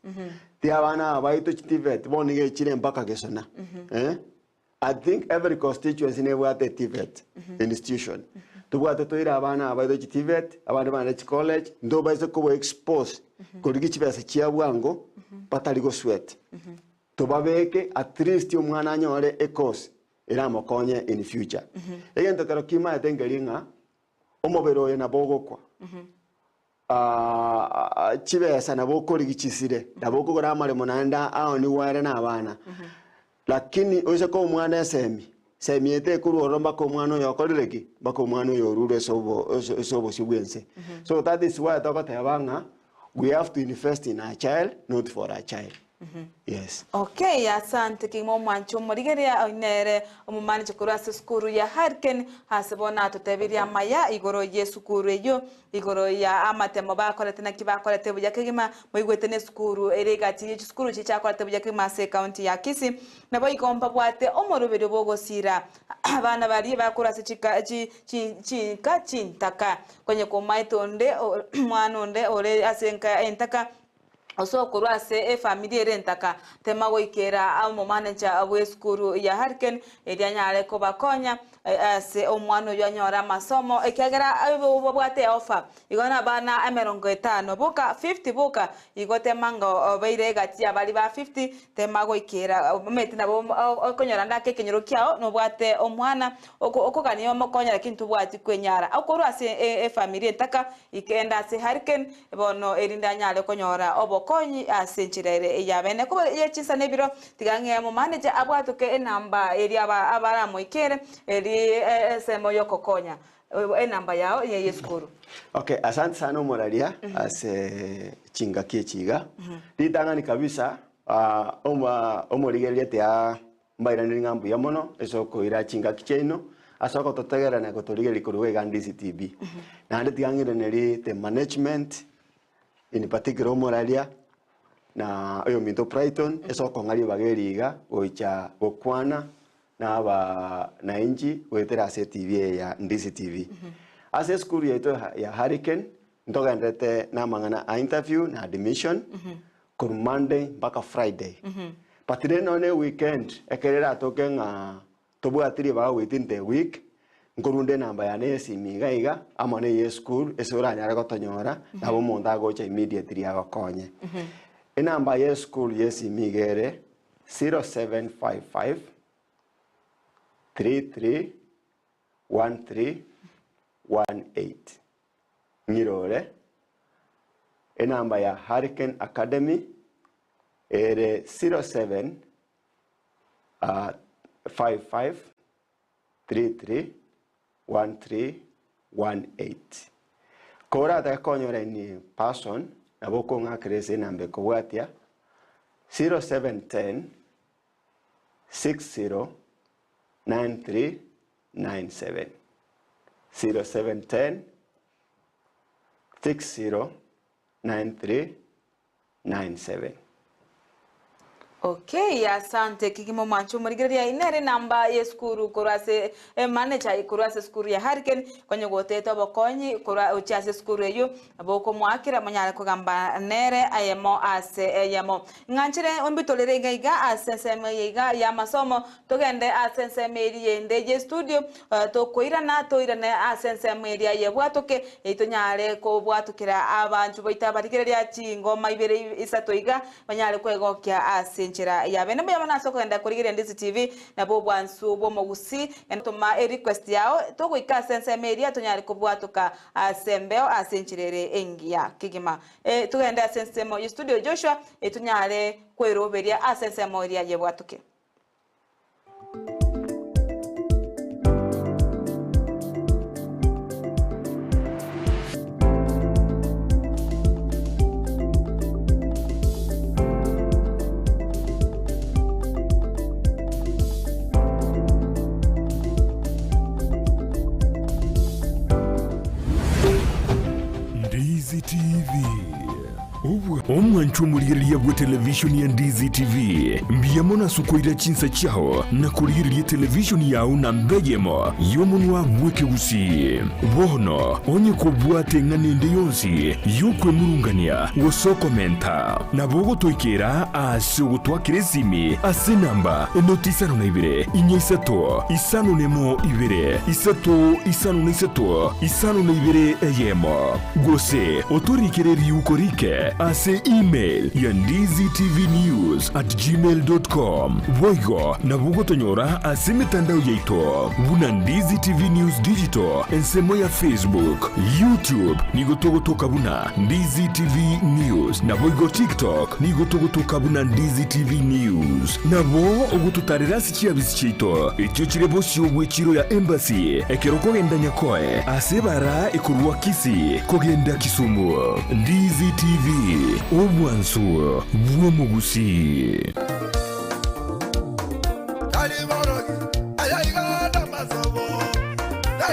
Ti abana aba baito chi TVET bono nigo echire mpaka gesona. Eh? I think every constituency nebwate TVET institution. Tobwate toire abana aba baito chi TVET, abande bande chi college, ntobaise koba expose korigia chibesa chia bwango batari go sweat. Tobabeke at least omwana anyore e course eramokonye in future. Egento kero kimaete nkeri ng'a omobere oyo nabo ogokwa. Chibesa nabo okorigia chisire, nabo okogora amaremo naende aonigwe are na abana. Lakini oise koa omwana esemi, semi eye tekorwa ororo mpaka omwana oyo okorire ki? Mpaka omwana oyo orure ase obo ase obosio bwa ense. So that is why togoteba ng'a we have to invest in our child not for our child. Yes. Okay, asante kegima omwanchi omorigereria oyio nere omomanager korwa ase esukuru ya Hurricane ase bono atotebirie amaya igoro y'esukuru eyio igoro ya amatemo bakorete naki bakorete buya kegima moigwete na esukuru ere egati ye chisukuru chiria chiakorete buya kegima ase ecounty ya Kisii nabo igo mbabwate omoroberio bw'ogosira abana baria bakorwa ase chika chi chi chinka chintaka konye komaete onde omwana onde ore ase enka entaka Ase okorwa ase efamiri ere entaka, tema goikera omomaneja bw'esukuru ya Hurricane erio anyare kobakonya ase omwana oyio anyore amasomo ekiagera babwate eofa igo nabana 50 boka 50 boka igo tema ng'a obeire egati y'abaria ba 50 tema goikera omanyete nabo okonyora ande ake ekenyoro kiao nobwate omwana okogania omokonye lakini tobwati kwenyara okorwa ase efamiri entaka Ikenda ase Hurricane bono, erinde anyare konyora obokonyi ase enchera ere ey'abene. Koba ye chinsa na ebiro, tiga ng'ee omomaneja abwatoke enamba eria abaramoikere, eri ensemo y'ogokonya. Enamba yao eye y'esukuru. Okay, asante sana omoraria ase chingaki echi iga. Ritang'ani kabisa, ah, omorigereria tiga Mbairaneri ng'a mbuya mono ase okoira chingaki chiaino ase ogototegerera na gotorigereria korwa iga Ndizi TV. Naende tiga ng'iraneri the management in particular omoraria na oyominto Brighton ase okong'a ribaga eri iga goicha gokwana na abanainchi goetera ase etv eye ya Ndizi TV. Ase esukuru yaito ya Hurricane ntogenderete na amang'ana a interview na admission korwa Monday mpaka Friday. But rende nonye ne weekend ekero eratoke ng'a tobwati ribaga within the week, nkorunda enamba yane ya esimi iga iga amo na eye esukuru ase oranyare gotonyora nabo omonto agocha immediately agokonye. Enamba ya esukuru ya esimi iga ere 0755 33 1318. Ng'irore enamba ya Hurricane Academy ere 07 55 33 1318. Koratake konyora in person nabo okong'akera ase enamba ekobwatia 0710 60 93 97 0710 60 93 97. Okay, asante kegima omwancho omorigereria nere namba yesukuru korwa ase emanager korwa ase esukuru ya Hurricane konya gotete obokonyi korwa gochia ase esukuru eyio nabo okomoakera monyare kogamba nere ayemo ase eyemo. Ng'anchere ombitorere iga iga ase ensemo eye iga y'amasomo Togende ase ensemo eria ende y'estudio, tokoirana toirane ase ensemo eria y'ebwatoke, erio tonyare kobwatokera abanchwa baito abarigereria chingoma ibere isato iga, banyare kwegokia ase enchera y'abene. Mbuya mono ase okogenda korigereria Ndizi TV, nabo obwansu bw'omogusii. Toma erequest yao, togoika ase ensemo eria tonyare kobwatoka ase embeo ase enchera ere engiya kegima. Togende ase ensemo y'estudio Joshua, erio tonyare kweroberia ase ensemo eria y'ebwatoke. Ndizi TV. Omwancho omorigereria bwe televishoni ya Ndizi TV, mbuya mono ase okoira chinsa chiao na korigereria etelevishoni yao namba eyemo y'omonwa bw'ekegusii. Bono onye kobwate eng'ana ende yonsi y'okwemurungania gose okomenta, nabo ogotoikera ase ogotwakera esimi ase enamba enoti 52 4 5 1 2 3 53 52 1. Gose otorikere riuko rike ase email ya ndizitvnews@gmail.com. Boigo nabo ogotonyora ase emetandao yaito buna Ndizi TV News Digital ensemo ya Facebook, YouTube nigo togotoka buna Ndizi TV News naboigo TikTok nigo togotoka buna Ndizi TV News. Nabo ogototarera ase chiabisi chiaito echio chire bosio bw'echiro ya Embassy ekero okogenda Nyakoe ase ebara ekorwa Kisii kogenda Kisumu. Ndizi TV. Obwansu bw'omogusii.